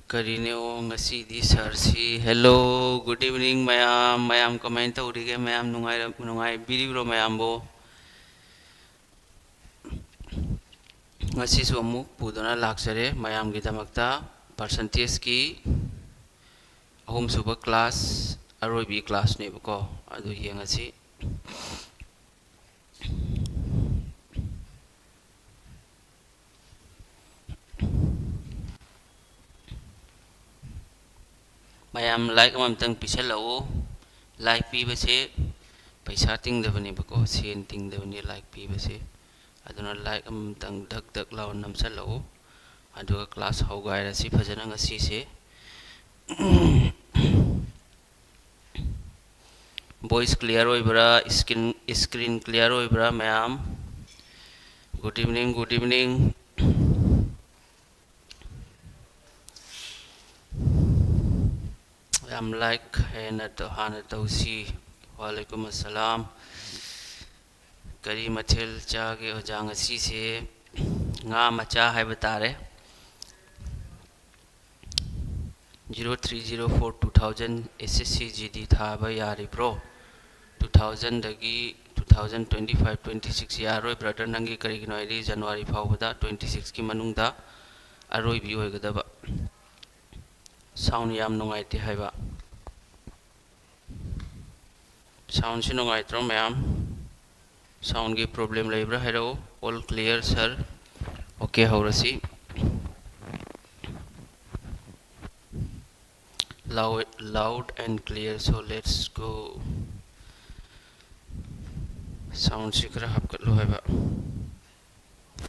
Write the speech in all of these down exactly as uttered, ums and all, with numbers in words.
ꯀꯔꯤꯅꯦ, ꯑꯣ, ꯉꯁꯤꯗꯤ ꯁꯥꯔꯁꯤ꯫ Hello, good evening ꯃꯌꯥꯝ꯫ ꯃꯌꯥꯝ ꯀꯃꯥꯏꯅ ꯇꯧꯔꯤꯒꯦ? ꯃꯌꯥꯝ ꯅꯨꯡꯉꯥꯏꯔ-, ꯅꯨꯡꯉꯥꯏꯕꯤꯔꯤꯕ꯭ꯔꯣ ꯃꯌꯥꯝꯕꯨ? ꯉꯁꯤꯁꯨ ꯑꯃꯨꯛ ꯄꯨꯗꯨꯅ ꯂꯥꯛꯆꯔꯦ ꯃꯌꯥꯝꯒꯤꯗꯃꯛꯇ꯫ Percentageꯀꯤ ꯑꯍꯨꯝꯁꯨꯕ class, ꯑꯔꯣꯏꯕꯤ classꯅꯦꯕꯀꯣ꯫ ꯑꯗꯨ ꯌꯦꯡꯉꯁꯤ꯫ ꯃꯌꯥꯝ like ꯑꯃꯃꯝꯇꯪ ꯄꯤꯁꯜꯂꯛꯎ꯫ Like ꯄꯤꯕꯁꯦ ꯄꯩꯁꯥ ꯇꯤꯡꯗꯕꯅꯦꯕꯀꯣ, ꯁꯦꯟ ꯇꯤꯡꯗꯕꯅꯤ like ꯄꯤꯕꯁꯦ꯫ ꯑꯗꯨꯅ like ꯑꯃꯃꯝꯇꯪ ꯙꯛ ꯙꯛ ꯂꯥꯎꯅ ꯅꯝꯁꯜꯂꯛꯎ꯫ ꯑꯗꯨꯒ class ꯍꯧꯒꯥꯏꯔꯁꯤ ꯐꯖꯅ ꯉꯁꯤꯁꯦ꯫ Voice clear ꯑꯣꯏꯕ꯭ꯔꯥ? Screen, screen clear ꯑꯣꯏꯕ꯭ꯔꯥ ꯃꯌꯥꯝ? Good evening, good evening. ꯌꯥꯝ like ꯍꯦꯟꯅ ꯇꯧ-, ꯍꯥꯟꯅ ꯇꯧꯁꯤ꯫ ꯋꯥꯂꯩꯀꯨꯝ ꯑꯁꯂꯥꯝ꯫ ꯀꯔꯤ ꯃꯊꯦꯜ ꯆꯥꯒꯦ ꯑꯣꯖꯥ ꯉꯁꯤꯁꯦ? ꯉꯥ ꯃꯆꯥ ꯍꯥꯏꯕ ꯇꯥꯔꯦ꯫ Zero three zero four two thousand S S C G D ꯊꯥꯕ ꯌꯥꯔꯤꯕ꯭ꯔꯣ? Two thousandꯗꯒꯤ two thousand twenty five twenty six ꯌꯥꯔꯣꯏ brother, ꯅꯪꯒꯤ ꯀꯔꯤꯒꯤꯅꯣ ꯍꯥꯏꯗꯤ January ꯐꯥꯎꯕꯗ twenty sixꯀꯤ ꯃꯅꯨꯡꯗ ꯑꯔꯣꯏꯕꯤ ꯑꯣꯏꯒꯗꯕ꯫ Sound ꯌꯥꯝ ꯅꯨꯡꯉꯥꯏꯇꯦ ꯍꯥꯏꯕ꯫ Soundꯁꯤ ꯅꯨꯡꯉꯥꯏꯇ꯭ꯔꯣ ꯃꯌꯥꯝ? Soundꯒꯤ problem ꯂꯩꯕ꯭ꯔꯥ ꯍꯥꯏꯔꯛꯎ꯫ All clear sir. Okay, ꯍꯧꯔꯁꯤ꯫ Loud, loud and clear, so let's go. Soundꯁꯤ ꯈꯔ ꯍꯥꯞꯀꯠꯂꯨ ꯍꯥꯏꯕ꯫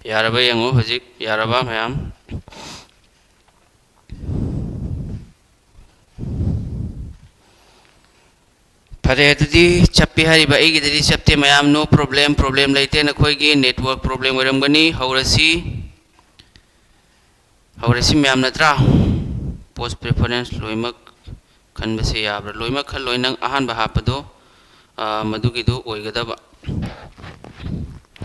ꯌꯥꯔꯕ ꯌꯦꯡꯉꯨ ꯍꯧꯖꯤꯛ, ꯌꯥꯔꯕ ꯃꯌꯥꯝ? ꯐꯔꯦ, ꯑꯗꯨꯗꯤ ꯆꯞꯄꯤ ꯍꯥꯏꯔꯤꯕ, ꯑꯩꯒꯤꯗꯗꯤ ꯆꯞꯇꯦ ꯃꯌꯥꯝ, no problem, problem ꯂꯩꯇꯦ, ꯅꯈꯣꯏꯒꯤ network problem ꯑꯣꯏꯔꯝꯒꯅꯤ꯫ ꯍꯧꯔꯁꯤ, ꯍꯧꯔꯁꯤ ꯃꯌꯥꯝ, ꯅꯠꯇ꯭ꯔꯥ? Post preference ꯂꯣꯏꯅꯃꯛ ꯈꯟꯕꯁꯦ ꯌꯥꯕ꯭ꯔꯥ? ꯂꯣꯏꯅꯃꯛ ꯈꯜꯂꯣꯏ, ꯅꯪ ꯑꯍꯥꯟꯕ ꯍꯥꯞꯄꯗꯣ, ꯑ, ꯃꯗꯨꯒꯤꯗꯣ ꯑꯣꯏꯒꯗꯕ꯫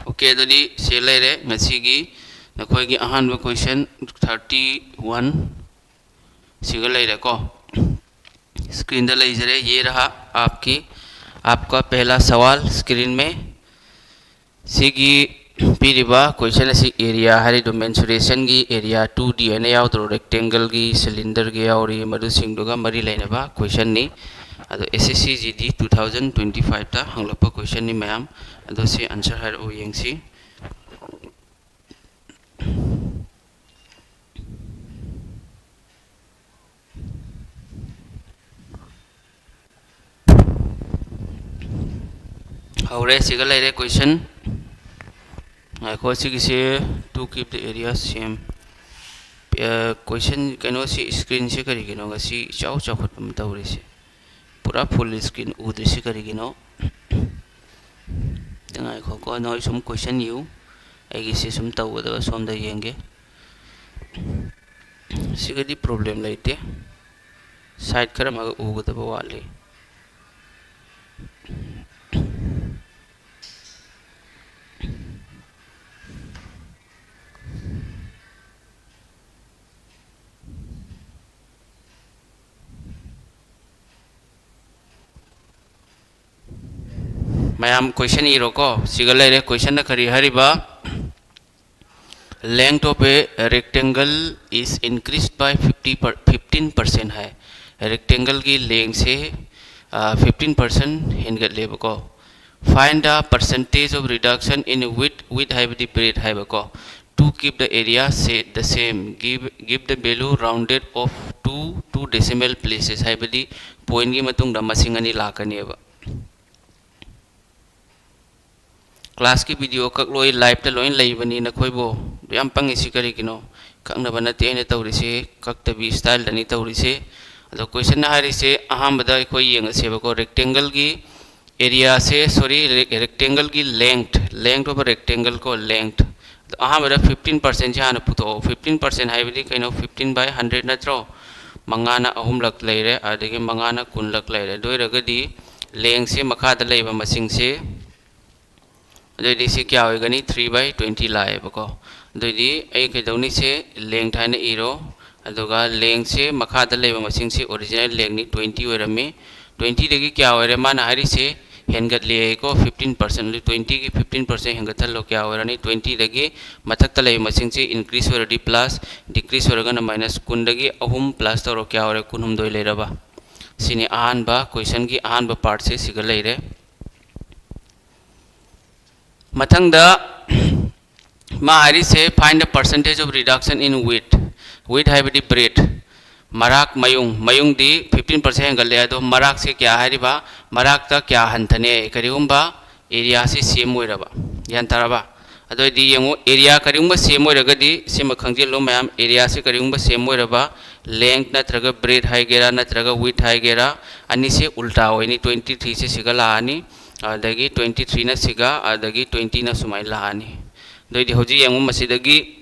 Okay, ꯑꯗꯨꯗꯤ ꯁꯤ ꯂꯩꯔꯦ ꯉꯁꯤꯒꯤ ꯅꯈꯣꯏꯒꯤ ꯑꯍꯥꯟꯕ question thirty one꯫ ꯁꯤꯒ ꯂꯩꯔꯦꯀꯣ꯫ Screenꯗ ꯂꯩꯖꯔꯦ꯫ ये रहा आपकी, आपका पहला सवाल screen में꯫ ꯁꯤꯒꯤ ꯄꯤꯔꯤꯕ question ꯑꯁꯤ area ꯍꯥꯏꯔꯤꯗꯣ mensuration ꯒꯤ area two D ꯍꯥꯏꯅ ꯌꯥꯎꯗ꯭ꯔꯣ? Rectangle ꯒꯤ, cylinder ꯒꯤ ꯌꯥꯎꯔꯤ, ꯃꯗꯨꯁꯤꯡꯗꯨꯒ ꯃꯔꯤ ꯂꯩꯅꯕ question ꯅꯤ꯫ ꯑꯗꯣ S S C G D two thousand twenty five ꯇ ꯍꯪꯂꯛꯄ question ꯅꯤ ꯃꯌꯥꯝ꯫ ꯑꯗꯣ ꯁꯤ answer ꯍꯥꯏꯔꯛꯑꯣ ꯌꯦꯡꯁꯤ꯫ ꯍꯧꯔꯦ, ꯁꯤꯒ ꯂꯩꯔꯦ question꯫ ꯉꯥꯏꯈꯣ, ꯁꯤꯒꯤꯁꯦ to keep the area same꯫ ꯑ, question ꯀꯩꯅꯣꯁꯤ, screen ꯁꯤ ꯀꯔꯤꯒꯤꯅꯣ ꯉꯁꯤ ꯏꯆꯥꯎ ꯆꯥꯎꯈꯠꯄ ꯑꯃ ꯇꯧꯔꯤꯁꯦ? ꯄꯨꯔꯥ full screen ꯎꯗ꯭ꯔꯤꯁꯤ ꯀꯔꯤꯒꯤꯅꯣ? ꯉꯥꯏꯈꯣꯀꯣ, ꯅꯣꯏ ꯁꯨꯝ question ꯏꯌꯨ꯫ ꯑꯩꯒꯤꯁꯤ ꯁꯨꯝ ꯇꯧꯒꯗꯕ ꯁꯣꯝꯗ ꯌꯦꯡꯒꯦ꯫ ꯁꯤꯒꯗꯤ problem ꯂꯩꯇꯦ꯫ Side ꯈꯔ ꯑꯃꯒ ꯎꯒꯗꯕ ꯋꯥꯠꯂꯤ꯫ ꯃꯌꯥꯝ question ꯏꯔꯣꯀꯣ꯫ ꯁꯤꯒ ꯂꯩꯔꯦ, question ꯅ ꯀꯔꯤ ꯍꯥꯏꯔꯤꯕ? Length of a rectangle is increased by fifty per, fifteen percent high. Rectangle ꯒꯤ length ꯁꯦ, ꯑ, fifteen percent ꯍꯦꯟꯒꯠꯂꯦꯕꯀꯣ꯫ Find the percentage of reduction in width, width ꯍꯥꯏꯕꯗꯤ breadth ꯍꯥꯏꯕꯀꯣ꯫ To keep the area sa-, the same, give, give the value rounded off to two decimal places ꯍꯥꯏꯕꯗꯤ point ꯀꯤ ꯃꯇꯨꯡꯗ ꯃꯁꯤꯡ ꯑꯅꯤ ꯂꯥꯛꯀꯅꯦꯕ꯫ Class ꯀꯤ video ꯀꯛꯂꯣꯏ, live ꯇ ꯂꯣꯏ ꯂꯩꯕꯅꯤ ꯅꯈꯣꯏꯕꯨ꯫ ꯌꯥꯝ ꯄꯪꯉꯤꯁꯤ ꯀꯔꯤꯒꯤꯅꯣ? ꯀꯛꯅꯕ ꯅꯠꯇꯦ ꯑꯩꯅ ꯇꯧꯔꯤꯁꯤ, ꯀꯛꯇꯕꯤ style ꯗꯅꯤ ꯇꯧꯔꯤꯁꯤ꯫ ꯑꯗꯣ question ꯅ ꯍꯥꯏꯔꯤꯁꯦ ꯑꯍꯥꯟꯕꯗ ꯑꯩꯈꯣꯏ ꯌꯦꯡꯉꯁꯦꯕꯀꯣ, rectangle ꯒꯤ area ꯁꯦ, sorry, re-, rectangle ꯒꯤ length, length of a rectangle ꯀꯣ, length꯫ ꯑꯗꯣ ꯑꯍꯥꯟꯕꯗ fifteen percent ꯁꯦ ꯍꯥꯟꯅ ꯄꯨꯊꯣꯛꯑꯣ꯫ Fifteen percent ꯍꯥꯏꯕꯗꯤ ꯀꯩꯅꯣ? Fifteen by hundred ꯅꯠꯇ꯭ꯔꯣ? ꯃꯉꯥꯅ ꯑꯍꯨꯝꯂꯛ ꯂꯩꯔꯦ, ꯑꯗꯒꯤ ꯃꯉꯥꯅ ꯀꯨꯟꯂꯛ ꯂꯩꯔꯦ꯫ ꯑꯗꯨ ꯑꯣꯏꯔꯒꯗꯤ length ꯁꯦ ꯃꯈꯥꯗ ꯂꯩꯕ ꯃꯁꯤꯡꯁꯦ, ꯑꯗꯨꯑꯣꯏꯗꯤ ꯁꯤ ꯀꯌꯥ ꯑꯣꯏꯒꯅꯤ? Three by twenty ꯂꯥꯛꯑꯦꯕꯀꯣ꯫ ꯑꯗꯨꯑꯣꯏꯗꯤ ꯑꯩ ꯀꯩꯗꯧꯅꯤ? ꯁꯦ length ꯍꯥꯏꯅ ꯏꯔꯣ, ꯑꯗꯨꯒ lengthꯁꯦ ꯃꯈꯥꯗ ꯂꯩꯕ ꯃꯁꯤꯡꯁꯦ original lengthꯅꯤ, twenty ꯑꯣꯏꯔꯝꯃꯤ꯫ Twentyꯗꯒꯤ ꯀꯌꯥ ꯑꯣꯏꯔꯦ? ꯃꯥꯅ ꯍꯥꯏꯔꯤꯁꯦ ꯍꯦꯟꯒꯠꯂꯦꯀꯣ, fifteen percent꯫ ꯑꯗꯨ twentyꯒꯤ fifteen percent ꯍꯦꯟꯒꯠꯍꯜꯂꯣ, ꯀꯌꯥ ꯑꯣꯏꯔꯅꯤ? Twentyꯗꯒꯤ ꯃꯊꯛꯇ ꯂꯩꯕ ꯃꯁꯤꯡꯁꯦ increase ꯑꯣꯏꯔꯗꯤ plus, decrease ꯑꯣꯏꯔꯒꯅ minus꯫ ꯀꯨꯟꯗꯒꯤ ꯑꯍꯨꯝ plus ꯇꯧꯔꯣ, ꯀꯌꯥ ꯑꯣꯏꯔꯦ? ꯀꯨꯟꯍꯨꯝꯗꯣꯏ ꯂꯩꯔꯕ꯫ ꯁꯤꯅꯤ ꯑꯍꯥꯟꯕ questionꯒꯤ ꯑꯍꯥꯟꯕ partꯁꯦ ꯁꯤꯒ ꯂꯩꯔꯦ꯫ ꯃꯊꯪꯗ ꯃꯥ ꯍꯥꯏꯔꯤꯁꯦ, "Find the percentage of reduction in wheat"꯫ Wheat ꯍꯥꯏꯕꯗꯤ bread, ꯃꯔꯥꯛ, ꯃꯌꯨꯡ꯫ ꯃꯌꯨꯡꯗꯤ fifteen percent ꯍꯦꯟꯒꯠꯂꯦ, ꯑꯗꯣ ꯃꯔꯥꯛꯁꯦ ꯀꯌꯥ ꯍꯥꯏꯔꯤꯕ? ꯃꯔꯥꯛꯇ ꯀꯌꯥ ꯍꯟꯊꯅꯤ? ꯀꯔꯤꯒꯨꯝꯕ areaꯁꯤ same ꯑꯣꯏꯔꯕ꯫ ꯒ꯭ꯌꯥꯟ ꯇꯥꯔꯕ? ꯑꯗꯨ ꯑꯣꯏꯗꯤ ꯌꯦꯡꯉꯨ, area ꯀꯔꯤꯒꯨꯝꯕ same ꯑꯣꯏꯔꯒꯗꯤ, ꯁꯤꯃ ꯈꯪꯖꯤꯜꯂꯨ ꯃꯌꯥꯝ, areaꯁꯤ ꯀꯔꯤꯒꯨꯝꯕ same ꯑꯣꯏꯔꯕ, length ꯅꯠꯇ꯭ꯔꯒ bread ꯍꯥꯏꯒꯦꯔꯥ ꯅꯠꯇ꯭ꯔꯒ wheat ꯍꯥꯏꯒꯦꯔꯥ, ꯑꯅꯤꯁꯦ ꯎꯜꯇꯥ ꯑꯣꯏꯅꯤ꯫ Twenty threeꯁꯦ ꯁꯤꯒ ꯂꯥꯛꯑꯅꯤ, ꯑꯗꯒꯤ twenty threeꯅ ꯁꯤꯒ, ꯑꯗꯒꯤ twentyꯅ ꯁꯨꯃꯥꯏꯅ ꯂꯥꯛꯑꯅꯤ꯫ ꯑꯗꯨ ꯑꯣꯏꯗꯤ ꯍꯧꯖꯤꯛ ꯌꯦꯡꯉꯨ, ꯃꯁꯤꯗꯒꯤ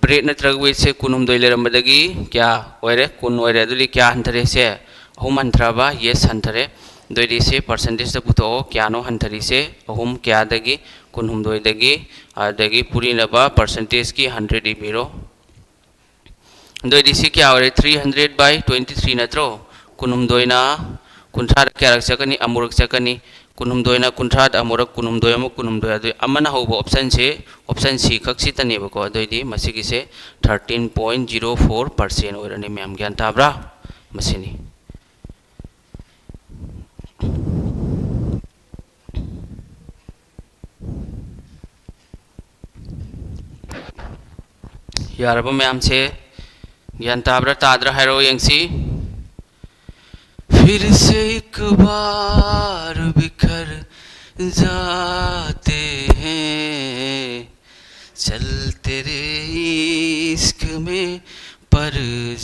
bread ꯅꯠꯇ꯭ꯔꯒ wheatꯁꯦ ꯀꯨꯟꯍꯨꯝꯗꯣꯏ ꯂꯩꯔꯝꯕꯗꯒꯤ ꯀꯌꯥ ꯑꯣꯏꯔꯦ? ꯀꯨꯟ ꯑꯣꯏꯔꯦ꯫ ꯑꯗꯨꯗꯤ ꯀꯌꯥ ꯍꯟꯊꯔꯦ? ꯁꯦ ꯑꯍꯨꯝ ꯍꯟꯊꯔꯕ? Yes, ꯍꯟꯊꯔꯦ꯫ ꯑꯗꯨ ꯑꯣꯏꯗꯤ ꯁꯤ percentageꯇ ꯄꯨꯊꯣꯛꯑꯣ, ꯀꯌꯥꯅꯣ ꯍꯟꯊꯔꯤꯁꯦ? ꯑꯍꯨꯝ꯫ ꯀꯌꯥꯗꯒꯤ? ꯀꯨꯟꯍꯨꯝꯗꯣꯏꯗꯒꯤ꯫ ꯑꯗꯒꯤ ꯄꯨꯔꯤꯅꯕ percentageꯀꯤ hundred ꯏꯕꯤꯔꯣ꯫ ꯑꯗꯨ ꯑꯣꯏꯗꯤ ꯁꯤ ꯀꯌꯥ ꯑꯣꯏꯔꯦ? Three hundred by twenty three ꯅꯠꯇ꯭ꯔꯣ? ꯀꯨꯟꯍꯨꯝꯗꯣꯏꯅ ꯀꯨꯟꯊ꯭ꯔꯥꯗ ꯀꯌꯥꯔꯛ ꯆꯠꯀꯅꯤ? ꯑꯃꯨꯔꯛ ꯆꯠꯀꯅꯤ꯫ ꯀꯨꯟꯍꯨꯝꯗꯣꯏꯅ ꯀꯨꯟꯊ꯭ꯔꯥꯗ ꯑꯃꯨꯔꯛ, ꯀꯨꯟꯍꯨꯝꯗꯣꯏ ꯑꯃꯨꯛ, ꯀꯨꯟꯍꯨꯝꯗꯣꯏ꯫ ꯑꯗꯨ ꯑꯃꯅ ꯍꯧꯕ optionꯁꯦ, option C ꯈꯛ ꯁꯤꯇꯅꯦꯕꯀꯣ꯫ ꯑꯗꯨ ꯑꯣꯏꯗꯤ ꯃꯁꯤꯒꯤꯁꯦ thirteen point zero four percent ꯑꯣꯏꯔꯅꯤ꯫ ꯃꯌꯥꯝ ꯒ꯭ꯌꯥꯟ ꯇꯥꯕ꯭ꯔꯥ? ꯃꯁꯤꯅꯤ꯫ ꯌꯥꯔꯕ ꯃꯌꯥꯝꯁꯦ? ꯒ꯭ꯌꯥꯟ ꯇꯥꯕ꯭ꯔꯥ ꯇꯥꯗ꯭ꯔꯥ ꯍꯥꯏꯔꯛꯑꯣ ꯌꯦꯡꯁꯤ꯫ फिर से एक बार बिखर जाते हैं, चल तेरे इश्क में पड़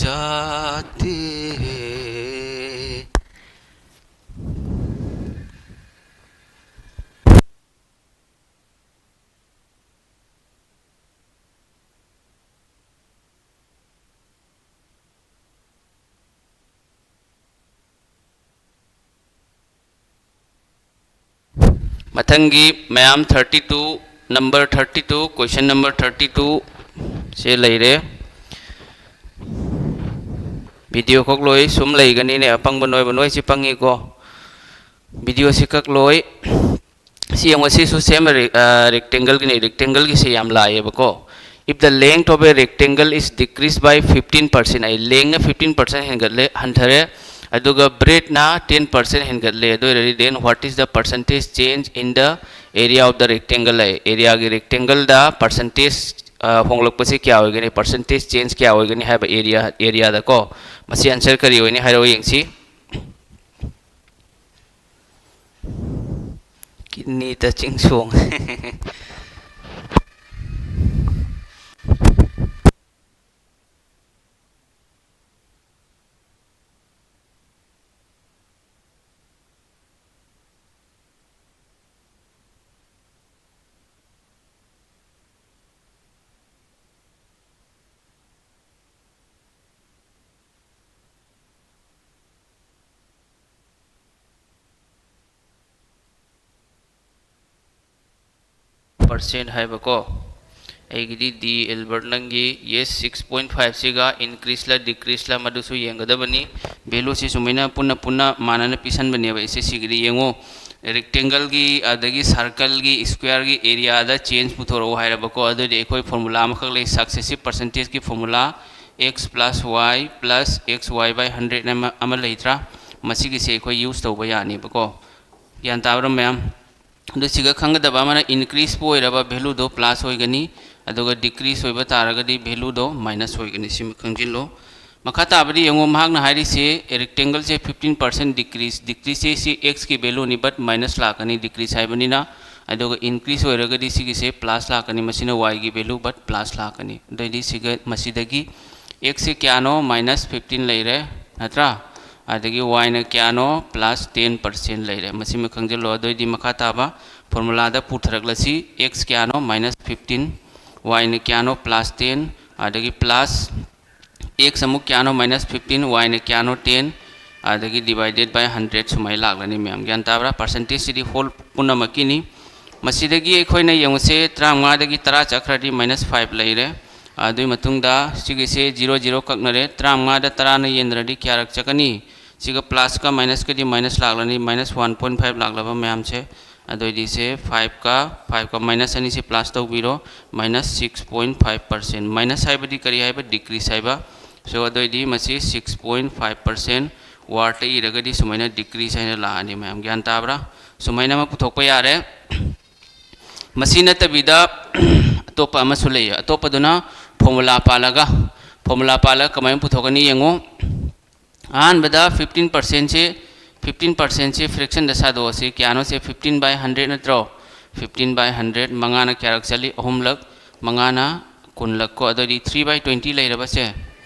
जाते हैं। ꯃꯊꯪꯒꯤ ꯃꯌꯥꯝ thirty two, number thirty two, question number thirty two ꯁꯦ ꯂꯩꯔꯦ꯫ ꯚꯤꯗꯤꯑꯣ ꯀꯛꯂꯣꯏ꯫ ꯁꯨꯝ ꯂꯩꯒꯅꯤꯅꯦ꯫ ꯑꯄꯪꯕ ꯅꯣꯏꯕ ꯅꯣꯏꯁꯤ ꯄꯪꯉꯤꯀꯣ꯫ ꯚꯤꯗꯤꯑꯣꯁꯤ ꯀꯛꯂꯣꯏ꯫ ꯁꯤ ꯌꯦꯡꯉꯣ, ꯁꯤꯁꯨ ꯁꯦꯝ ꯔꯦꯛ-, ꯑ, ꯔꯦꯛꯇꯦꯡꯒꯜꯒꯤꯅꯤ꯫ ꯔꯦꯛꯇꯦꯡꯒꯜꯒꯤꯁꯤ ꯌꯥꯝ ꯂꯥꯏꯌꯦꯕꯀꯣ꯫ If the length of a rectangle is decreased by fifteen percent, ꯑꯩ ꯂꯦꯡꯅ fifteen percent ꯍꯦꯟꯒꯠꯂꯦ, ꯍꯟꯊꯔꯦ, ꯑꯗꯨꯒ ꯕ꯭ꯔꯦꯠꯅ ten percent ꯍꯦꯟꯒꯠꯂꯦ, ꯑꯗꯨ ꯑꯣꯏꯔꯗꯤ then what is the percentage change in the area of the rectangle? ꯑꯩ ꯑꯦꯔꯤꯌꯥꯒꯤ ꯔꯦꯛꯇꯦꯡꯒꯜꯗ ꯄꯔꯁꯦꯟꯇꯦꯖ, ꯑ, ꯍꯣꯡꯂꯛꯄꯁꯤ ꯀꯌꯥ ꯑꯣꯏꯒꯅꯤ, ꯄꯔꯁꯦꯟꯇꯦꯖ ꯆꯦꯟꯖ ꯀꯌꯥ ꯑꯣꯏꯒꯅꯤ ꯍꯥꯏꯕ ꯑꯦꯔꯤꯌꯥ, ꯑꯦꯔꯤꯌꯥꯗꯀꯣ꯫ ꯃꯁꯤ ꯑꯟꯁꯔ ꯀꯔꯤ ꯑꯣꯏꯅꯤ ꯍꯥꯏꯔꯛꯑꯣ ꯌꯦꯡꯁꯤ꯫ Kidney touching song꯫ Percent ꯍꯥꯏꯕꯀꯣ꯫ ꯑꯩꯒꯤꯗꯤ D, Albert, ꯅꯪꯒꯤ yes, six point five ꯁꯤꯒ increase ꯂ decrease ꯂ ꯃꯗꯨꯁꯨ ꯌꯦꯡꯒꯗꯕꯅꯤ꯫ Value ꯁꯤ ꯁꯨꯃꯥꯏꯅ ꯄꯨꯟꯅ ꯄꯨꯟꯅ ꯃꯥꯟꯅꯅ ꯄꯤꯁꯟꯕꯅꯦꯕ꯫ ꯑꯩꯁꯦ ꯁꯤꯒꯤꯗꯤ ꯌꯦꯡꯉꯣ, rectangle ꯒꯤ ꯑꯗꯒꯤ circle ꯒꯤ square ꯒꯤ area ꯗ change ꯄꯨꯊꯣꯔꯛꯎ ꯍꯥꯏꯔꯕꯀꯣ꯫ ꯑꯗꯨꯗꯤ ꯑꯩꯈꯣꯏ formula ꯑꯃꯈꯛ ꯂꯩ, successive percentage ꯀꯤ formula, x plus y plus x y by hundred ꯑꯃ, ꯑꯃ ꯂꯩꯇ꯭ꯔꯥ? ꯃꯁꯤꯒꯤꯁꯦ ꯑꯩꯈꯣꯏ use ꯇꯧꯕ ꯌꯥꯅꯦꯕꯀꯣ꯫ ꯒ꯭ꯌꯥꯟ ꯇꯥꯕ꯭ꯔꯥ ꯃꯌꯥꯝ? ꯑꯗꯨ ꯁꯤꯒ ꯈꯪꯒꯗꯕ ꯑꯃꯅ increase ꯄꯨ ꯑꯣꯏꯔꯕ value ꯗꯣ plus ꯑꯣꯏꯒꯅꯤ, ꯑꯗꯨꯒ decrease ꯑꯣꯏꯕ ꯇꯥꯔꯒꯗꯤ value ꯗꯣ minus ꯑꯣꯏꯒꯅꯤ꯫ ꯁꯤꯃ ꯈꯪꯖꯤꯜꯂꯣ꯫ ꯃꯈꯥ ꯇꯥꯕꯗꯤ ꯌꯦꯡꯉꯣ, ꯃꯍꯥꯛꯅ ꯍꯥꯏꯔꯤꯁꯦ rectangle ꯁꯦ fifteen percent decrease, decrease ꯁꯦ ꯁꯤ x ꯀꯤ value ꯅꯤ, but minus ꯂꯥꯛꯀꯅꯤ decrease ꯍꯥꯏꯕꯅꯤꯅ, ꯑꯗꯨꯒ increase ꯑꯣꯏꯔꯒꯗꯤ ꯁꯤꯒꯤꯁꯦ plus ꯂꯥꯛꯀꯅꯤ, ꯃꯁꯤꯅ y ꯒꯤ value but plus ꯂꯥꯛꯀꯅꯤ꯫ ꯑꯗꯨꯑꯣꯏꯗꯤ ꯁꯤꯒ, ꯃꯁꯤꯗꯒꯤ x ꯁꯦ ꯀꯌꯥꯅꯣ? Minus fifteen ꯂꯩꯔꯦ, ꯅꯠꯇ꯭ꯔꯥ? ꯑꯗꯒꯤ y ꯅ ꯀꯌꯥꯅꯣ? Plus ten percent ꯂꯩꯔꯦ꯫ ꯃꯁꯤꯃ ꯈꯪꯖꯤꯜꯂꯣ꯫ ꯑꯗꯨꯑꯣꯏꯗꯤ ꯃꯈꯥ ꯇꯥꯕ formula ꯗ ꯄꯨꯊꯔꯛꯂꯁꯤ꯫ X ꯀꯌꯥꯅꯣ? Minus fifteen, y ꯅ ꯀꯌꯥꯅꯣ? Plus ten, ꯑꯗꯒꯤ plus x ꯑꯃꯨꯛ ꯀꯌꯥꯅꯣ? Minus fifteen, y ꯅ ꯀꯌꯥꯅꯣ? Ten, ꯑꯗꯒꯤ divided by hundred ꯁꯨꯃꯥꯏꯅ ꯂꯥꯛꯂꯅꯤ ꯃꯌꯥꯝ꯫ ꯒ꯭ꯌꯥꯟ ꯇꯥꯕ꯭ꯔꯥ? Percentage ꯁꯤꯗꯤ whole ꯄꯨꯝꯅꯃꯛꯀꯤꯅꯤ꯫ ꯃꯁꯤꯗꯒꯤ ꯑꯩꯈꯣꯏꯅ ꯌꯦꯡꯉꯨꯁꯦ, ꯇꯔꯥꯃꯉꯥꯗꯒꯤ ꯇꯔꯥ ꯆꯠꯈ꯭ꯔꯗꯤ minus five ꯂꯩꯔꯦ꯫ ꯑꯗꯨꯒꯤ ꯃꯇꯨꯡꯗ ꯁꯤꯒꯤꯁꯦ ꯖꯤꯔꯣ ꯖꯤꯔꯣ ꯀꯛꯅꯔꯦ꯫ ꯇꯔꯥꯃꯉꯥꯗ ꯇꯔꯥꯅ ꯌꯦꯟꯗ꯭ꯔꯗꯤ ꯀꯌꯥꯔꯛ ꯆꯠꯀꯅꯤ? ꯁꯤꯒ ꯄ꯭ꯂꯁꯀ ꯃꯥꯏꯅꯁꯀꯗꯤ ꯃꯥꯏꯅꯁ ꯂꯥꯛꯂꯅꯤ, ꯃꯥꯏꯅꯁ ꯋꯥꯟ ꯄꯣꯏꯟ ꯐꯥꯏꯚ ꯂꯥꯛꯂꯕ ꯃꯌꯥꯝꯁꯦ꯫ ꯑꯗꯨꯑꯣꯏꯗꯤ ꯁꯦ ꯐꯥꯏꯚꯀ ꯐꯥꯏꯚꯀ ꯃꯥꯏꯅꯁ ꯑꯅꯤꯁꯦ ꯄ꯭ꯂꯁ ꯇꯧꯕꯤꯔꯣ, minus six point five percent. Minus ꯍꯥꯏꯕꯗꯤ ꯀꯔꯤ ꯍꯥꯏꯕ? ꯗꯤꯀ꯭ꯔꯤꯁ ꯍꯥꯏꯕ꯫ ꯁꯣ ꯑꯗꯨꯑꯣꯏꯗꯤ ꯃꯁꯤ ꯁꯤꯛꯁ ꯄꯣꯏꯟ ꯐꯥꯏꯚ ꯄꯥꯔꯁꯦꯟ ꯋꯥꯔꯗꯇ ꯏꯔꯒꯗꯤ ꯁꯨꯃꯥꯏꯅ ꯗꯤꯀ꯭ꯔꯤꯁ ꯍꯥꯏꯅ ꯂꯥꯛꯑꯅꯤ꯫ ꯃꯌꯥꯝ ꯒ꯭ꯌꯥꯟ ꯇꯥꯕ꯭ꯔꯥ? ꯁꯨꯃꯥꯏꯅ ꯑꯃ ꯄꯨꯊꯣꯛꯄ ꯌꯥꯔꯦ꯫ ꯃꯁꯤ ꯅꯠꯇꯕꯤꯗ ꯑꯇꯣꯞꯄ ꯑꯃꯁꯨ ꯂꯩꯌꯦ꯫ ꯑꯇꯣꯞꯄꯗꯨꯅ ꯐꯣꯔꯃꯨꯂꯥ ꯄꯥꯜꯂꯒ, ꯐꯣꯔꯃꯨꯂꯥ ꯄꯥꯜꯂꯒ ꯀꯃꯥꯏꯅ ꯄꯨꯊꯣꯛꯀꯅꯤ ꯌꯦꯡꯉꯨ꯫ ꯑꯍꯥꯟꯕꯗ ꯐꯤꯐꯇꯤꯟ ꯄꯥꯔꯁꯦꯟꯁꯦ, ꯐꯤꯐꯇꯤꯟ ꯄꯥꯔꯁꯦꯟꯁꯦ ꯐ꯭ꯔꯦꯛꯁꯟꯗ ꯁꯥꯗꯣꯛꯑꯁꯤ꯫ ꯀꯌꯥꯅꯣ ꯁꯦ? ꯐꯤꯐꯇꯤꯟ ꯕꯥꯏ ꯍꯟꯗ꯭ꯔꯦꯠ ꯅꯠꯇ꯭ꯔꯣ? ꯐꯤꯐꯇꯤꯟ ꯕꯥꯏ ꯍꯟꯗ꯭ꯔꯦꯠ, ꯃꯉꯥꯅ ꯀꯌꯥꯔꯛ ꯆꯠꯂꯤ? ꯑꯍꯨꯝꯂꯛ꯫ ꯃꯉꯥꯅ ꯀꯨꯟꯂꯛ ꯀꯣ꯫ ꯑꯗꯨꯑꯣꯏꯗꯤ ꯊ꯭ꯔꯤ ꯕꯥꯏ ꯇ꯭ꯋꯦꯟꯇꯤ ꯂꯩꯔꯕꯁꯦ,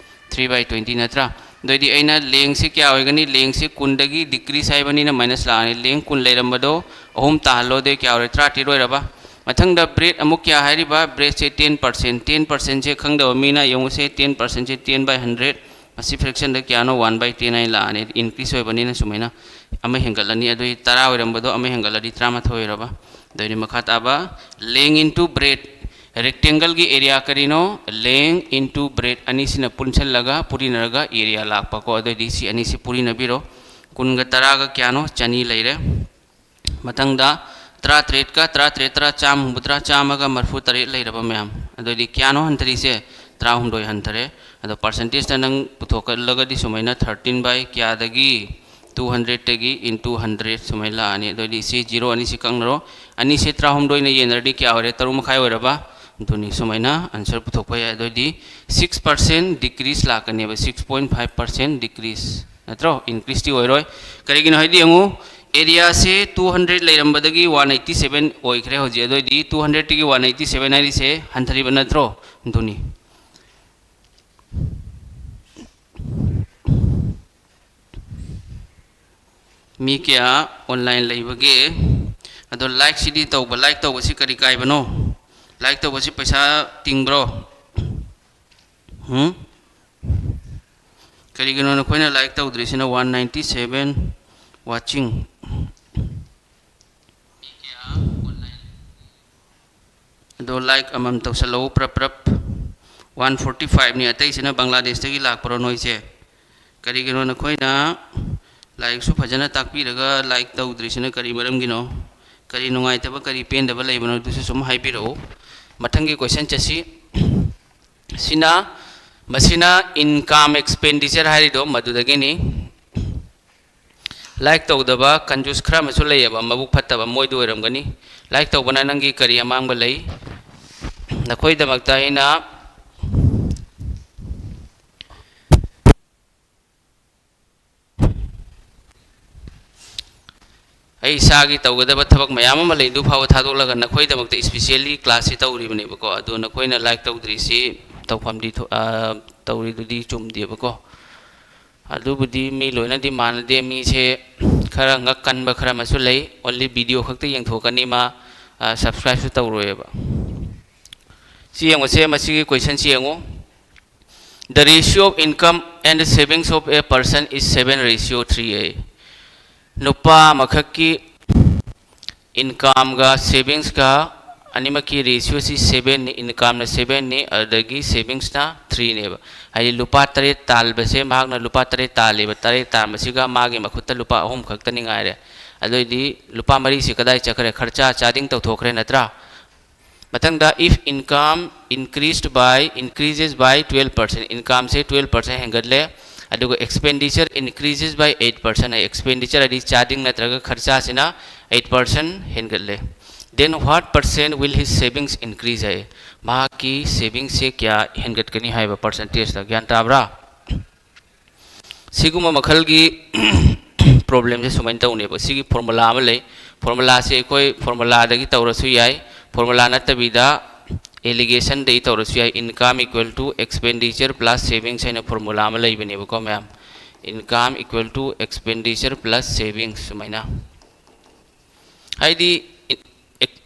ꯊ꯭ꯔꯤ ꯕꯥꯏ ꯇ꯭ꯋꯦꯟꯇꯤ ꯅꯠꯇ꯭ꯔꯥ? ꯑꯗꯨꯑꯣꯏꯗꯤ ꯑꯩꯅ ꯂꯦꯡꯁꯦ ꯀꯌꯥ ꯑꯣꯏꯒꯅꯤ? ꯂꯦꯡꯁꯦ ꯀꯨꯟꯗꯒꯤ ꯗꯤꯀ꯭ꯔꯤꯁ ꯍꯥꯏꯕꯅꯤꯅ ꯃꯥꯏꯅꯁ ꯂꯥꯛꯑꯅꯤ꯫ ꯂꯦꯡ ꯀꯨꯟ ꯂꯩꯔꯝꯕꯗꯣ ꯑꯍꯨꯝ ꯇꯥꯍꯜꯂꯣ, ꯑꯗꯨꯗꯤ ꯀꯌꯥ ꯑꯣꯏꯔꯦ? ꯇꯔꯥꯇꯔꯦꯠ ꯑꯣꯏꯔꯕ꯫ ꯃꯊꯪꯗ ꯕ꯭ꯔꯦꯗ ꯑꯃꯨꯛ ꯀꯌꯥ ꯍꯥꯏꯔꯤꯕ? ꯕ꯭ꯔꯦꯗꯁꯦ ꯇꯦꯟ ꯄꯥꯔꯁꯦꯟ꯫ ꯇꯦꯟ ꯄꯥꯔꯁꯦꯟꯁꯦ ꯈꯪꯗꯕ ꯃꯤꯅ ꯌꯦꯡꯉꯨꯁꯦ, ꯇꯦꯟ ꯄꯥꯔꯁꯦꯟꯁꯦ ꯇꯦꯟ ꯕꯥꯏ ꯍꯟꯗ꯭ꯔꯦꯠ, ꯃꯁꯤ ꯐ꯭ꯔꯦꯛꯁꯟꯗ ꯀꯌꯥꯅꯣ? ꯋꯥꯟ ꯕꯥꯏ ꯇꯦꯟ ꯍꯥꯏꯅ ꯂꯥꯛꯑꯅꯤ꯫ ꯏꯟꯀ꯭ꯔꯤꯁ ꯑꯣꯏꯕꯅꯤꯅ ꯁꯨꯃꯥꯏꯅ ꯑꯃ ꯍꯦꯟꯒꯠꯂꯅꯤ꯫ ꯑꯗꯨꯗꯤ ꯇꯔꯥ ꯑꯣꯏꯔꯝꯕꯗꯣ ꯑꯃ ꯍꯦꯟꯒꯠꯂꯗꯤ ꯇꯔꯥꯃꯥꯊꯣꯏ ꯑꯣꯏꯔꯕ꯫ ꯑꯗꯨꯗꯤ ꯃꯈꯥ ꯇꯥꯕ, ꯂꯦꯡ ꯏꯟꯇꯨ ꯕ꯭ꯔꯦꯗ꯫ ꯔꯦꯛꯇꯦꯡꯒꯜꯒꯤ ꯑꯦꯔꯤꯌꯥ ꯀꯔꯤꯅꯣ? ꯂꯦꯡ ꯏꯟꯇꯨ ꯕ꯭ꯔꯦꯗ ꯑꯅꯤꯁꯤꯅ ꯄꯨꯟꯁꯤꯜꯂꯒ ꯄꯨꯔꯤꯅꯔꯒ ꯑꯦꯔꯤꯌꯥ ꯂꯥꯛꯄꯀꯣ꯫ ꯑꯗꯨꯑꯣꯏꯗꯤ ꯁꯤ ꯑꯅꯤꯁꯤ ꯄꯨꯔꯤꯅꯕꯤꯔꯣ꯫ ꯀꯨꯟꯒ ꯇꯔꯥꯒ ꯀꯌꯥꯅꯣ? ꯆꯅꯤ ꯂꯩꯔꯦ꯫ ꯃꯊꯪꯗ ꯇꯔꯥꯇꯔꯦꯠꯀ ꯇꯔꯥꯇꯔꯦꯠ ꯇꯔꯥ ꯆꯥꯝꯃ ꯍꯨꯝꯐꯨꯇꯔꯥ, ꯆꯥꯝꯃꯒ ꯃꯔꯤꯐꯨꯇꯔꯦꯠ ꯂꯩꯔꯕ ꯃꯌꯥꯝ꯫ ꯑꯗꯨꯑꯣꯏꯗꯤ ꯀꯌꯥꯅꯣ ꯍꯟꯊꯔꯤꯁꯦ? ꯇꯔꯥꯍꯨꯝꯗꯣꯏ ꯍꯟꯊꯔꯦ꯫ ꯑꯗꯣ ꯄꯥꯔꯁꯦꯟꯇꯦꯖꯇ ꯅꯪ ꯄꯨꯊꯣꯛꯀꯠꯂꯒꯗꯤ ꯁꯨꯃꯥꯏꯅ ꯊꯥꯔꯇꯤꯟ ꯕꯥꯏ ꯀꯌꯥꯗꯒꯤ? ꯇꯨ ꯍꯟꯗ꯭ꯔꯦꯠꯇꯒꯤ ꯏꯟꯇꯨ ꯍꯟꯗ꯭ꯔꯦꯠ ꯁꯨꯃꯥꯏꯅ ꯂꯥꯛꯑꯅꯤ꯫ ꯑꯗꯨꯑꯣꯏꯗꯤ ꯁꯤ ꯖꯤꯔꯣ ꯑꯅꯤꯁꯤ ꯀꯛꯅꯔꯣ꯫ ꯑꯅꯤꯁꯦ ꯇꯔꯥꯍꯨꯝꯗꯣꯏꯅ ꯌꯦꯟꯅꯔꯗꯤ ꯀꯌꯥ ꯑꯣꯏꯔꯦ? ꯇꯔꯨꯛ ꯃꯈꯥꯏ ꯑꯣꯏꯔꯕ? ꯑꯗꯨꯅꯤ꯫ ꯁꯨꯃꯥꯏꯅ ꯑꯟꯁꯔ ꯄꯨꯊꯣꯛꯄ ꯌꯥꯏ꯫ ꯑꯗꯨꯑꯣꯏꯗꯤ ꯁꯤꯛꯁ ꯄꯥꯔꯁꯦꯟ ꯗꯤꯀ꯭ꯔꯤꯁ ꯂꯥꯛꯀꯅꯦꯕ, six point five percent decrease ꯅꯠꯇ꯭ꯔꯣ? ꯏꯟꯀ꯭ꯔꯤꯁꯇꯤ ꯑꯣꯏꯔꯣꯏ꯫ ꯀꯔꯤꯒꯤꯅꯣ ꯍꯥꯏꯗꯤ ꯌꯦꯡꯉꯨ, ꯑꯦꯔꯤꯌꯥꯁꯦ ꯇꯨ ꯍꯟꯗ꯭ꯔꯦꯠ ꯂꯩꯔꯝꯕꯗꯒꯤ ꯋꯥꯟ ꯑꯩꯠꯇꯤ ꯁꯕꯦꯟ ꯑꯣꯏꯈ꯭ꯔꯦ ꯍꯧꯖꯤꯛ꯫ ꯑꯗꯨꯑꯣꯏꯗꯤ ꯇꯨ ꯍꯟꯗ꯭ꯔꯦꯠꯇꯒꯤ ꯋꯥꯟ ꯑꯩꯠꯇꯤ ꯁꯕꯦꯟ ꯍꯥꯏꯔꯤꯁꯦ ꯍꯟꯊꯔꯤꯕ ꯅꯠꯇ꯭ꯔꯣ? ꯑꯗꯨꯅꯤ꯫ ꯃꯤ ꯀꯌꯥ ꯑꯣꯟꯂꯥꯏꯟ ꯂꯩꯕꯒꯦ? ꯑꯗꯣ ꯂꯥꯏꯛꯁꯤꯗꯤ ꯇꯧꯕ, ꯂꯥꯏꯛ ꯇꯧꯕꯁꯤ ꯀꯔꯤ ꯀꯥꯏꯕꯅꯣ? ꯂꯥꯏꯛ ꯇꯧꯕꯁꯤ ꯄꯩꯁꯥ ꯇꯤꯡꯕ꯭ꯔꯣ? ꯍꯨꯝ? ꯀꯔꯤꯒꯤꯅꯣ ꯅꯈꯣꯏꯅ ꯂꯥꯏꯛ ꯇꯧꯗ꯭ꯔꯤꯁꯤꯅ? ꯋꯥꯟ ꯅꯥꯏꯟꯇꯤ ꯁꯕꯦꯟ ꯋꯥꯆꯤꯡ꯫ ꯑꯗꯣ ꯂꯥꯏꯛ ꯑꯃꯃꯝ ꯇꯧꯁꯜꯂꯛꯎ, ꯄ꯭ꯔꯞ ꯄ꯭ꯔꯞ꯫ ꯋꯥꯟ ꯐꯣꯔꯇꯤ ꯐꯥꯏꯚꯅꯤ꯫ ꯑꯇꯩꯁꯤꯅ ꯕꯪꯒ꯭ꯂꯥꯗꯦꯁꯇꯒꯤ ꯂꯥꯛꯄ꯭ꯔꯣ ꯅꯣꯏꯁꯦ? ꯀꯔꯤꯒꯤꯅꯣ ꯅꯈꯣꯏꯅ ꯂꯥꯏꯔꯤꯛꯁꯨ ꯐꯖꯅ ꯇꯥꯛꯄꯤꯔꯒ ꯂꯥꯏꯛ ꯇꯧꯗ꯭ꯔꯤꯁꯤꯅ ꯀꯔꯤ ꯃꯔꯝꯒꯤꯅꯣ? ꯀꯔꯤ ꯅꯨꯡꯉꯥꯏꯇꯕ, ꯀꯔꯤ ꯄꯦꯟꯗꯕ ꯂꯩꯕꯅꯣ? ꯑꯗꯨꯁꯨ ꯁꯨꯝ ꯍꯥꯏꯕꯤꯔꯛꯎ꯫ ꯃꯊꯪꯒꯤ ꯀꯣꯏꯁꯟ ꯆꯠꯁꯤ꯫ ꯁꯤꯅ, ꯃꯁꯤꯅ ꯏꯟꯀꯝ ꯑꯦꯛꯁꯄꯦꯟꯗꯤꯆꯔ ꯍꯥꯏꯔꯤꯗꯣ ꯃꯗꯨꯗꯒꯤꯅꯤ꯫ ꯂꯥꯏꯛ ꯇꯧꯗꯕ ꯀꯟꯖꯨꯁ ꯈꯔ ꯑꯃꯁꯨ ꯂꯩꯌꯦꯕ, ꯃꯕꯨꯛ ꯐꯠꯇꯕ, ꯃꯣꯏꯗꯨ ꯑꯣꯏꯔꯝꯒꯅꯤ꯫ ꯂꯥꯏꯛ ꯇꯧꯕꯅ ꯅꯪꯒꯤ ꯀꯔꯤ ꯑꯃꯥꯡꯕ ꯂꯩ? ꯅꯈꯣꯏꯗꯃꯛꯇ ꯑꯩꯅ ꯑꯩ ꯏꯁꯥꯒꯤ ꯇꯧꯒꯗꯕ ꯊꯕꯛ ꯃꯌꯥꯝ ꯑꯃ ꯂꯩ, ꯑꯗꯨ ꯐꯥꯎꯕ ꯊꯥꯗꯣꯛꯂꯒ ꯅꯈꯣꯏꯗꯃꯛꯇ ꯏꯁꯄꯤꯁꯦꯜꯂꯤ ꯀ꯭ꯂꯥꯁꯁꯤ ꯇꯧꯔꯤꯕꯅꯦꯕꯀꯣ꯫ ꯑꯗꯣ ꯅꯈꯣꯏꯅ ꯂꯥꯏꯛ ꯇꯧꯗ꯭ꯔꯤꯁꯤ, ꯇꯧꯐꯝꯗꯤ ꯊꯣ-, ꯑ, ꯇꯧꯔꯤꯗꯨꯗꯤ ꯆꯨꯝꯗꯦꯕꯀꯣ꯫ ꯑꯗꯨꯕꯨꯗꯤ ꯃꯤ ꯂꯣꯏꯅꯗꯤ ꯃꯥꯟꯅꯗꯦ, ꯃꯤꯁꯦ ꯈꯔ ꯉꯛ ꯀꯟꯕ ꯈꯔ ꯑꯃꯁꯨ ꯂꯩ, ꯑꯣꯟꯂꯤ ꯚꯤꯗꯤꯑꯣ ꯈꯛꯇ ꯌꯦꯡꯊꯣꯛꯀꯅꯤ, ꯃꯥ, ꯑ, ꯁꯕꯁꯀ꯭ꯔꯥꯏꯕꯁꯨ ꯇꯧꯔꯣꯏꯕ꯫ ꯁꯤ ꯌꯦꯡꯉꯨꯁꯦ, ꯃꯁꯤꯒꯤ ꯀꯣꯏꯁꯟꯁꯤ ꯌꯦꯡꯉꯨ꯫ The ratio of income and savings of a person is seven ratio three ꯑꯌꯦ꯫ ꯅꯨꯄꯥ ꯑꯃꯈꯛꯀꯤ ꯏꯟꯀꯝꯒ ꯁꯦꯚꯤꯡꯁꯀ ꯑꯅꯤꯃꯛꯀꯤ ꯔꯦꯁꯤꯌꯣꯁꯤ ꯁꯦꯚꯦꯟꯅꯤ, ꯏꯟꯀꯝꯅ ꯁꯦꯚꯦꯟꯅꯤ, ꯑꯗꯨꯗꯒꯤ ꯁꯦꯚꯤꯡꯁꯅ ꯊ꯭ꯔꯤꯅꯦꯕ꯫ ꯍꯥꯏꯗꯤ ꯂꯨꯄꯥ ꯇꯔꯦꯠ ꯇꯥꯜꯕꯁꯦ, ꯃꯍꯥꯛꯅ ꯂꯨꯄꯥ ꯇꯔꯦꯠ ꯇꯥꯜꯂꯦꯕ, ꯇꯔꯦꯠ ꯇꯥꯟꯕꯁꯤꯒ ꯃꯥꯒꯤ ꯃꯈꯨꯠꯇ ꯂꯨꯄꯥ ꯑꯍꯨꯝ ꯈꯛꯇꯅꯤ ꯉꯥꯏꯔꯦ꯫ ꯑꯗꯨꯑꯣꯏꯗꯤ ꯂꯨꯄꯥ ꯃꯔꯤꯁꯤ ꯀꯗꯥꯏ ꯆꯠꯈ꯭ꯔꯦ? ꯈꯔꯆꯥ ꯆꯥꯗꯤꯡ ꯇꯧꯊꯣꯛꯈ꯭ꯔꯦ ꯅꯠꯇ꯭ꯔꯥ? ꯃꯊꯪꯗ, if income increased by, increases by twelve percent, ꯏꯟꯀꯝꯁꯦ twelve percent ꯍꯦꯟꯒꯠꯂꯦ, ꯑꯗꯨꯒ expenditure increases by eight percent high, expenditure ꯍꯥꯏꯗꯤ ꯆꯥꯗꯤꯡ ꯅꯠꯇ꯭ꯔꯒ ꯈꯔꯆꯥꯁꯤꯅ eight percent ꯍꯦꯟꯒꯠꯂꯦ, then what percent will his savings increase ꯍꯥꯏ, ꯃꯍꯥꯛꯀꯤ ꯁꯦꯚꯤꯡꯁꯁꯦ ꯀꯌꯥ ꯍꯦꯟꯒꯠꯀꯅꯤ ꯍꯥꯏꯕ ꯄꯥꯔꯁꯦꯟꯇꯦꯖꯇ, ꯒ꯭ꯌꯥꯟ ꯇꯥꯕ꯭ꯔꯥ? ꯁꯤꯒꯨꯝꯕ ꯃꯈꯜꯒꯤ ꯄ꯭ꯔꯣꯕ꯭ꯂꯦꯝꯁꯦ ꯁꯨꯃꯥꯏꯅ ꯇꯧꯅꯦꯕ꯫ ꯁꯤꯒꯤ ꯐꯣꯔꯃꯨꯂꯥ ꯑꯃ ꯂꯩ꯫ ꯐꯣꯔꯃꯨꯂꯥꯁꯦ ꯑꯩꯈꯣꯏ ꯐꯣꯔꯃꯨꯂꯥꯗꯒꯤ ꯇꯧꯔꯁꯨ ꯌꯥꯏ, ꯐꯣꯔꯃꯨꯂꯥ ꯅꯠꯇꯕꯤꯗ ꯑꯦꯂꯤꯒꯦꯁꯟꯗꯒꯤ ꯇꯧꯔꯁꯨ ꯌꯥꯏ꯫ Income equal to expenditure plus savings ꯍꯥꯏꯅ ꯐꯣꯔꯃꯨꯂꯥ ꯑꯃ ꯂꯩꯕꯅꯦꯕꯀꯣ ꯃꯌꯥꯝ꯫ Income equal to expenditure plus savings ꯁꯨꯃꯥꯏꯅ꯫ ꯍꯥꯏꯗꯤ,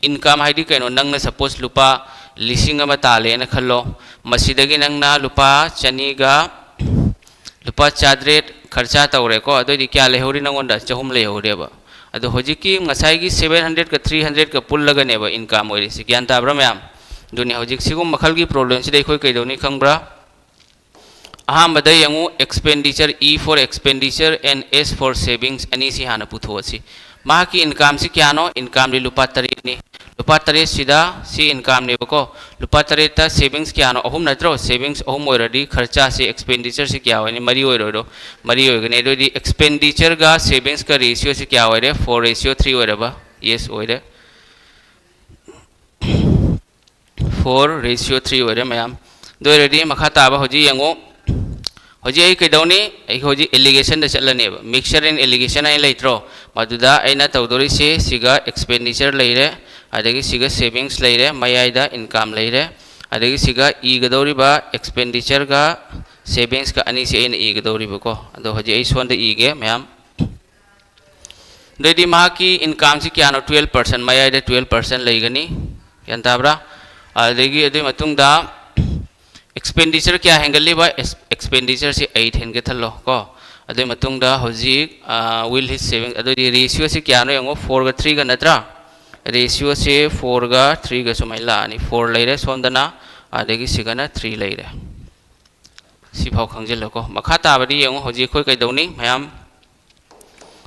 ꯏꯟꯀꯝ ꯍꯥꯏꯗꯤ ꯀꯩꯅꯣ? ꯅꯪꯅ ꯁꯄꯣꯁ ꯂꯨꯄꯥ ꯂꯤꯁꯤꯡ ꯑꯃ ꯇꯥꯜꯂꯦꯅ ꯈꯜꯂꯣ, ꯃꯁꯤꯗꯒꯤ ꯅꯪꯅ ꯂꯨꯄꯥ ꯆꯅꯤꯒ, ꯂꯨꯄꯥ ꯆꯥꯇ꯭ꯔꯦꯠ ꯈꯔꯆꯥ ꯇꯧꯔꯦꯀꯣ, ꯑꯗꯨꯑꯣꯏꯗꯤ ꯀꯌꯥ ꯂꯩꯍꯧꯔꯤ ꯅꯪꯉꯣꯟꯗ? ꯆꯍꯨꯝ ꯂꯩꯍꯧꯔꯦꯕ꯫ ꯑꯗꯣ ꯍꯧꯖꯤꯛꯀꯤ ꯉꯁꯥꯏꯒꯤ ꯁꯦꯚꯦꯟ ꯍꯟꯗ꯭ꯔꯦꯠꯀ ꯊ꯭ꯔꯤ ꯍꯟꯗ꯭ꯔꯦꯠꯀ ꯄꯨꯜꯂꯒꯅꯦꯕ ꯏꯟꯀꯝ ꯑꯣꯏꯔꯤꯁꯤ, ꯒ꯭ꯌꯥꯟ ꯇꯥꯕ꯭ꯔꯥ ꯃꯌꯥꯝ? ꯑꯗꯨꯅꯤ, ꯍꯧꯖꯤꯛ ꯁꯤꯒꯨꯝꯕ ꯃꯈꯜꯒꯤ problemꯁꯤꯗ ꯑꯩꯈꯣꯏ ꯀꯩꯗꯧꯅꯤ ꯈꯪꯕ꯭ꯔꯥ? ꯑꯍꯥꯟꯕꯗ ꯌꯦꯡꯉꯨ, expenditure, E for expenditure and S for savings ꯑꯅꯤꯁꯤ ꯍꯥꯟꯅ ꯄꯨꯊꯣꯛꯑꯁꯤ꯫ ꯃꯍꯥꯛꯀꯤ incomeꯁꯤ ꯀꯌꯥꯅꯣ? Incomeꯗꯤ ꯂꯨꯄꯥ ꯇꯔꯦꯠꯅꯤ꯫ ꯂꯨꯄꯥ ꯇꯔꯦꯠꯁꯤꯗ ꯁꯤ incomeꯅꯦꯕꯀꯣ꯫ ꯂꯨꯄꯥ ꯇꯔꯦꯠꯇ savings ꯀꯌꯥꯅꯣ? ꯑꯍꯨꯝ ꯅꯠꯇ꯭ꯔꯣ? Savings ꯑꯍꯨꯝ ꯑꯣꯏꯔꯗꯤ ꯈꯔꯆꯥꯁꯤ, expenditure ꯁꯤ ꯀꯌꯥ ꯑꯣꯏꯅꯤ? ꯃꯔꯤ ꯑꯣꯏꯔꯣꯏꯗ꯭ꯔꯣ? ꯃꯔꯤ ꯑꯣꯏꯒꯅꯤ꯫ ꯑꯗꯨꯑꯣꯏꯗꯤ expenditure ꯒ savings ꯀ ratio ꯁꯤ ꯀꯌꯥ ꯑꯣꯏꯔꯦ? Four ratio three ꯑꯣꯏꯔꯕ? Yes ꯑꯣꯏꯔꯦ꯫ Four ratio three ꯑꯣꯏꯔꯦ ꯃꯌꯥꯝ꯫ ꯑꯗꯨ ꯑꯣꯏꯔꯗꯤ ꯃꯈꯥ ꯇꯥꯕ ꯍꯧꯖꯤꯛ ꯌꯦꯡꯉꯨ꯫ ꯍꯧꯖꯤꯛ ꯑꯩ ꯀꯩꯗꯧꯅꯤ? ꯑꯩ ꯍꯧꯖꯤꯛ allocationꯗ ꯆꯠꯂꯅꯦꯕ꯫ Mixture and allocation ꯍꯥꯏꯅ ꯂꯩꯇ꯭ꯔꯣ? ꯃꯗꯨꯗ ꯑꯩꯅ ꯇꯧꯗꯣꯔꯤꯁꯦ, ꯁꯤꯒ expenditure ꯂꯩꯔꯦ, ꯑꯗꯒꯤ ꯁꯤꯒ savings ꯂꯩꯔꯦ, ꯃꯌꯥꯏꯗ income ꯂꯩꯔꯦ, ꯑꯗꯒꯤ ꯁꯤꯒ ꯏꯒꯗꯧꯔꯤꯕ expenditure ꯒ savings ꯀ ꯑꯅꯤꯁꯤ ꯑꯩꯅ ꯏꯒꯗꯧꯔꯤꯕꯀꯣ꯫ ꯑꯗꯣ ꯍꯧꯖꯤꯛ ꯑꯩ ꯁꯣꯝꯗ ꯏꯒꯦ ꯃꯌꯥꯝ꯫ ꯑꯗꯩꯗꯤ ꯃꯍꯥꯛꯀꯤ incomeꯁꯤ ꯀꯌꯥꯅꯣ? Twelve percent, ꯃꯌꯥꯏꯗ twelve percent ꯂꯩꯒꯅꯤ꯫ ꯒ꯭ꯌꯥꯟ ꯇꯥꯕ꯭ꯔꯥ? ꯑꯗꯒꯤ ꯑꯗꯨꯒꯤ ꯃꯇꯨꯡꯗ expenditure ꯀꯌꯥ ꯍꯦꯟꯒꯠꯂꯤꯕ? Ex-, expenditureꯁꯤ eight ꯍꯦꯟꯒꯠꯍꯜꯂꯣ ꯀꯣ꯫ ꯑꯗꯨꯒꯤ ꯃꯇꯨꯡꯗ ꯍꯧꯖꯤꯛ, ꯑ, will his saving, ꯑꯗꯨꯗꯤ ratioꯁꯤ ꯀꯌꯥꯅꯣ ꯌꯦꯡꯉꯣ, fourꯒ threeꯒ ꯅꯠꯇ꯭ꯔꯥ? Ratioꯁꯤ fourꯒ threeꯒ ꯁꯨꯃꯥꯏꯅ ꯂꯥꯛꯑꯅꯤ꯫ Four ꯂꯩꯔꯦ ꯁꯣꯝꯗꯅ, ꯑꯗꯒꯤ ꯁꯤꯒꯅ three ꯂꯩꯔꯦ꯫ ꯁꯤꯐꯥꯎ ꯈꯪꯖꯤꯜꯂꯣꯀꯣ꯫ ꯃꯈꯥ ꯇꯥꯕꯗꯤ ꯌꯦꯡꯉꯨ, ꯍꯧꯖꯤꯛ ꯑꯩꯈꯣꯏ ꯀꯩꯗꯧꯅꯤ ꯃꯌꯥꯝ?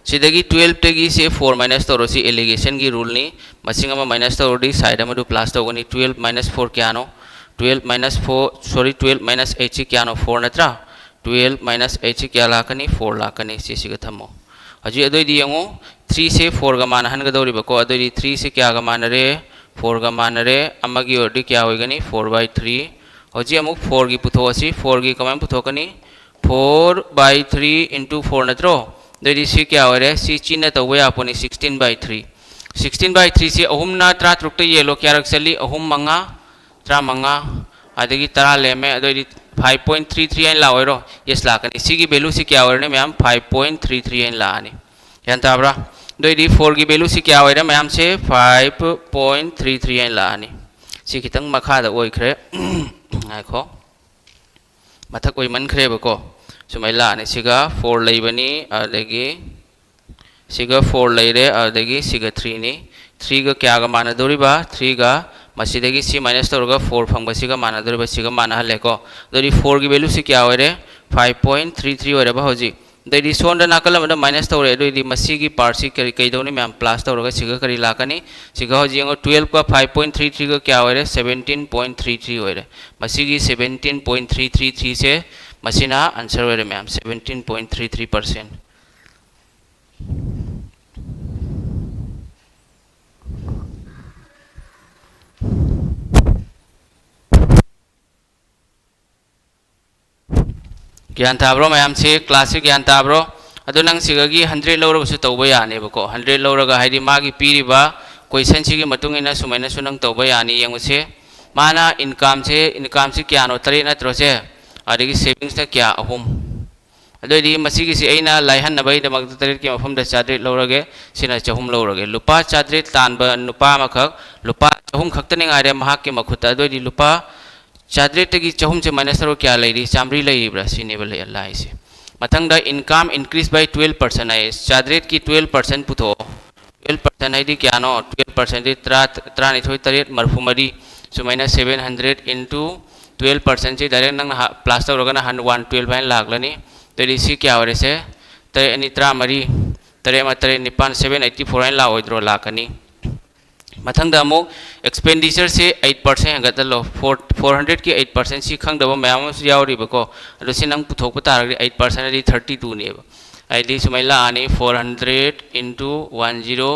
ꯁꯤꯗꯒꯤ twelveꯇꯒꯤ ꯁꯤ four minus ꯇꯧꯔꯣ, ꯁꯤ allocationꯒꯤ ruleꯅꯤ꯫ ꯃꯁꯤꯡ ꯑꯃ minus ꯇꯧꯔꯗꯤ side ꯑꯃꯗꯨ plus ꯇꯧꯒꯅꯤ꯫ Twelve minus four ꯀꯌꯥꯅꯣ? Twelve minus four, sorry, twelve minus eight ꯁꯤ ꯀꯌꯥꯅꯣ? Four ꯅꯠꯇ꯭ꯔꯥ? Twelve minus eight ꯁꯤ ꯀꯌꯥ ꯂꯥꯛꯀꯅꯤ? Four ꯂꯥꯛꯀꯅꯤ꯫ ꯁꯤꯁꯤꯒ ꯊꯝꯃꯣ꯫ ꯍꯧꯖꯤꯛ ꯑꯗꯨꯑꯣꯏꯗꯤ ꯌꯦꯡꯉꯨ, threeꯁꯦ fourꯒ ꯃꯥꯟꯅꯍꯟꯒꯗꯧꯔꯤꯕꯀꯣ꯫ ꯑꯗꯨꯑꯣꯏꯗꯤ threeꯁꯦ ꯀꯌꯥꯒ ꯃꯥꯟꯅꯔꯦ? Fourꯒ ꯃꯥꯟꯅꯔꯦ꯫ ꯑꯃꯒꯤ ꯑꯣꯏꯔꯗꯤ ꯀꯌꯥ ꯑꯣꯏꯒꯅꯤ? Four by three꯫ ꯍꯧꯖꯤꯛ ꯑꯃꯨꯛ fourꯒꯤ ꯄꯨꯊꯣꯛꯑꯁꯤ꯫ Fourꯒꯤ ꯀꯃꯥꯏꯅ ꯄꯨꯊꯣꯛꯀꯅꯤ? Four by three into four ꯅꯠꯇ꯭ꯔꯣ? ꯑꯗꯨꯑꯣꯏꯗꯤ ꯁꯤ ꯀꯌꯥ ꯑꯣꯏꯔꯦ? ꯁꯤ ꯆꯤꯟꯅ ꯇꯧꯕ ꯌꯥꯄꯣꯠꯅꯤ, sixteen by three꯫ Sixteen by threeꯁꯤ ꯑꯍꯨꯝꯅ ꯇꯔꯥꯇꯔꯨꯛꯇ ꯌꯦꯜꯂꯣ, ꯀꯌꯥꯔꯛ ꯆꯠꯂꯤ? ꯑꯍꯨꯝ ꯃꯉꯥ, ꯇꯔꯥꯃꯉꯥ, ꯑꯗꯒꯤ ꯇꯔꯥ ꯂꯦꯝꯃꯦ꯫ ꯑꯗꯨꯑꯣꯏꯗꯤ five point three three ꯍꯥꯏꯅ ꯂꯥꯛꯑꯣꯏꯔꯣ? Yes ꯂꯥꯛꯀꯅꯤ꯫ ꯁꯤꯒꯤ valueꯁꯤ ꯀꯌꯥ ꯑꯣꯏꯔꯅꯤ ꯃꯌꯥꯝ? Five point three three ꯍꯥꯏꯅ ꯂꯥꯛꯑꯅꯤ꯫ ꯒ꯭ꯌꯥꯟ ꯇꯥꯕ꯭ꯔꯥ? ꯑꯗꯨꯑꯣꯏꯗꯤ fourꯒꯤ valueꯁꯤ ꯀꯌꯥ ꯑꯣꯏꯔꯦ ꯃꯌꯥꯝꯁꯦ? Five point three three ꯍꯥꯏꯅ ꯂꯥꯛꯑꯅꯤ꯫ ꯁꯤ ꯈꯤꯇꯪ ꯃꯈꯥꯗ ꯑꯣꯏꯈ꯭ꯔꯦ꯫ ꯉꯥꯏꯈꯣ꯫ ꯃꯊꯛ ꯑꯣꯏꯃꯟꯈ꯭ꯔꯦꯕꯀꯣ꯫ ꯁꯨꯃꯥꯏꯅ ꯂꯥꯛꯑꯅꯤ꯫ ꯁꯤꯒ four ꯂꯩꯕꯅꯤ, ꯑꯗꯒꯤ ꯁꯤꯒ four ꯂꯩꯔꯦ, ꯑꯗꯒꯤ ꯁꯤꯒ threeꯅꯤ꯫ Threeꯒ ꯀꯌꯥꯒ ꯃꯥꯟꯅꯗꯧꯔꯤꯕ? Threeꯒ ꯃꯁꯤꯗꯒꯤ ꯁꯤ minus ꯇꯧꯔꯒ four ꯐꯪꯕꯁꯤꯒ ꯃꯥꯟꯅꯗꯣꯔꯤꯕ, ꯁꯤꯒ ꯃꯥꯟꯅꯍꯜꯂꯦꯀꯣ꯫ ꯑꯗꯨꯗꯤ fourꯒꯤ valueꯁꯤ ꯀꯌꯥ ꯑꯣꯏꯔꯦ? Five point three three ꯑꯣꯏꯔꯕ ꯍꯧꯖꯤꯛ꯫ ꯑꯗꯩꯗꯤ ꯁꯣꯝꯗ ꯅꯥꯀꯜ ꯑꯃꯗ minus ꯇꯧꯔꯦ, ꯑꯗꯨꯑꯣꯏꯗꯤ ꯃꯁꯤꯒꯤ partꯁꯤ ꯀꯔꯤ, ꯀꯩꯗꯧꯅꯤ ꯃꯌꯥꯝ? Plus ꯇꯧꯔꯒ ꯁꯤꯒ ꯀꯔꯤ ꯂꯥꯛꯀꯅꯤ? ꯁꯤꯒ ꯍꯧꯖꯤꯛ ꯌꯦꯡꯉꯣ, twelveꯀ five point three threeꯒ ꯀꯌꯥ ꯑꯣꯏꯔꯦ? Seventeen point three three ꯑꯣꯏꯔꯦ꯫ ꯃꯁꯤꯒꯤ seventeen point three three threeꯁꯦ ꯃꯁꯤꯅ answer ꯑꯣꯏꯔꯦ ꯃꯌꯥꯝ, seventeen point three three percent꯫ ꯒ꯭ꯌꯥꯟ ꯇꯥꯕ꯭ꯔꯣ ꯃꯌꯥꯝꯁꯤ? Classꯁꯤ ꯒ꯭ꯌꯥꯟ ꯇꯥꯕ꯭ꯔꯣ? ꯑꯗꯣ ꯅꯪ ꯁꯤꯒꯒꯤ hundred ꯂꯧꯔꯒꯁꯨ ꯇꯧꯕ ꯌꯥꯅꯦꯕꯀꯣ꯫ Hundred ꯂꯧꯔꯒ, ꯍꯥꯏꯗꯤ ꯃꯥꯒꯤ ꯄꯤꯔꯤꯕ questionꯁꯤꯒꯤ ꯃꯇꯨꯡ ꯏꯟꯅ ꯁꯨꯃꯥꯏꯅꯁꯨ ꯅꯪ ꯇꯧꯕ ꯌꯥꯅꯤ꯫ ꯌꯦꯡꯉꯨꯁꯦ, ꯃꯥꯅ incomeꯁꯦ, incomeꯁꯤ ꯀꯌꯥꯅꯣ? ꯇꯔꯦꯠ ꯅꯠꯇ꯭ꯔꯣ ꯁꯦ? ꯑꯗꯒꯤ savingsꯅ ꯀꯌꯥ? ꯑꯍꯨꯝ꯫ ꯑꯗꯨꯑꯣꯏꯗꯤ ꯃꯁꯤꯒꯤꯁꯤ ꯑꯩꯅ ꯂꯥꯏꯍꯟꯅꯕꯒꯤꯗꯃꯛꯇ ꯇꯔꯦꯠꯀꯤ ꯃꯐꯝꯗ ꯆꯥꯇ꯭ꯔꯦꯠ ꯂꯧꯔꯒꯦ, ꯁꯤꯅ ꯆꯍꯨꯝ ꯂꯧꯔꯒꯦ꯫ ꯂꯨꯄꯥ ꯆꯥꯇ꯭ꯔꯦꯠ ꯇꯥꯟꯕ ꯅꯨꯄꯥ ꯑꯃꯈꯛ ꯂꯨꯄꯥ ꯆꯍꯨꯝ ꯈꯛꯇꯅꯤ ꯉꯥꯏꯔꯦ ꯃꯍꯥꯛꯀꯤ ꯃꯈꯨꯠꯇ꯫ ꯑꯗꯨꯑꯣꯏꯗꯤ ꯂꯨꯄꯥ ꯆꯥꯇ꯭ꯔꯦꯠꯇꯒꯤ ꯆꯍꯨꯝꯁꯦ minus ꯇꯧꯔ ꯀꯌꯥ ꯂꯩꯔꯤ? ꯆꯥꯃꯔꯤ ꯂꯩꯔꯤꯕ꯭ꯔꯥ? ꯁꯤꯅꯦꯕ ꯂꯩ-, ꯂꯥꯛꯏꯁꯦ꯫ ꯃꯊꯪꯗ income increase by twelve percent ꯍꯥꯏꯌꯦ꯫ ꯆꯥꯇ꯭ꯔꯦꯠꯀꯤ twelve percent ꯄꯨꯊꯣꯛꯑꯣ꯫ Twelve percent ꯍꯥꯏꯗꯤ ꯀꯌꯥꯅꯣ? Twelve percentꯗꯤ ꯇꯔꯥ, ꯇꯔꯥꯅꯤꯊꯣꯏ, ꯇꯔꯦꯠ, ꯃꯔꯐꯨ ꯃꯔꯤ꯫ ꯁꯨꯃꯥꯏꯅ seven hundred into twelve percentꯁꯤ direct ꯅꯪꯅ ꯍꯥ-, plus ꯇꯧꯔꯒꯅ ꯍꯟ-, one twelve ꯍꯥꯏꯅ ꯂꯥꯛꯂꯅꯤ꯫ ꯑꯗꯨꯗꯤ ꯁꯤ ꯀꯌꯥ ꯑꯣꯏꯔꯦ ꯁꯦ? ꯇꯔꯦꯠ ꯑꯅꯤ ꯇꯔꯥꯃꯔꯤ, ꯇꯔꯦꯠ ꯑꯃ ꯇꯔꯦꯠ, ꯅꯤꯄꯥꯟ, seven eighty four ꯍꯥꯏꯅ ꯂꯥꯛꯑꯣꯏꯗ꯭ꯔꯣ? ꯂꯥꯛꯀꯅꯤ꯫ ꯃꯊꯪꯗ ꯑꯃꯨꯛ expenditureꯁꯦ eight percent ꯍꯦꯟꯒꯠꯍꯜꯂꯣ꯫ Four, four hundredꯀꯤ eight percent ꯁꯤ ꯈꯪꯗꯕ ꯃꯌꯥꯝ ꯑꯃꯁꯨ ꯌꯥꯎꯔꯤꯕꯀꯣ꯫ ꯑꯗꯣ ꯁꯤ ꯅꯪ ꯄꯨꯊꯣꯛꯄ ꯇꯥꯔꯒꯗꯤ eight percent ꯍꯥꯏꯗꯤ thirty twoꯅꯦꯕ꯫ ꯍꯥꯏꯗꯤ ꯁꯨꯃꯥꯏꯅ ꯂꯥꯛꯑꯅꯤ, four hundred into one zero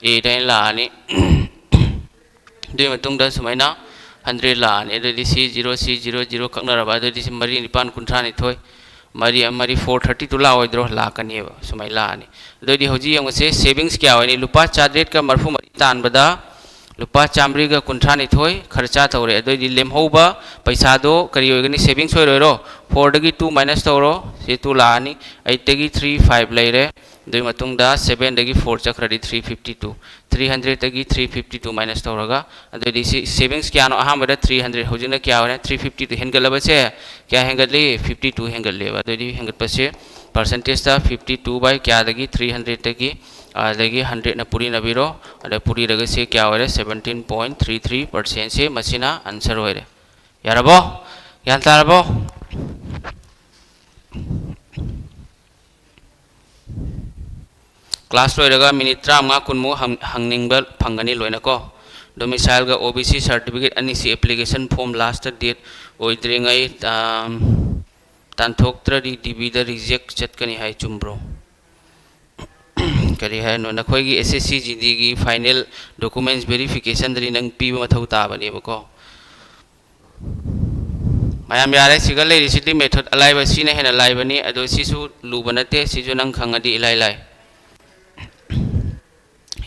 eight ꯍꯥꯏꯅ ꯂꯥꯛꯑꯅꯤ꯫ ꯑꯗꯨꯒꯤ ꯃꯇꯨꯡꯗ ꯁꯨꯃꯥꯏꯅ hundred ꯂꯥꯛꯑꯅꯤ꯫ ꯑꯗꯨꯗꯤ ꯁꯤ zero, ꯁꯤ zero, zero ꯀꯛꯅꯔꯕ꯫ ꯑꯗꯨꯗꯤ ꯁꯤ ꯃꯔꯤ ꯅꯤꯄꯥꯟ ꯀꯨꯟꯊ꯭ꯔꯥꯅꯤꯊꯣꯏ, ꯃꯔꯤ ꯑꯃ ꯃꯔꯤ, four thirty two ꯂꯥꯛꯑꯣꯏꯗ꯭ꯔꯣ? ꯂꯥꯛꯀꯅꯦꯕ, ꯁꯨꯃꯥꯏꯅ ꯂꯥꯛꯑꯅꯤ꯫ ꯑꯗꯨꯑꯣꯏꯗꯤ ꯍꯧꯖꯤꯛ ꯌꯦꯡꯉꯨꯁꯦ, savings ꯀꯌꯥ ꯑꯣꯏꯅꯤ? ꯂꯨꯄꯥ ꯆꯥꯇ꯭ꯔꯦꯠꯀ ꯃꯔꯐꯨ ꯃꯔꯤ ꯇꯥꯟꯕꯗ ꯂꯨꯄꯥ ꯆꯥꯃꯔꯤꯒ ꯀꯨꯟꯊ꯭ꯔꯥꯅꯤꯊꯣꯏ ꯈꯔꯆꯥ ꯇꯧꯔꯦ꯫ ꯑꯗꯨꯑꯣꯏꯗꯤ ꯂꯦꯝꯍꯧꯕ ꯄꯩꯁꯥꯗꯣ ꯀꯔꯤ ꯑꯣꯏꯒꯅꯤ? Savings ꯑꯣꯏꯔꯣꯏꯔꯣ? Fourꯗꯒꯤ two minus ꯇꯧꯔꯣ, ꯁꯤ two ꯂꯥꯛꯑꯅꯤ꯫ Eightꯇꯒꯤ three five ꯂꯩꯔꯦ꯫ ꯑꯗꯨꯒꯤ ꯃꯇꯨꯡꯗ sevenꯗꯒꯤ four ꯆꯠꯈ꯭ꯔꯗꯤ three fifty two, three hundredꯇꯒꯤ three fifty two minus ꯇꯧꯔꯒ, ꯑꯗꯨꯑꯣꯏꯗꯤ ꯁꯤ savings ꯀꯌꯥꯅꯣ? ꯑꯍꯥꯟꯕꯗ three hundred, ꯍꯧꯖꯤꯛꯅ ꯀꯌꯥ ꯑꯣꯏꯔꯦ? Three fifty two ꯍꯦꯟꯒꯠꯂꯕꯁꯦ ꯀꯌꯥ ꯍꯦꯟꯒꯠꯂꯤ? Fifty two ꯍꯦꯟꯒꯠꯂꯦꯕ꯫ ꯑꯗꯨꯑꯣꯏꯗꯤ ꯍꯦꯟꯒꯠꯄꯁꯦ Percentage ꯇ fifty two by ꯀꯌꯥꯗꯒꯤ? Three hundred ꯇꯒꯤ꯫ ꯑꯗꯒꯤ hundred ꯅ ꯄꯨꯔꯤꯅꯕꯤꯔꯣ꯫ ꯑꯗ ꯄꯨꯔꯤꯔꯒꯁꯤ ꯀꯌꯥ ꯑꯣꯏꯔꯦ? Seventeen point three three percent ꯁꯤ ꯃꯁꯤꯅ answer ꯑꯣꯏꯔꯦ꯫ ꯌꯥꯔꯕꯣ? ꯒ꯭ꯌꯥꯟ ꯇꯥꯔꯕꯣ? Class ꯂꯣꯏꯔꯒ minute ꯇꯔꯥꯃꯉꯥ ꯀꯨꯟꯃꯨꯛ ꯍꯪ-, ꯍꯪꯅꯤꯡꯕ ꯐꯪꯒꯅꯤ ꯂꯣꯏꯅꯀꯣ꯫ Domicile ꯒ O B C certificate ꯑꯅꯤꯁꯤ application form last date ꯑꯣꯏꯗ꯭ꯔꯤꯉꯩ, ꯑꯥꯝ, ꯇꯥꯟꯊꯣꯛꯇ꯭ꯔꯗꯤ D B ꯗ reject ꯆꯠꯀꯅꯤ ꯍꯥꯏ, ꯆꯨꯝꯕ꯭ꯔꯣ? ꯀꯔꯤ ꯍꯥꯏꯅꯣ? ꯅꯈꯣꯏꯒꯤ S S C G D ꯒꯤ final documents verification ꯗꯗꯤ ꯅꯪ ꯄꯤꯕ ꯃꯊꯧ ꯇꯥꯕꯅꯦꯕꯀꯣ꯫ ꯃꯌꯥꯝ ꯌꯥꯔꯦ, ꯁꯤꯒ ꯂꯩꯔꯤꯁꯤꯗꯤ method ꯑꯂꯥꯏꯕ, ꯁꯤꯅ ꯍꯦꯟꯅ ꯂꯥꯏꯕꯅꯤ꯫ ꯑꯗꯣ ꯁꯤꯁꯨ ꯂꯨꯕ ꯅꯠꯇꯦ, ꯁꯤꯁꯨ ꯅꯪ ꯈꯪꯉꯗꯤ ꯏꯂꯥꯏ ꯂꯥꯏ꯫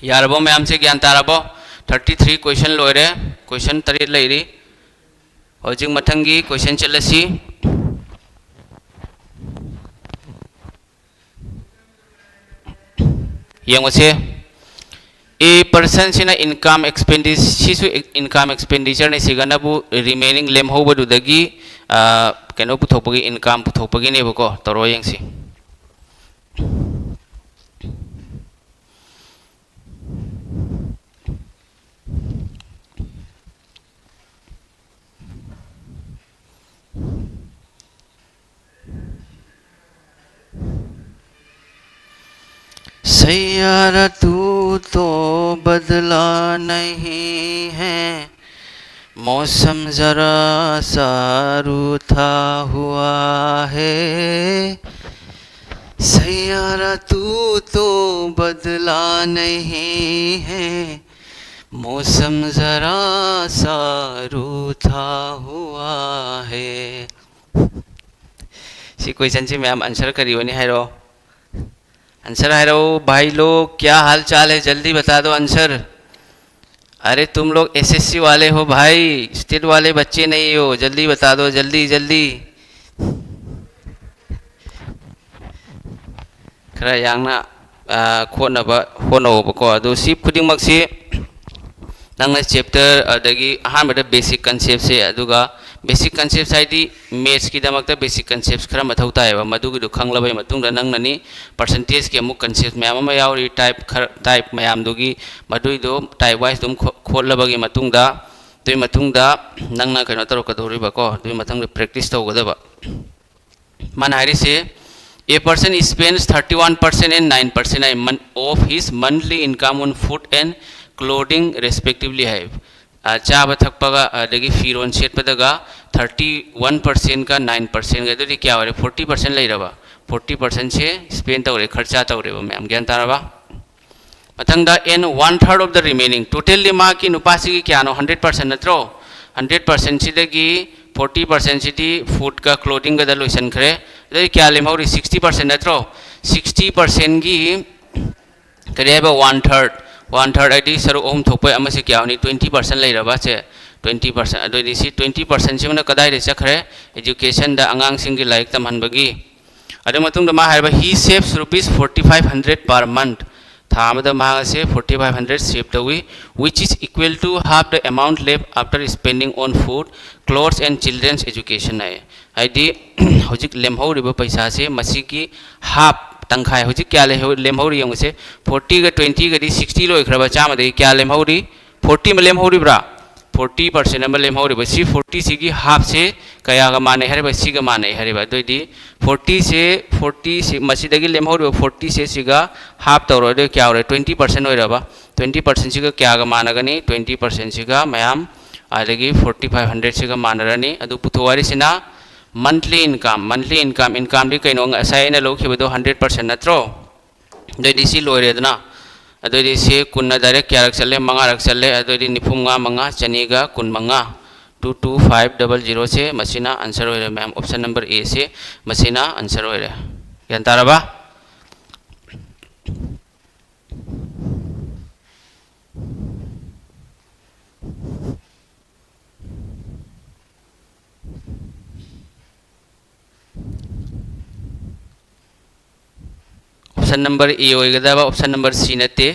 ꯌꯥꯔꯕꯣ ꯃꯌꯥꯝꯁꯦ? ꯒ꯭ꯌꯥꯟ ꯇꯥꯔꯕꯣ? Thirty three question ꯂꯣꯏꯔꯦ, question ꯇꯔꯦꯠ ꯂꯩꯔꯤ꯫ ꯍꯧꯖꯤꯛ ꯃꯊꯪꯒꯤ question ꯆꯠꯂꯁꯤ꯫ ꯌꯦꯡꯉꯨꯁꯦ꯫ A person ꯁꯤꯅ income expenditure, ꯁꯤꯁꯨ income expenditure ꯅꯤ, ꯁꯤꯒꯅꯕꯨ remaining ꯂꯦꯝꯍꯧꯕꯗꯨꯗꯒꯤ, ꯑ, ꯀꯩꯅꯣ ꯄꯨꯊꯣꯛꯄꯒꯤ, income ꯄꯨꯊꯣꯛꯄꯒꯤꯅꯦꯕꯀꯣ꯫ ꯇꯧꯔꯣ ꯌꯦꯡꯁꯤ꯫ सैयारा तू तो बदला नहीं है, मौसम जरा सा रूठा हुआ है। सैयारा तू तो बदला नहीं है, मौसम जरा सा रूठा हुआ है। ꯁꯤ question ꯁꯤ ꯃꯌꯥꯝ answer ꯀꯔꯤ ꯑꯣꯏꯅꯤ ꯍꯥꯏꯔꯣ? Answer ꯍꯥꯏꯔꯛꯑꯣ, भाई लोग, क्या हाल चाल है? जल्दी बता दो answer। अरे, तुम लोग S S C वाले हो भाई, state वाले बच्चे नहीं हो, जल्दी बता दो, जल्दी, जल्दी। ꯈꯔ ꯌꯥꯡꯅ, ꯑ, ꯈꯣꯠꯅꯕ ꯍꯣꯠꯅꯧꯕꯀꯣ꯫ ꯑꯗꯨ ꯁꯤ ꯈꯨꯗꯤꯡꯃꯛꯁꯤ ꯅꯪꯅ chapter, ꯑꯗꯒꯤ ꯑꯍꯥꯟꯕꯗ basic concept ꯁꯦ, ꯑꯗꯨꯒ Basic concepts ꯍꯥꯏꯗꯤ mathsꯀꯤꯗꯃꯛꯇ basic concepts ꯈꯔ ꯃꯊꯧ ꯇꯥꯏꯌꯦꯕ꯫ ꯃꯗꯨꯒꯤꯗꯣ ꯈꯪꯂꯕꯒꯤ ꯃꯇꯨꯡꯗ ꯅꯪꯅꯅꯤ percentageꯀꯤ ꯑꯃꯨꯛ concepts ꯃꯌꯥꯝ ꯑꯃ ꯌꯥꯎꯔꯤ, type ꯈꯔ, type ꯃꯌꯥꯝꯗꯨꯒꯤ, ꯃꯗꯨꯏꯗꯣ type wise ꯑꯗꯨꯝ ꯈꯣ-, ꯈꯣꯠꯂꯕꯒꯤ ꯃꯇꯨꯡꯗ, ꯑꯗꯨꯒꯤ ꯃꯇꯨꯡꯗ ꯅꯪꯅ ꯀꯩꯅꯣ ꯇꯧꯔꯛꯀꯗꯧꯔꯤꯕꯀꯣ, ꯑꯗꯨꯒꯤ ꯃꯊꯪꯗ practice ꯇꯧꯒꯗꯕ꯫ ꯃꯥꯅ ꯍꯥꯏꯔꯤꯁꯦ, "A person spends thirty one percent and nine percent of his monthly income on food and clothing respectively" ꯍꯥꯏ꯫ ꯑ, ꯆꯥꯕ ꯊꯛꯄꯒ ꯑꯗꯒꯤ ꯐꯤꯔꯣꯟ ꯁꯦꯠꯄꯗꯒ thirty one percentꯀ nine percentꯒ, ꯑꯗꯨꯗꯤ ꯀꯌꯥ ꯑꯣꯏꯔꯦ? Forty percent ꯂꯩꯔꯕ? Forty percentꯁꯦ spend ꯇꯧꯔꯦ, ꯈꯔꯆꯥ ꯇꯧꯔꯦꯕ ꯃꯌꯥꯝ, ꯒ꯭ꯌꯥꯟ ꯇꯥꯔꯕ? ꯃꯊꯪꯗ, "And one third of the remaining", totalꯗꯤ ꯃꯥꯒꯤ ꯅꯨꯄꯥꯁꯤꯒꯤ ꯀꯌꯥꯅꯣ? Hundred percent ꯅꯠꯇ꯭ꯔꯣ? Hundred percentꯁꯤꯗꯒꯤ forty percentꯁꯤꯗꯤ foodꯀ clothingꯒꯗ ꯂꯣꯏꯁꯤꯟꯈ꯭ꯔꯦ꯫ ꯑꯗꯩ ꯀꯌꯥ ꯂꯦꯝꯍꯧꯔꯤ? Sixty percent ꯅꯠꯇ꯭ꯔꯣ? Sixty percentꯒꯤ ꯀꯔꯤ ꯍꯥꯏꯕ? One third꯫ One third ꯍꯥꯏꯗꯤ ꯁꯔꯨꯛ ꯑꯍꯨꯝ ꯊꯣꯛꯄꯩ ꯑꯃꯁꯦ ꯀꯌꯥ ꯑꯣꯏꯅꯤ? Twenty percent ꯂꯩꯔꯕ ꯁꯦ? Twenty percent꯫ ꯑꯗꯨꯑꯣꯏꯗꯤ ꯁꯤ twenty percentꯁꯤꯃꯅ ꯀꯗꯥꯏꯗ ꯆꯠꯈ꯭ꯔꯦ? Educationꯗ, ꯑꯉꯥꯡꯁꯤꯡꯒꯤ ꯂꯥꯏꯔꯤꯛ ꯇꯝꯍꯟꯕꯒꯤ꯫ ꯑꯗꯨ ꯃꯇꯨꯡꯗ ꯃꯥ ꯍꯥꯏꯔꯤꯕ, "He saves rupees forty five hundred per month", ꯊꯥ ꯑꯃꯗ ꯃꯍꯥꯛ ꯑꯁꯦ forty five hundred save ꯇꯧꯏ, "which is equal to half the amount left after spending on food, clothes and children's education" ꯍꯥꯏ꯫ ꯍꯥꯏꯗꯤ, ꯍꯧꯖꯤꯛ ꯂꯦꯝꯍꯧꯔꯤꯕ ꯄꯩꯁꯥꯁꯦ ꯃꯁꯤꯒꯤ half, ꯇꯪꯈꯥꯏ꯫ ꯍꯧꯖꯤꯛ ꯀꯌꯥ ꯂꯩꯍꯧ-, ꯂꯦꯝꯍꯧꯔꯤ ꯌꯦꯡꯉꯨꯁꯦ꯫ Fortyꯒ twentyꯒꯗꯤ sixty ꯂꯣꯏꯈ꯭ꯔꯕ, ꯆꯥꯝꯃꯗꯒꯤ ꯀꯌꯥ ꯂꯦꯝꯍꯧꯔꯤ? Forty ꯑꯃ ꯂꯦꯝꯍꯧꯔꯤꯕ꯭ꯔꯥ? Forty percent ꯑꯃ ꯂꯦꯝꯍꯧꯔꯤꯕ꯫ ꯁꯤ fortyꯁꯤꯒꯤ halfꯁꯦ ꯀꯌꯥꯒ ꯃꯥꯟꯅꯩ ꯍꯥꯏꯔꯤꯕ? ꯁꯤꯒ ꯃꯥꯟꯅꯩ ꯍꯥꯏꯔꯤꯕ꯫ ꯑꯗꯨꯑꯣꯏꯗꯤ fortyꯁꯦ, fortyꯁꯦ, ꯃꯁꯤꯗꯒꯤ ꯂꯦꯝꯍꯧꯔꯤꯕ fortyꯁꯦ ꯁꯤꯒ half ꯇꯧꯔꯣ꯫ ꯑꯗꯨ ꯀꯌꯥ ꯑꯣꯏꯔꯦ? Twenty percent ꯑꯣꯏꯔꯕ꯫ Twenty percentꯁꯤꯒ ꯀꯌꯥꯒ ꯃꯥꯟꯅꯒꯅꯤ? Twenty percentꯁꯤꯒ ꯃꯌꯥꯝ, ꯑꯗꯒꯤ forty five hundredꯁꯤꯒ ꯃꯥꯟꯅꯔꯅꯤ꯫ ꯑꯗꯨ ꯄꯨꯊꯣꯛ ꯍꯥꯏꯔꯤꯁꯤꯅ monthly income꯫ Monthly income, incomeꯗꯤ ꯀꯩꯅꯣ? ꯉꯁꯥꯏ ꯑꯩꯅ ꯂꯧꯈꯤꯕꯗꯣ hundred percent ꯅꯠꯇ꯭ꯔꯣ? ꯑꯗꯨꯑꯣꯏꯗꯤ ꯁꯤ ꯂꯣꯏꯔꯦꯗꯅ꯫ ꯑꯗꯨꯑꯣꯏꯗꯤ ꯁꯤ ꯀꯨꯟꯅ direct ꯀꯌꯥꯔꯛ ꯆꯠꯂꯦ? ꯃꯉꯥꯔꯛ ꯆꯠꯂꯦ꯫ ꯑꯗꯨꯑꯣꯏꯗꯤ ꯅꯤꯐꯨ ꯃꯉꯥ ꯃꯉꯥ, ꯆꯅꯤꯒ ꯀꯨꯟ ꯃꯉꯥ꯫ Two two five double zeroꯁꯦ ꯃꯁꯤꯅ answer ꯑꯣꯏꯔꯦ, ꯃꯌꯥꯝ꯫ Option number Aꯁꯦ ꯃꯁꯤꯅ answer ꯑꯣꯏꯔꯦ꯫ ꯒ꯭ꯌꯥꯟ ꯇꯥꯔꯕ? Option number A ꯑꯣꯏꯒꯗꯕ, option number C ꯅꯠꯇꯦ꯫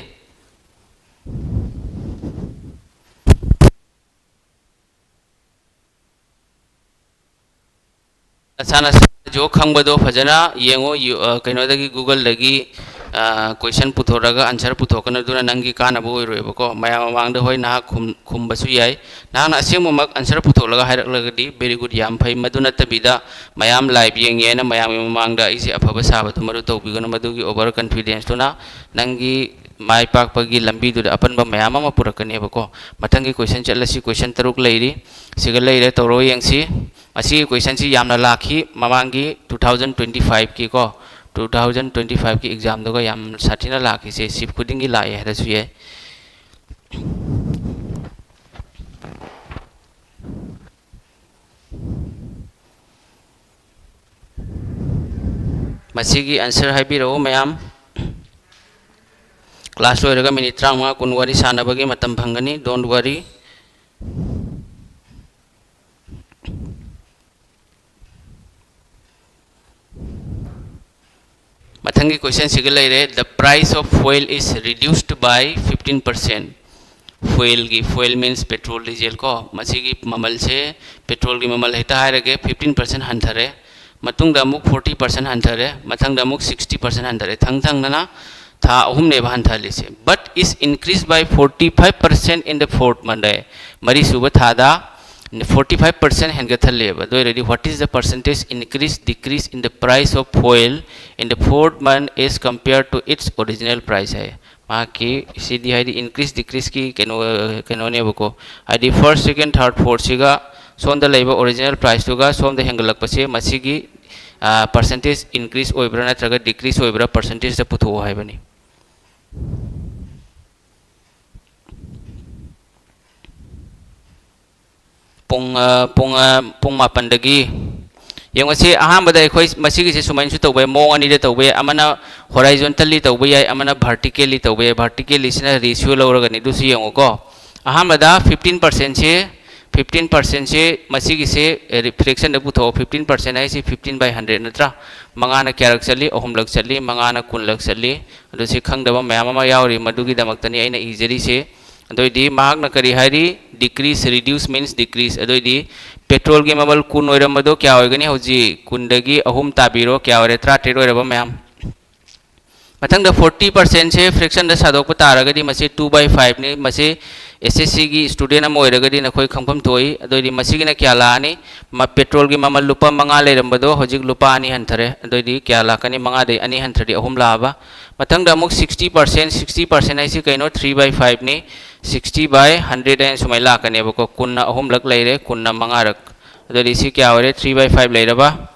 ꯅꯁꯥꯅ ꯁꯥꯖꯣ ꯈꯪꯕꯗꯣ ꯐꯖꯅ ꯌꯦꯡꯉꯣ, ꯌꯨ-, ꯑ, ꯀꯩꯅꯣꯗꯒꯤ, Google-ꯗꯒꯤ, ꯑ, question ꯄꯨꯊꯣꯔꯛꯑꯒ answer ꯄꯨꯊꯣꯛꯀꯅꯨ, ꯑꯗꯨꯅ ꯅꯪꯒꯤ ꯀꯥꯟꯅꯕ ꯑꯣꯏꯔꯣꯏꯕꯀꯣ꯫ ꯃꯌꯥꯝ ꯃꯃꯥꯡꯗ ꯍꯣꯏ ꯅꯍꯥꯛ ꯈꯨꯝ-, ꯈꯨꯝꯕꯁꯨ ꯌꯥꯏ꯫ ꯅꯍꯥꯛꯅ ꯑꯁꯦꯡꯕꯃꯛ answer ꯄꯨꯊꯣꯛꯂꯒ ꯍꯥꯏꯔꯛꯂꯒꯗꯤ very good, ꯌꯥꯝ ꯐꯩ꯫ ꯃꯗꯨ ꯅꯠꯇꯕꯤꯗ ꯃꯌꯥꯝ live ꯌꯦꯡꯉꯦꯅ ꯃꯌꯥꯝꯒꯤ ꯃꯃꯥꯡꯗ ꯑꯩꯁꯦ ꯑꯐꯕ ꯁꯥꯕꯗꯨ ꯃꯗꯨ ꯇꯧꯕꯤꯒꯅꯨ꯫ ꯃꯗꯨꯒꯤ over confidence-ꯇꯨꯅ ꯅꯪꯒꯤ ꯃꯥꯏ ꯄꯥꯛꯄꯒꯤ ꯂꯝꯕꯤꯗꯨꯗ ꯑꯄꯟꯕ ꯃꯌꯥꯝ ꯑꯃ ꯄꯨꯔꯛꯀꯅꯦꯕꯀꯣ꯫ ꯃꯊꯪꯒꯤ question ꯆꯠꯂꯁꯤ, question ꯇꯔꯨꯛ ꯂꯩꯔꯤ꯫ ꯁꯤꯒ ꯂꯩꯔꯦ, ꯇꯧꯔꯣ ꯌꯦꯡꯁꯤ꯫ ꯃꯁꯤꯒꯤ question-ꯁꯤ ꯌꯥꯝꯅ ꯂꯥꯛꯈꯤ ꯃꯃꯥꯡꯒꯤ two thousand twenty five-ꯀꯤꯀꯣ, two thousand twenty five-ꯀꯤ exam-ꯗꯨꯒ ꯌꯥꯝ ꯁꯥꯊꯤꯅ ꯂꯥꯛꯈꯤꯁꯦ, SIFT ꯈꯨꯗꯤꯡꯒꯤ ꯂꯥꯛꯑꯦ ꯍꯥꯏꯔꯁꯨ ꯌꯥꯏ꯫ ꯃꯁꯤꯒꯤ answer ꯍꯥꯏꯕꯤꯔꯛꯎ ꯃꯌꯥꯝ꯫ Class ꯂꯣꯏꯔꯒ minute ꯇꯔꯥꯃꯉꯥ ꯀꯨꯟ ꯋꯥꯔꯤ ꯁꯥꯟꯅꯕꯒꯤ ꯃꯇꯝ ꯐꯪꯒꯅꯤ, don't worry꯫ ꯃꯊꯪꯒꯤ question-ꯁꯤꯒ ꯂꯩꯔꯦ, "The price of fuel is reduced by fifteen percent." Fuel-ꯒꯤ, fuel means petrol, diesel ꯀꯣ, ꯃꯁꯤꯒꯤ ꯃꯃꯜꯁꯦ, petrol-ꯒꯤ ꯃꯃꯜ ꯍꯦꯛꯇ ꯍꯥꯏꯔꯒꯦ, fifteen percent ꯍꯟꯊꯔꯦ, ꯃꯇꯨꯡꯗ ꯑꯃꯨꯛ forty percent ꯍꯟꯊꯔꯦ, ꯃꯊꯪꯗ ꯑꯃꯨꯛ sixty percent ꯍꯟꯊꯔꯦ, ꯊꯪ ꯊꯪꯅꯅ ꯊꯥ ꯑꯍꯨꯝꯅꯦꯕ ꯍꯟꯊꯍꯜꯂꯤꯁꯦ꯫ "But is increased by forty five percent in the fourth month." ꯃꯔꯤꯁꯨꯕ ꯊꯥꯗ forty five percent ꯍꯦꯟꯒꯠꯍꯜꯂꯦꯕ꯫ ꯑꯗꯨ ꯑꯣꯏꯔꯗꯤ, "What is the percentage increase decrease in the price of fuel in the fourth month as compared to its original price?" ꯍꯥꯏ꯫ ꯃꯍꯥꯛꯀꯤ ꯁꯤꯗꯤ ꯍꯥꯏꯗꯤ increase decrease-ꯀꯤ ꯀꯩꯅꯣ, ꯀꯩꯅꯣꯅꯦꯕꯀꯣ꯫ ꯍꯥꯏꯗꯤ first, second, third, fourth-ꯁꯤꯒ ꯁꯣꯝꯗ ꯂꯩꯕ original price-ꯇꯨꯒ ꯁꯣꯝꯗ ꯍꯦꯟꯒꯠꯂꯛꯄꯁꯦ, ꯃꯁꯤꯒꯤ, ꯑ, percentage increase ꯑꯣꯏꯕ꯭ꯔꯥ ꯅꯠꯇ꯭ꯔꯒ decrease ꯑꯣꯏꯕ꯭ꯔꯥ, percentage-ꯇ ꯄꯨꯊꯣꯛꯑꯣ ꯍꯥꯏꯕꯅꯤ꯫ ꯄꯨꯡ, ꯑ, ꯄꯨꯡ, ꯑ, ꯄꯨꯡ ꯃꯥꯄꯟꯗꯒꯤ ꯌꯦꯡꯉꯁꯤ꯫ ꯑꯍꯥꯟꯕꯗ ꯑꯩꯈꯣꯏ ꯃꯁꯤꯒꯤꯁꯦ ꯁꯨꯃꯥꯏꯅꯁꯨ ꯇꯧꯕ ꯌꯥꯏ, ꯃꯑꯣꯡ ꯑꯅꯤꯗ ꯇꯧꯕ ꯌꯥꯏ, ꯑꯃꯅ horizontally ꯇꯧꯕ ꯌꯥꯏ, ꯑꯃꯅ vertically ꯇꯧꯕ ꯌꯥꯏ꯫ Vertically-ꯁꯤꯅ ratio ꯂꯧꯔꯒꯅꯤ, ꯑꯗꯨꯁꯨ ꯌꯦꯡꯉꯨꯀꯣ꯫ ꯑꯍꯥꯟꯕꯗ fifteen percent-ꯁꯦ, fifteen percent-ꯁꯦ ꯃꯁꯤꯒꯤꯁꯦ, ꯑꯦ, fraction-ꯗ ꯄꯨꯊꯣꯛꯑꯣ꯫ Fifteen percent ꯍꯥꯏꯁꯤ fifteen by hundred ꯅꯠꯇ꯭ꯔꯥ? ꯃꯉꯥꯅ ꯀꯌꯥꯔꯛ ꯆꯠꯂꯤ? ꯑꯍꯨꯝꯂꯛ ꯆꯠꯂꯤ꯫ ꯃꯉꯥꯅ ꯀꯨꯟꯂꯛ ꯆꯠꯂꯤ꯫ ꯑꯗꯨ ꯁꯤ ꯈꯪꯗꯕ ꯃꯌꯥꯝ ꯑꯃ ꯌꯥꯎꯔꯤ, ꯃꯗꯨꯒꯤꯗꯃꯛꯇꯅꯤ ꯑꯩꯅ ꯏꯖꯔꯤꯁꯦ꯫ ꯑꯗꯨ ꯑꯣꯏꯗꯤ ꯃꯍꯥꯛꯅ ꯀꯔꯤ ꯍꯥꯏꯔꯤ? Decrease, reduce means decrease꯫ ꯑꯗꯨ ꯑꯣꯏꯗꯤ ꯄꯦꯇ꯭ꯔꯣꯜꯒꯤ ꯃꯃꯜ ꯀꯨꯟ ꯑꯣꯏꯔꯝꯕꯗꯣ ꯀꯌꯥ ꯑꯣꯏꯒꯅꯤ? ꯍꯧꯖꯤꯛ ꯀꯨꯟꯗꯒꯤ ꯑꯍꯨꯝ ꯇꯥꯕꯤꯔꯣ, ꯀꯌꯥ ꯑꯣꯏꯔꯦ? ꯇꯔꯥꯇꯔꯦꯠ ꯑꯣꯏꯔꯕ, ꯃꯌꯥꯝ꯫ ꯃꯊꯪꯗ forty percentꯁꯦ fractionꯗ ꯁꯥꯗꯣꯛꯄ ꯇꯥꯔꯒꯗꯤ ꯃꯁꯤ two by fiveꯅꯤ꯫ ꯃꯁꯤ S S Cꯒꯤ student ꯑꯃ ꯑꯣꯏꯔꯒꯗꯤ ꯅꯈꯣꯏ ꯈꯪꯐꯝ ꯊꯣꯛꯏ꯫ ꯑꯗꯨꯑꯣꯏꯗꯤ ꯃꯁꯤꯒꯤꯅ ꯀꯌꯥ ꯂꯥꯛꯑꯅꯤ? ꯃ-, ꯄꯦꯇ꯭ꯔꯣꯜꯒꯤ ꯃꯃꯜ ꯂꯨꯄꯥ ꯃꯉꯥ ꯂꯩꯔꯝꯕꯗꯣ ꯍꯧꯖꯤꯛ ꯂꯨꯄꯥ ꯑꯅꯤ ꯍꯟꯊꯔꯦ꯫ ꯑꯗꯨꯑꯣꯏꯗꯤ ꯀꯌꯥ ꯂꯥꯛꯀꯅꯤ? ꯃꯉꯥꯗꯒꯤ ꯑꯅꯤ ꯍꯟꯊꯔꯗꯤ ꯑꯍꯨꯝ ꯂꯥꯛꯑꯕ꯫ ꯃꯊꯪꯗ ꯑꯃꯨꯛ sixty percent, sixty percent ꯍꯥꯏꯁꯤ ꯀꯩꯅꯣ? Three by fiveꯅꯤ꯫ Sixty by hundred ꯍꯥꯏꯅ ꯁꯨꯃꯥꯏꯅ ꯂꯥꯛꯀꯅꯦꯕꯀꯣ꯫ ꯀꯨꯟꯅ ꯑꯍꯨꯝꯂꯛ ꯂꯩꯔꯦ, ꯀꯨꯟꯅ ꯃꯉꯥꯔꯛ꯫ ꯑꯗꯨꯑꯣꯏꯗꯤ ꯁꯤ ꯀꯌꯥ ꯑꯣꯏꯔꯦ? Three by five ꯂꯩꯔꯕ?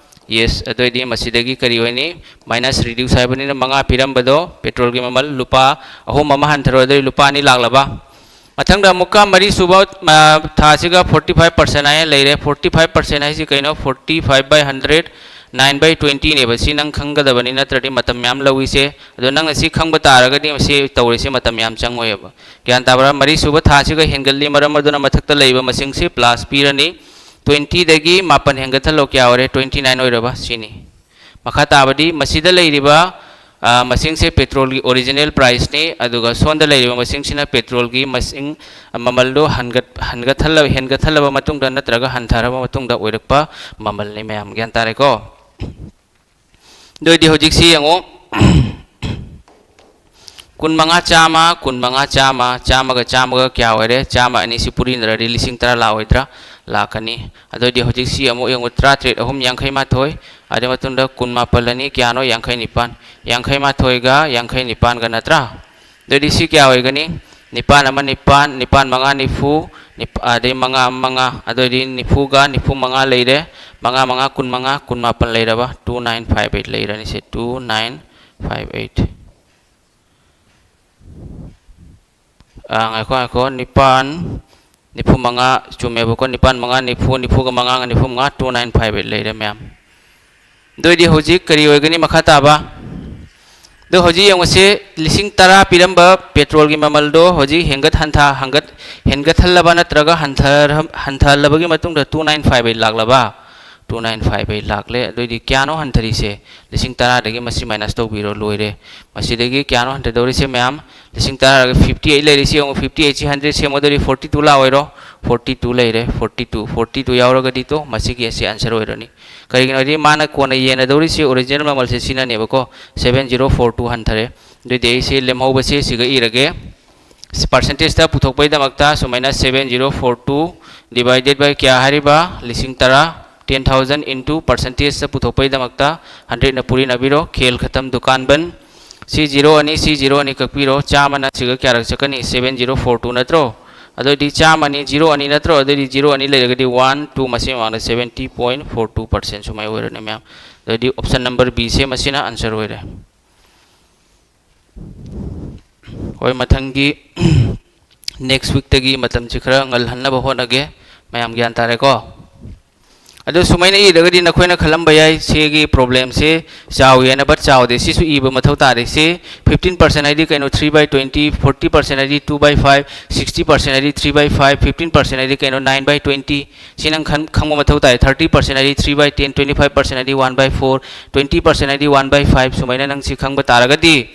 Yes꯫ ꯑꯗꯨꯑꯣꯏꯗꯤ ꯃꯁꯤꯗꯒꯤ ꯀꯔꯤ ꯑꯣꯏꯅꯤ? Minus reduce ꯍꯥꯏꯕꯅꯤꯅ ꯃꯉꯥ ꯄꯤꯔꯝꯕꯗꯣ ꯄꯦꯇ꯭ꯔꯣꯜꯒꯤ ꯃꯃꯜ ꯂꯨꯄꯥ ꯑꯍꯨꯝ ꯑꯃ ꯍꯟꯊꯔꯣ, ꯑꯗꯨꯑꯣꯏꯗꯤ ꯂꯨꯄꯥ ꯑꯅꯤ ꯂꯥꯛꯂꯕ? ꯃꯊꯪꯗ ꯑꯃꯨꯛꯀ ꯃꯔꯤꯁꯨꯕ, ꯑ, ꯊꯥꯁꯤꯒ forty five percent ꯍꯥꯏꯅ ꯂꯩꯔꯦ꯫ Forty five percent ꯍꯥꯏꯁꯤ ꯀꯩꯅꯣ? Forty five by hundred, nine by twentyꯅꯦꯕ꯫ ꯁꯤ ꯅꯪ ꯈꯪꯒꯗꯕꯅꯤ, ꯅꯠꯇ꯭ꯔꯗꯤ ꯃꯇꯝ ꯃꯌꯥꯝ ꯂꯧꯏꯁꯦ꯫ ꯑꯗꯣ ꯅꯪꯅ ꯁꯤ ꯈꯪꯕ ꯇꯥꯔꯒꯗꯤ ꯃꯁꯤ ꯇꯧꯔꯤꯁꯦ ꯃꯇꯝ ꯌꯥꯝ ꯆꯪꯉꯣꯏꯕ꯫ ꯒ꯭ꯌꯥꯟ ꯇꯥꯕ꯭ꯔꯥ? ꯃꯔꯤꯁꯨꯕ ꯊꯥꯁꯤꯒ ꯍꯦꯟꯒꯠꯂꯤ, ꯃꯔꯝ ꯑꯗꯨꯅ ꯃꯊꯛꯇ ꯂꯩꯕ ꯃꯁꯤꯡꯁꯤ plus ꯄꯤꯔꯅꯤ꯫ Twentyꯗꯒꯤ ꯃꯥꯄꯟ ꯍꯦꯟꯒꯠꯍꯜꯂꯣ, ꯀꯌꯥ ꯑꯣꯏꯔꯦ? Twenty nine ꯑꯣꯏꯔꯕ? ꯁꯤꯅꯤ꯫ ꯃꯈꯥ ꯇꯥꯕꯗꯤ ꯃꯁꯤꯗ ꯂꯩꯔꯤꯕ, ꯑ, ꯃꯁꯤꯡꯁꯦ ꯄꯦꯇ꯭ꯔꯣꯜꯒꯤ original priceꯅꯤ, ꯑꯗꯨꯒ ꯁꯣꯝꯗ ꯂꯩꯔꯤꯕ ꯃꯁꯤꯡꯁꯤꯅ ꯄꯦꯇ꯭ꯔꯣꯜꯒꯤ ꯃꯁꯤꯡ, ꯃꯃꯜꯗꯣ ꯍꯟꯒꯠ-, ꯍꯟꯒꯠꯍꯜꯂ-, ꯍꯦꯟꯒꯠꯍꯜꯂꯕ ꯃꯇꯨꯡꯗ ꯅꯠꯇ꯭ꯔꯒ ꯍꯟꯊꯔꯕ ꯃꯇꯨꯡꯗ ꯑꯣꯏꯔꯛꯄ ꯃꯃꯜꯅꯤ꯫ ꯃꯌꯥꯝ ꯒ꯭ꯌꯥꯟ ꯇꯥꯔꯦꯀꯣ? ꯑꯗꯨ ꯑꯣꯏꯗꯤ ꯍꯧꯖꯤꯛꯁꯤ ꯌꯦꯡꯉꯨ꯫ ꯀꯨꯟꯃꯉꯥ, ꯆꯥꯝꯃ, ꯀꯨꯟꯃꯉꯥ, ꯆꯥꯝꯃ, ꯆꯥꯝꯃꯒ ꯆꯥꯝꯃꯒ ꯀꯌꯥ ꯑꯣꯏꯔꯦ? ꯆꯥꯝꯃ ꯑꯅꯤꯁꯤ ꯄꯨꯔꯤꯅꯔꯗꯤ ꯂꯤꯁꯤꯡ ꯇꯔꯥ ꯂꯥꯛꯑꯣꯏꯗ꯭ꯔꯥ? ꯂꯥꯛꯀꯅꯤ꯫ ꯑꯗꯨ ꯑꯣꯏꯗꯤ ꯍꯧꯖꯤꯛꯁꯤ ꯑꯃꯨꯛ ꯌꯦꯡꯉꯨ, ꯇꯔꯥꯇꯔꯦꯠ ꯑꯍꯨꯝ ꯌꯥꯡꯈꯩ ꯃꯥꯊꯣꯏ, ꯑꯗꯨꯒꯤ ꯃꯇꯨꯡꯗ ꯀꯨꯟꯃꯥꯄꯜ ꯑꯅꯤ ꯀꯌꯥꯅꯣ? ꯌꯥꯡꯈꯩ ꯅꯤꯄꯥꯟ꯫ ꯌꯥꯡꯈꯩ ꯃꯥꯊꯣꯏꯒ ꯌꯥꯡꯈꯩ ꯅꯤꯄꯥꯟꯒ ꯅꯠꯇ꯭ꯔꯥ? ꯑꯗꯨ ꯑꯣꯏꯗꯤ ꯁꯤ ꯀꯌꯥ ꯑꯣꯏꯒꯅꯤ? ꯅꯤꯄꯥꯟ ꯑꯃ ꯅꯤꯄꯥꯟ, ꯅꯤꯄꯥꯟ ꯃꯉꯥ ꯅꯤꯐꯨ, ꯅꯤꯞ-, ꯑꯗꯩ ꯃꯉꯥ ꯑꯃ ꯃꯉꯥ, ꯑꯗꯨ ꯑꯣꯏꯗꯤ ꯅꯤꯐꯨꯒ ꯅꯤꯐꯨ ꯃꯉꯥ ꯂꯩꯔꯦ, ꯃꯉꯥ ꯃꯉꯥ ꯀꯨꯟꯃꯉꯥ, ꯀꯨꯟꯃꯥꯄꯟ ꯂꯩꯔꯕ? Two nine five eight ꯂꯩꯔꯅꯤ ꯁꯦ, two nine five eight꯫ ꯑꯥ, ꯉꯥꯏꯈꯣ, ꯉꯥꯏꯈꯣ, ꯅꯤꯄꯥꯟ, ꯅꯤꯐꯨ ꯃꯉꯥ ꯆꯨꯝꯃꯦꯕꯀꯣ, ꯅꯤꯄꯥꯟ ꯃꯉꯥ ꯅꯤꯐꯨ, ꯅꯤꯐꯨꯒ ꯃꯉꯥꯒ ꯅꯤꯐꯨ ꯃꯉꯥ, two nine five eight ꯂꯩꯔꯦ ꯃꯌꯥꯝ꯫ ꯑꯗꯨ ꯑꯣꯏꯗꯤ ꯍꯧꯖꯤꯛ ꯀꯔꯤ ꯑꯣꯏꯒꯅꯤ ꯃꯈꯥ ꯇꯥꯕ? ꯑꯗꯣ ꯍꯧꯖꯤꯛ ꯌꯦꯡꯉꯨꯁꯦ, ꯂꯤꯁꯤꯡ ꯇꯔꯥ ꯄꯤꯔꯝꯕ ꯄꯦꯇ꯭ꯔꯣꯜꯒꯤ ꯃꯃꯜꯗꯣ ꯍꯧꯖꯤꯛ ꯍꯦꯟꯒꯠ ꯍꯟꯊ, ꯍꯟꯒꯠ-, ꯍꯦꯟꯒꯠꯍꯜꯂꯕ ꯅꯠꯇ꯭ꯔꯒ ꯍꯟꯊꯔ-, ꯍꯟꯊꯍꯜꯂꯕꯒꯤ ꯃꯇꯨꯡꯗ two nine five eight ꯂꯥꯛꯂꯕ? Two nine five eight ꯂꯥꯛꯂꯦ꯫ ꯑꯗꯨꯑꯣꯏꯗꯤ ꯀꯌꯥꯅꯣ ꯍꯟꯊꯔꯤꯁꯦ? ꯂꯤꯁꯤꯡ ꯇꯔꯥꯗꯒꯤ ꯃꯁꯤ minus ꯇꯧꯕꯤꯔꯣ, ꯂꯣꯏꯔꯦ꯫ ꯃꯁꯤꯗꯒꯤ ꯀꯌꯥꯅꯣ ꯍꯟꯊꯗꯧꯔꯤꯁꯦ ꯃꯌꯥꯝ? ꯂꯤꯁꯤꯡ ꯇꯔꯥꯗꯒꯤ fifty eight ꯂꯩꯔꯤꯁꯤ ꯌꯦꯡꯉꯨ, fifty eight ꯁꯤ hundred ꯁꯦꯝꯃꯣ, ꯑꯗꯨꯑꯣꯏꯗꯤ forty two ꯂꯥꯛꯑꯣꯏꯔꯣ? ꯐꯣꯔꯇꯤ ꯇꯨ ꯂꯩꯔꯦ, ꯐꯣꯔꯇꯤ ꯇꯨ, ꯐꯣꯔꯇꯤ ꯇꯨ ꯌꯥꯎꯔꯒꯗꯤ ꯇꯣ ꯃꯁꯤꯒꯤ ꯑꯁꯤ answer ꯑꯣꯏꯔꯅꯤ꯫ ꯀꯔꯤꯒꯤꯅꯣ ꯍꯥꯏꯗꯤ ꯃꯥꯅ ꯀꯣꯟꯅ ꯌꯦꯟꯅꯗꯧꯔꯤꯁꯤ original ꯃꯃꯜꯁꯦ ꯁꯤꯅꯅꯦꯕꯀꯣ, ꯁꯚꯦꯟ ꯖꯤꯔꯣ ꯐꯣꯔ ꯇꯨ ꯍꯟꯊꯔꯦ꯫ ꯑꯗꯨꯏꯗꯤ ꯑꯩꯁꯦ ꯂꯦꯝꯍꯧꯕꯁꯦ ꯁꯤꯒ ꯏꯔꯒꯦ꯫ Percentageꯇ ꯄꯨꯊꯣꯛꯄꯩꯗꯃꯛꯇ ꯁꯨꯃꯥꯏꯅ seven zero four two divided by ꯀꯌꯥ ꯍꯥꯏꯔꯤꯕ? ꯂꯤꯁꯤꯡ ꯇꯔꯥ, ten thousand into percentageꯇ ꯄꯨꯊꯣꯛꯄꯩꯗꯃꯛꯇ hundredꯅ ꯄꯨꯔꯤꯅꯕꯤꯔꯣ꯫ ꯈꯦꯜ ꯈꯇꯝ ꯗꯨꯀꯥꯟ ꯕꯟ꯫ ꯁꯤ zero ꯑꯅꯤ, ꯁꯤ zero ꯑꯅꯤ ꯀꯛꯄꯤꯔꯣ꯫ ꯆꯥꯝꯃꯅ ꯁꯤꯒ ꯀꯌꯥꯔꯛ ꯆꯠꯀꯅꯤ? Seven zero four two ꯅꯠꯇ꯭ꯔꯣ? ꯑꯗꯨꯑꯣꯏꯗꯤ ꯆꯥꯝꯃ ꯑꯅꯤ, zero ꯑꯅꯤ ꯅꯠꯇ꯭ꯔꯣ? ꯑꯗꯨꯑꯣꯏꯗꯤ zero ꯑꯅꯤ ꯂꯩꯔꯒꯗꯤ one, two, ꯃꯁꯤ ꯃꯃꯥꯡꯗ seventy point four two percent ꯁꯨꯃꯥꯏꯅ ꯑꯣꯏꯔꯅꯤ ꯃꯌꯥꯝ꯫ ꯑꯗꯨꯑꯣꯏꯗꯤ option number B ꯁꯦ ꯃꯁꯤꯅ answer ꯑꯣꯏꯔꯦ꯫ ꯍꯣꯏ, ꯃꯊꯪꯒꯤ next weekꯇꯒꯤ ꯃꯇꯝꯁꯤ ꯈꯔ ꯉꯜꯍꯟꯅꯕ ꯍꯣꯠꯅꯒꯦ꯫ ꯃꯌꯥꯝ ꯒ꯭ꯌꯥꯟ ꯇꯥꯔꯦꯀꯣ? ꯑꯗꯨ ꯁꯨꯃꯥꯏꯅ ꯏꯔꯒꯗꯤ ꯅꯈꯣꯏꯅ ꯈꯜꯂꯝꯕ ꯌꯥꯏ, ꯁꯤꯒꯤ problemꯁꯦ ꯆꯥꯎꯏ ꯍꯥꯏꯅ, but ꯆꯥꯎꯗꯦ꯫ ꯁꯤꯁꯨ ꯏꯕ ꯃꯊꯧ ꯇꯥꯔꯦ꯫ ꯁꯤ fifteen percent ꯍꯥꯏꯗꯤ ꯀꯩꯅꯣ? Three by twenty, forty percent ꯍꯥꯏꯗꯤ two by five, sixty percent ꯍꯥꯏꯗꯤ three by five, fifteen percent ꯍꯥꯏꯗꯤ ꯀꯩꯅꯣ? Nine by twenty꯫ ꯁꯤ ꯅꯪ ꯈꯟ-, ꯈꯪꯕ ꯃꯊꯧ ꯇꯥꯏ꯫ Thirty percent ꯍꯥꯏꯗꯤ three by ten, twenty five percent ꯍꯥꯏꯗꯤ one by four, twenty percent ꯍꯥꯏꯗꯤ one by five꯫ ꯁꯨꯃꯥꯏꯅ ꯅꯪ ꯁꯤ ꯈꯪꯕ ꯇꯥꯔꯒꯗꯤ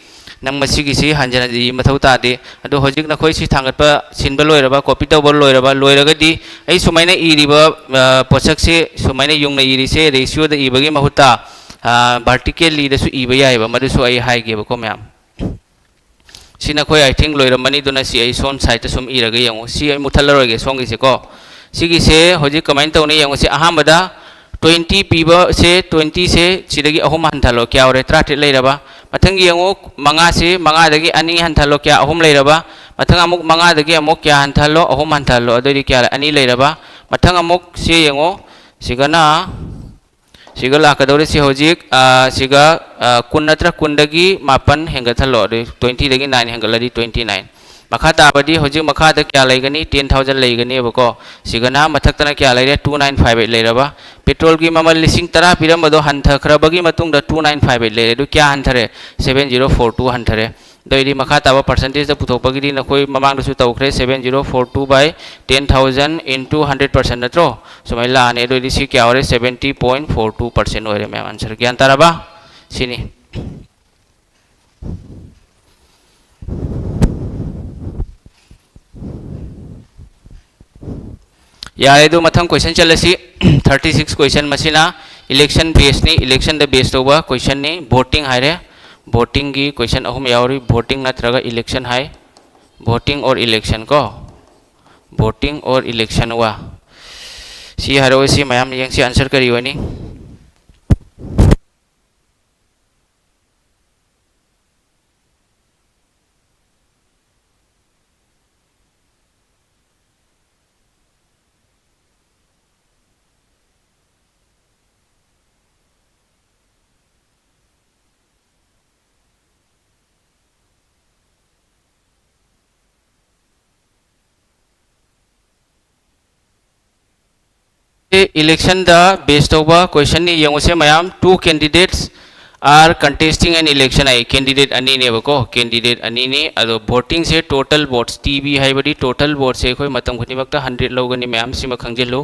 ꯅꯪ ꯃꯁꯤꯒꯤꯁꯤ ꯍꯟꯖꯤꯟ ꯍꯟꯖꯤꯟ ꯏꯕ ꯃꯊꯧ ꯇꯥꯗꯦ꯫ ꯑꯗꯣ ꯍꯧꯖꯤꯛ ꯅꯈꯣꯏ ꯁꯤ ꯊꯥꯡꯒꯠꯄ ꯁꯤꯟꯕ ꯂꯣꯏꯔꯕ, copy ꯇꯧꯕ ꯂꯣꯏꯔꯕ, ꯂꯣꯏꯔꯒꯗꯤ ꯑꯩ ꯁꯨꯃꯥꯏꯅ ꯏꯔꯤꯕ, ꯑ, ꯄꯣꯠꯁꯛꯁꯦ ꯁꯨꯃꯥꯏꯅ ꯌꯨꯡꯅ ꯏꯔꯤꯁꯦ ratioꯗ ꯏꯕꯒꯤ ꯃꯍꯨꯠꯇ, ꯑ, verticallyꯗꯁꯨ ꯏꯕ ꯌꯥꯏꯑꯕ, ꯃꯗꯨꯁꯨ ꯑꯩ ꯍꯥꯏꯒꯦꯕꯀꯣ ꯃꯌꯥꯝ꯫ ꯁꯤ ꯅꯈꯣꯏ, I think, ꯂꯣꯏꯔꯝꯃꯅꯤ꯫ ꯑꯗꯨꯅ ꯁꯤ ꯑꯩ ꯁꯣꯝ sideꯇ ꯁꯨꯝ ꯏꯔꯒ ꯌꯦꯡꯉꯨ꯫ ꯁꯤ ꯑꯩ ꯃꯨꯠꯊꯠꯂꯔꯣꯏꯒꯦ ꯁꯣꯝꯒꯤꯁꯦꯀꯣ꯫ ꯁꯤꯒꯤꯁꯦ ꯍꯧꯖꯤꯛ ꯀꯃꯥꯏꯅ ꯇꯧꯅꯤ ꯌꯦꯡꯉꯨ꯫ ꯁꯤ ꯑꯍꯥꯟꯕꯗ twenty ꯄꯤꯕꯁꯦ, twentyꯁꯦ ꯁꯤꯗꯒꯤ ꯑꯍꯨꯝ ꯍꯟꯊꯍꯜꯂꯣ꯫ ꯀꯌꯥ ꯑꯣꯏꯔꯦ? ꯇꯔꯥꯇꯔꯦꯠ ꯂꯩꯔꯕ꯫ ꯃꯊꯪꯒꯤ ꯌꯦꯡꯉꯨ, ꯃꯉꯥꯁꯤ, ꯃꯉꯥꯗꯒꯤ ꯑꯅꯤ ꯍꯟꯊꯍꯜꯂꯣ꯫ ꯀꯌꯥ? ꯑꯍꯨꯝ ꯂꯩꯔꯕ꯫ ꯃꯊꯪ ꯑꯃꯨꯛ ꯃꯉꯥꯗꯒꯤ ꯑꯃꯨꯛ ꯀꯌꯥ ꯍꯟꯊꯍꯜꯂꯣ? ꯑꯍꯨꯝ ꯍꯟꯊꯍꯜꯂꯣ꯫ ꯑꯗꯨꯑꯣꯏꯗꯤ ꯀꯌꯥ ꯂꯩ? ꯑꯅꯤ ꯂꯩꯔꯕ꯫ ꯃꯊꯪ ꯑꯃꯨꯛ ꯁꯤ ꯌꯦꯡꯉꯨ꯫ ꯁꯤꯒꯅ ꯁꯤꯒ ꯂꯥꯛꯀꯗꯧꯔꯤꯁꯤ ꯍꯧꯖꯤꯛ, ꯑ, ꯁꯤꯒ, ꯑ, ꯀꯨꯟ ꯅꯠꯇ꯭ꯔ ꯀꯨꯟꯗꯒꯤ ꯃꯥꯄꯟ ꯍꯦꯟꯒꯠꯍꯜꯂꯣ꯫ ꯑꯗꯨ twentyꯗꯒꯤ nine ꯍꯦꯟꯒꯠꯂꯗꯤ twenty nine꯫ ꯃꯈꯥ ꯇꯥꯕꯗꯤ ꯍꯧꯖꯤꯛ ꯃꯈꯥꯗ ꯀꯌꯥ ꯂꯩꯒꯅꯤ? Ten thousand ꯂꯩꯒꯅꯦꯕꯀꯣ꯫ ꯁꯤꯒꯅ ꯃꯊꯛꯇꯅ ꯀꯌꯥ ꯂꯩꯔꯦ? Two nine five eight ꯂꯩꯔꯕ꯫ Petrolꯒꯤ ꯃꯃꯜ ꯂꯤꯁꯤꯡ ꯇꯔꯥ ꯄꯤꯔꯝꯕꯗꯣ ꯍꯟꯊꯈ꯭ꯔꯕꯒꯤ ꯃꯇꯨꯡꯗ two nine five eight ꯂꯩꯔꯦ꯫ ꯑꯗꯨ ꯀꯌꯥ ꯍꯟꯊꯔꯦ? Seven zero four two ꯍꯟꯊꯔꯦ꯫ ꯑꯗꯨꯑꯣꯏꯗꯤ ꯃꯈꯥ ꯇꯥꯕ percentageꯇ ꯄꯨꯊꯣꯛꯄꯒꯤꯗꯤ ꯅꯈꯣꯏ ꯃꯃꯥꯡꯗꯁꯨ ꯇꯧꯈ꯭ꯔꯦ, seven zero four two by ten thousand into hundred percent ꯅꯠꯇ꯭ꯔꯣ? ꯁꯨꯃꯥꯏꯅ ꯂꯥꯛꯑꯅꯤ꯫ ꯑꯗꯨꯑꯣꯏꯗꯤ ꯁꯤ ꯀꯌꯥ ꯑꯣꯏꯔꯦ? Seventy point four two percent ꯑꯣꯏꯔꯦ ꯃꯌꯥꯝ꯫ Answer ꯒ꯭ꯌꯥꯟ ꯇꯥꯔꯕ? ꯁꯤꯅꯤ꯫ ꯌꯥꯔꯦ, ꯑꯗꯨ ꯃꯊꯪ question ꯆꯠꯂꯁꯤ꯫ Thirty six question, ꯃꯁꯤꯅ election base ꯅꯤ, election ꯗ base ꯇꯧꯕ question ꯅꯤ꯫ Voting ꯍꯥꯏꯔꯦ, voting ꯒꯤ question ꯑꯍꯨꯝ ꯌꯥꯎꯔꯤ: voting ꯅꯠꯇ꯭ꯔꯒ election high, voting or election ꯀꯣ, voting or election ꯋꯥ꯫ ꯁꯤ ꯍꯥꯏꯔꯛꯑꯣ, ꯁꯤ ꯃꯌꯥꯝ ꯌꯦꯡꯁꯤ, answer ꯀꯔꯤ ꯑꯣꯏꯅꯤ? Election ꯗ base ꯇꯧꯕ question ꯅꯤ, ꯌꯦꯡꯉꯨꯁꯦ ꯃꯌꯥꯝ꯫ Two candidates are contesting an election high, candidate ꯑꯅꯤꯅꯦꯕꯀꯣ, candidate ꯑꯅꯤꯅꯤ꯫ ꯑꯗꯣ voting ꯁꯦ total votes, T V ꯍꯥꯏꯕꯗꯤ total vote ꯁꯦ ꯑꯩꯈꯣꯏ ꯃꯇꯝ ꯈꯨꯗꯤꯡꯃꯛꯇ hundred ꯂꯧꯒꯅꯤ ꯃꯌꯥꯝ, ꯁꯤꯃ ꯈꯪꯖꯤꯜꯂꯨ꯫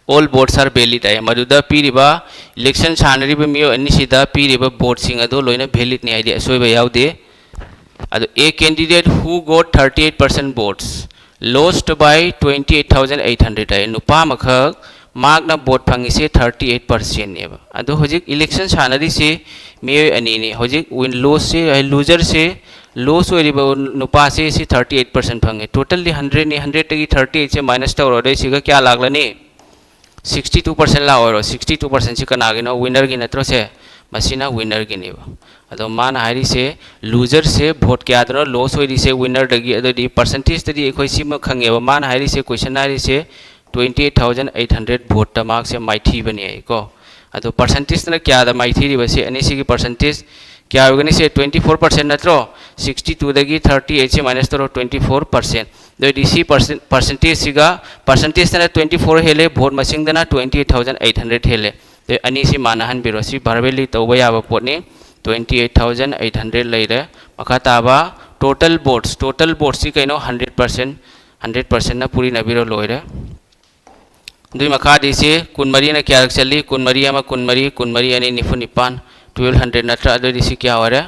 All votes are valid ꯍꯥꯏ, ꯃꯗꯨꯗ ꯄꯤꯔꯤꯕ election ꯁꯥꯟꯅꯔꯤꯕ ꯃꯤꯑꯣꯏ ꯑꯅꯤꯁꯤꯗ ꯄꯤꯔꯤꯕ vote ꯁꯤꯡ ꯑꯗꯨ ꯂꯣꯏꯅ valid ꯅꯤ ꯍꯥꯏꯗꯤ ꯑꯁꯣꯏꯕ ꯌꯥꯎꯗꯦ꯫ ꯑꯗꯣ, "A candidate who got thirty eight percent votes lost by twenty eight thousand eight hundred" ꯍꯥꯏ, ꯅꯨꯄꯥ ꯑꯃꯈꯛ ꯃꯍꯥꯛꯅ vote ꯐꯪꯉꯤꯁꯦ thirty eight percent ꯅꯦꯕ꯫ ꯑꯗꯣ ꯍꯧꯖꯤꯛ election ꯁꯥꯟꯅꯔꯤꯁꯤ ꯃꯤꯑꯣꯏ ꯑꯅꯤꯅꯤ꯫ ꯍꯧꯖꯤꯛ win, loss ꯁꯦ, ꯍꯥꯏ, loser ꯁꯦ, loss ꯑꯣꯏꯔꯤꯕ ꯅꯨꯄꯥꯁꯦ, ꯁꯤ thirty eight percent ꯐꯪꯉꯦ꯫ Total ꯗꯤ hundred ꯅꯤ, hundred ꯇꯒꯤ thirty eight ꯁꯦ minus ꯇꯧꯔꯣ, ꯑꯗꯩ ꯁꯤꯒ ꯀꯌꯥ ꯂꯥꯛꯂꯅꯤ? Sixty two percent ꯂꯥꯛꯑꯣꯏꯔꯣ? Sixty two percent ꯁꯤ ꯀꯅꯥꯒꯤꯅꯣ? Winner ꯒꯤ ꯅꯠꯇ꯭ꯔꯣ ꯁꯦ? ꯃꯁꯤꯅ winner ꯒꯤꯅꯦꯕ꯫ ꯑꯗꯣ ꯃꯥꯅ ꯍꯥꯏꯔꯤꯁꯦ, loser ꯁꯦ vote ꯀꯌꯥꯗꯅꯣ loss ꯑꯣꯏꯔꯤꯁꯦ winner ꯗꯒꯤ? ꯑꯗꯨꯗꯤ percentage ꯇꯗꯤ ꯑꯩꯈꯣꯏ ꯁꯤꯃ ꯈꯪꯉꯦꯕ꯫ ꯃꯥꯅ ꯍꯥꯏꯔꯤꯁꯦ, question ꯍꯥꯏꯔꯤꯁꯦ, twenty eight thousand eight hundred vote ꯇ ꯃꯍꯥꯛꯁꯦ ꯃꯥꯏꯊꯤꯕꯅꯦ ꯍꯥꯏꯀꯣ꯫ ꯑꯗꯣ percentage ꯅ ꯀꯌꯥꯗ ꯃꯥꯏꯊꯤꯔꯤꯕ? ꯁꯤ ꯑꯅꯤꯁꯤꯒꯤ percentage ꯀꯌꯥ ꯑꯣꯏꯒꯅꯤ? ꯁꯦ twenty four percent ꯅꯠꯇ꯭ꯔꯣ? Sixty two ꯗꯒꯤ thirty eight ꯁꯦ minus ꯇꯧꯔꯣ, twenty four percent꯫ ꯑꯗꯨ ꯑꯣꯏꯗꯤ ꯁꯤ percent, percentage ꯁꯤꯒ, percentage ꯇꯅ twenty four ꯍꯦꯜꯂꯦ, vote ꯃꯁꯤꯡꯗꯅ twenty eight thousand eight hundred ꯍꯦꯜꯂꯦ꯫ ꯑꯗꯨ ꯑꯅꯤꯁꯤ ꯃꯥꯟꯅꯍꯟꯕꯤꯔꯣ꯫ ꯁꯤ verbally ꯇꯧꯕ ꯌꯥꯕ ꯄꯣꯠꯅꯤ꯫ Twenty eight thousand eight hundred ꯂꯩꯔꯦ꯫ ꯃꯈꯥ ꯇꯥꯕ total votes, total votes ꯁꯤ ꯀꯩꯅꯣ? Hundred percent, hundred percent ꯅ ꯄꯨꯔꯤꯅꯕꯤꯔꯣ, ꯂꯣꯏꯔꯦ꯫ ꯑꯗꯨꯏ ꯃꯈꯥꯗꯤ ꯁꯤ ꯀꯨꯟꯃꯔꯤꯅ ꯀꯌꯥꯔꯛ ꯆꯠꯂꯤ? ꯀꯨꯟꯃꯔꯤ ꯑꯃ ꯀꯨꯟꯃꯔꯤ, ꯀꯨꯟꯃꯔꯤ ꯑꯅꯤ ꯅꯤꯐꯨ ꯅꯤꯄꯥꯟ, twelve hundred ꯅꯠꯇ꯭ꯔꯥ? ꯑꯗꯨꯑꯣꯏꯗꯤ ꯁꯤ ꯀꯌꯥ ꯑꯣꯏꯔꯦ?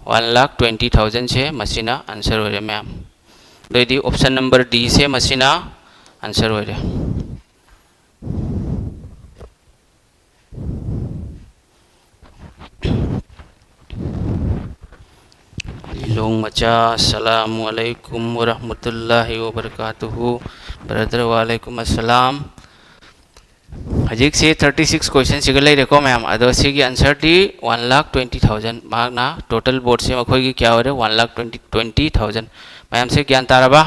One lakh twenty thousand ꯁꯦ ꯃꯁꯤꯅ answer ꯑꯣꯏꯔꯦ ꯃꯌꯥꯝ꯫ ꯑꯗꯨꯑꯣꯏꯗꯤ option number D ꯁꯦ ꯃꯁꯤꯅ ꯑꯟꯁꯔ ꯑꯣꯏꯔꯦ꯫ ꯂꯤꯂꯣꯡ ꯃꯆꯥ, ꯑꯁꯂꯥꯃꯨ ꯑꯂꯩꯀꯨꯝ ꯋꯔꯍꯃꯇꯨꯜꯂꯥꯍꯤ ꯋꯕꯔꯀꯥꯇꯨꯍꯨ꯫ ꯕ꯭ꯔꯗꯔ, ꯋꯥꯂꯩꯀꯨꯝ ꯑꯁꯂꯥꯝ꯫ ꯍꯧꯖꯤꯛꯁꯦ ꯊꯥꯔꯇꯤ ꯁꯤꯛꯁ ꯀꯣꯏꯁꯟꯁꯤꯒ ꯂꯩꯔꯦꯀꯣ ꯃꯌꯥꯝ꯫ ꯑꯗꯣ ꯁꯤꯒꯤ ꯑꯟꯁꯔꯗꯤ ꯋꯥꯟ ꯂꯥꯈ ꯇ꯭ꯋꯦꯟꯇꯤ ꯊꯥꯎꯖꯟ ꯃꯥꯔꯛꯅ꯫ ꯇꯣꯇꯦꯜ ꯕꯣꯠꯁꯦ ꯃꯈꯣꯏꯒꯤ ꯀꯌꯥ ꯑꯣꯏꯔꯦ? One lakh twenty, twenty thousand. ꯃꯌꯥꯝꯁꯦ ꯒ꯭ꯌꯥꯟ ꯇꯥꯔꯕ?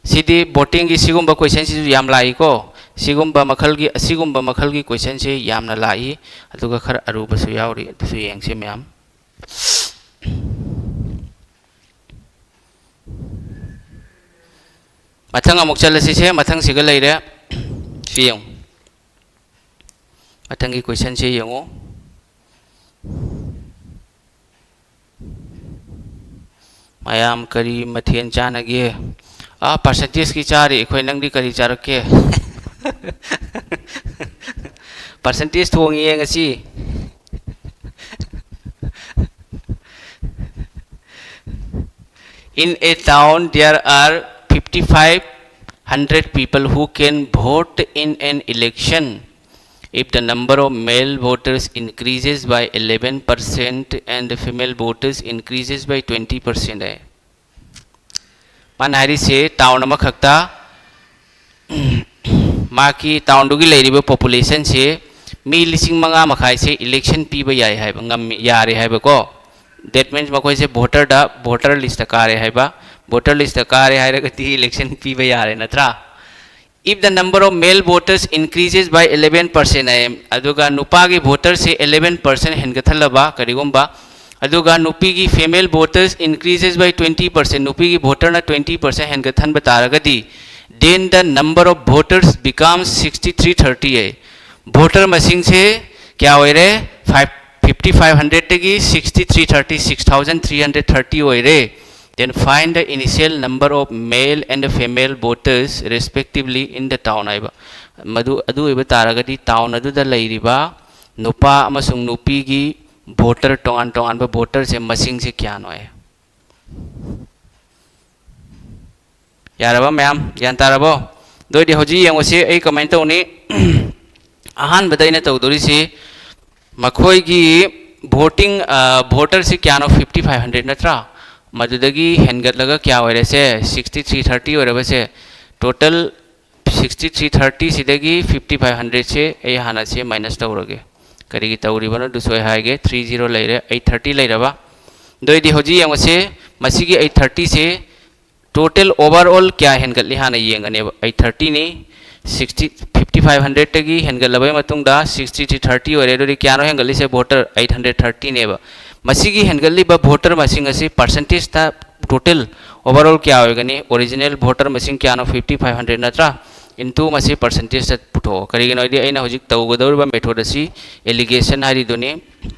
ꯁꯤꯗꯤ ꯕꯣꯇꯤꯡꯒꯤ ꯁꯤꯒꯨꯝꯕ ꯀꯣꯏꯁꯟꯁꯤꯁꯨ ꯌꯥꯝ ꯂꯥꯛꯏꯀꯣ꯫ ꯁꯤꯒꯨꯝꯕ ꯃꯈꯜꯒꯤ, ꯑꯁꯤꯒꯨꯝꯕ ꯃꯈꯜꯒꯤ ꯀꯣꯏꯁꯟꯁꯦ ꯌꯥꯝꯅ ꯂꯥꯛꯏ, ꯑꯗꯨꯒ ꯈꯔ ꯑꯔꯨꯕꯁꯨ ꯌꯥꯎꯔꯤ, ꯑꯗꯨꯁꯨ ꯌꯦꯡꯁꯦ ꯃꯌꯥꯝ꯫ ꯃꯊꯪ ꯑꯃꯨꯛ ꯆꯠꯂꯁꯤꯁꯦ, ꯃꯊꯪꯁꯤꯒ ꯂꯩꯔꯦ꯫ ꯁꯤ ꯌꯦꯡꯉꯨ꯫ ꯃꯊꯪꯒꯤ ꯀꯣꯏꯁꯟꯁꯦ ꯌꯦꯡꯉꯨ꯫ ꯃꯌꯥꯝ ꯀꯔꯤ ꯃꯊꯦꯜ ꯆꯥꯅꯒꯦ? ꯑꯥ, ꯄꯥꯔꯁꯦꯟꯇꯦꯖꯀꯤ ꯆꯥꯔꯤ ꯑꯩꯈꯣꯏ꯫ ꯅꯪꯗꯤ ꯀꯔꯤ ꯆꯥꯔꯛꯀꯦ? ꯄꯥꯔꯁꯦꯟꯇꯦꯖ ꯊꯣꯡꯉꯤꯌꯦ ꯉꯁꯤ꯫ In a town, there are fifty-five hundred people who can vote in an election. If the number of male voters increases by eleven percent and the female voters increases by twenty percent, ꯍꯥꯏ꯫ ꯃꯥꯅ ꯍꯥꯏꯔꯤꯁꯦ town ꯑꯃꯈꯛꯇ, ꯃꯥꯒꯤ ꯇꯥꯎꯟꯗꯨꯒꯤ ꯂꯩꯔꯤꯕ ꯄꯣꯄꯨꯂꯦꯁꯟꯁꯦ ꯃꯤ ꯂꯤꯁꯤꯡ ꯃꯉꯥ ꯃꯈꯥꯏꯁꯦ election ꯄꯤꯕ ꯌꯥꯏ ꯍꯥꯏꯕ, ꯉꯝꯃꯤ, ꯌꯥꯔꯦ ꯍꯥꯏꯕꯀꯣ꯫ That means ꯃꯈꯣꯏꯁꯦ ꯚꯣꯇꯔꯗ, ꯚꯣꯇꯔ ꯂꯤꯁꯇ ꯀꯥꯔꯦ ꯍꯥꯏꯕ꯫ ꯚꯣꯇꯔ ꯂꯤꯁꯇ ꯀꯥꯔꯦ ꯍꯥꯏꯔꯒꯗꯤ ꯏꯂꯦꯛꯁꯟ ꯄꯤꯕ ꯌꯥꯔꯦ, ꯅꯠꯇ꯭ꯔꯥ? If the number of male voters increases by eleven percent, ꯍꯥꯏ, ꯑꯗꯨꯒ ꯅꯨꯄꯥꯒꯤ ꯚꯣꯇꯔꯁꯦ eleven percent ꯍꯦꯟꯒꯠꯍꯜꯂꯕ ꯀꯔꯤꯒꯨꯝꯕ, ꯑꯗꯨꯒ ꯅꯨꯄꯤꯒꯤ female voters increases by twenty percent, ꯅꯨꯄꯤꯒꯤ ꯚꯣꯇꯔꯅ twenty percent ꯍꯦꯟꯒꯠꯍꯟꯕ ꯇꯥꯔꯒꯗꯤ, then the number of voters becomes sixty three thirty, high. Voter ꯃꯁꯤꯡꯁꯦ ꯀꯌꯥ ꯑꯣꯏꯔꯦ? Five, fifty five hundredꯇꯒꯤ sixty three thirty, six thousand three hundred thirty ꯑꯣꯏꯔꯦ꯫ Then find the initial number of male and female voters respectively in the town, ꯍꯥꯏꯕ꯫ ꯃꯗꯨ, ꯑꯗꯨ ꯑꯣꯏꯕ ꯇꯥꯔꯒꯗꯤ town ꯑꯗꯨꯗ ꯂꯩꯔꯤꯕ ꯅꯨꯄꯥ ꯑꯃꯁꯨꯡ ꯅꯨꯄꯤꯒꯤ ꯚꯣꯇꯔ, ꯇꯣꯉꯥꯟ ꯇꯣꯉꯥꯟꯕ ꯚꯣꯇꯔꯁꯦ ꯃꯁꯤꯡꯁꯦ ꯀꯌꯥꯅꯣ ꯍꯥꯏ꯫ ꯌꯥꯔꯕ ꯃꯌꯥꯝ? ꯒ꯭ꯌꯥꯟ ꯇꯥꯔꯕꯣ? ꯑꯗꯨ ꯑꯣꯏꯗꯤ ꯍꯧꯖꯤꯛ ꯌꯦꯡꯉꯨꯁꯤ ꯑꯩ ꯀꯃꯥꯏꯅ ꯇꯧꯅꯤ꯫ ꯑꯍꯥꯟꯕꯗ ꯑꯩꯅ ꯇꯧꯗꯣꯔꯤꯁꯤ ꯃꯈꯣꯏꯒꯤ voting, voterꯁꯤ ꯀꯌꯥꯅꯣ? Fifty five hundred ꯅꯠꯇ꯭ꯔꯥ? ꯃꯗꯨꯗꯒꯤ ꯍꯦꯟꯒꯠꯂꯒ ꯀꯌꯥ ꯑꯣꯏꯔꯦꯁꯦ? Sixty three thirty ꯑꯣꯏꯔꯕꯁꯦ꯫ Total sixty three thirty ꯁꯤꯗꯒꯤ fifty five hundred ꯁꯦ ꯑꯩ ꯍꯥꯟꯅ ꯁꯦ minus ꯇꯧꯔꯒꯦ꯫ ꯀꯔꯤꯒꯤ ꯇꯧꯔꯤꯕꯅꯣ ꯑꯗꯨꯁꯨ ꯑꯩ ꯍꯥꯏꯒꯦ꯫ Three zero ꯂꯩꯔꯦ, eight thirty ꯂꯩꯔꯕ꯫ ꯑꯗꯨ ꯑꯣꯏꯗꯤ ꯍꯧꯖꯤꯛ ꯌꯦꯡꯉꯨꯁꯦ, ꯃꯁꯤꯒꯤ eight thirty ꯁꯦ total overall ꯀꯌꯥ ꯍꯦꯟꯒꯠꯂꯤ ꯍꯥꯟꯅ ꯌꯦꯡꯒꯅꯦꯕ꯫ Eight thirty ꯅꯤ, sixty, fifty five hundred ꯇꯒꯤ ꯍꯦꯟꯒꯠꯂꯕꯩ ꯃꯇꯨꯡꯗ sixty three thirty ꯑꯣꯏꯔꯦ꯫ ꯑꯗꯨꯗꯤ ꯀꯌꯥꯅꯣ ꯍꯦꯟꯒꯠꯂꯤꯁꯦ? Voter eight hundred thirty ꯅꯦꯕ꯫ ꯃꯁꯤꯒꯤ ꯍꯦꯟꯒꯠꯂꯤꯕ voter ꯃꯁꯤꯡ ꯑꯁꯤ percentage ꯇ total overall ꯀꯌꯥ ꯑꯣꯏꯒꯅꯤ? Original voter ꯃꯁꯤꯡ ꯀꯌꯥꯅꯣ? Fifty five hundred ꯅꯠꯇ꯭ꯔꯥ? Into ꯃꯁꯤ percentage ꯇ ꯄꯨꯊꯣꯛꯑꯣ꯫ ꯀꯔꯤꯒꯤꯅꯣ ꯍꯥꯏꯗꯤ ꯑꯩꯅ ꯍꯧꯖꯤꯛ ꯇꯧꯒꯗꯧꯔꯤꯕ method ꯑꯁꯤ alligation ꯍꯥꯏꯔꯤꯗꯨꯅꯤ꯫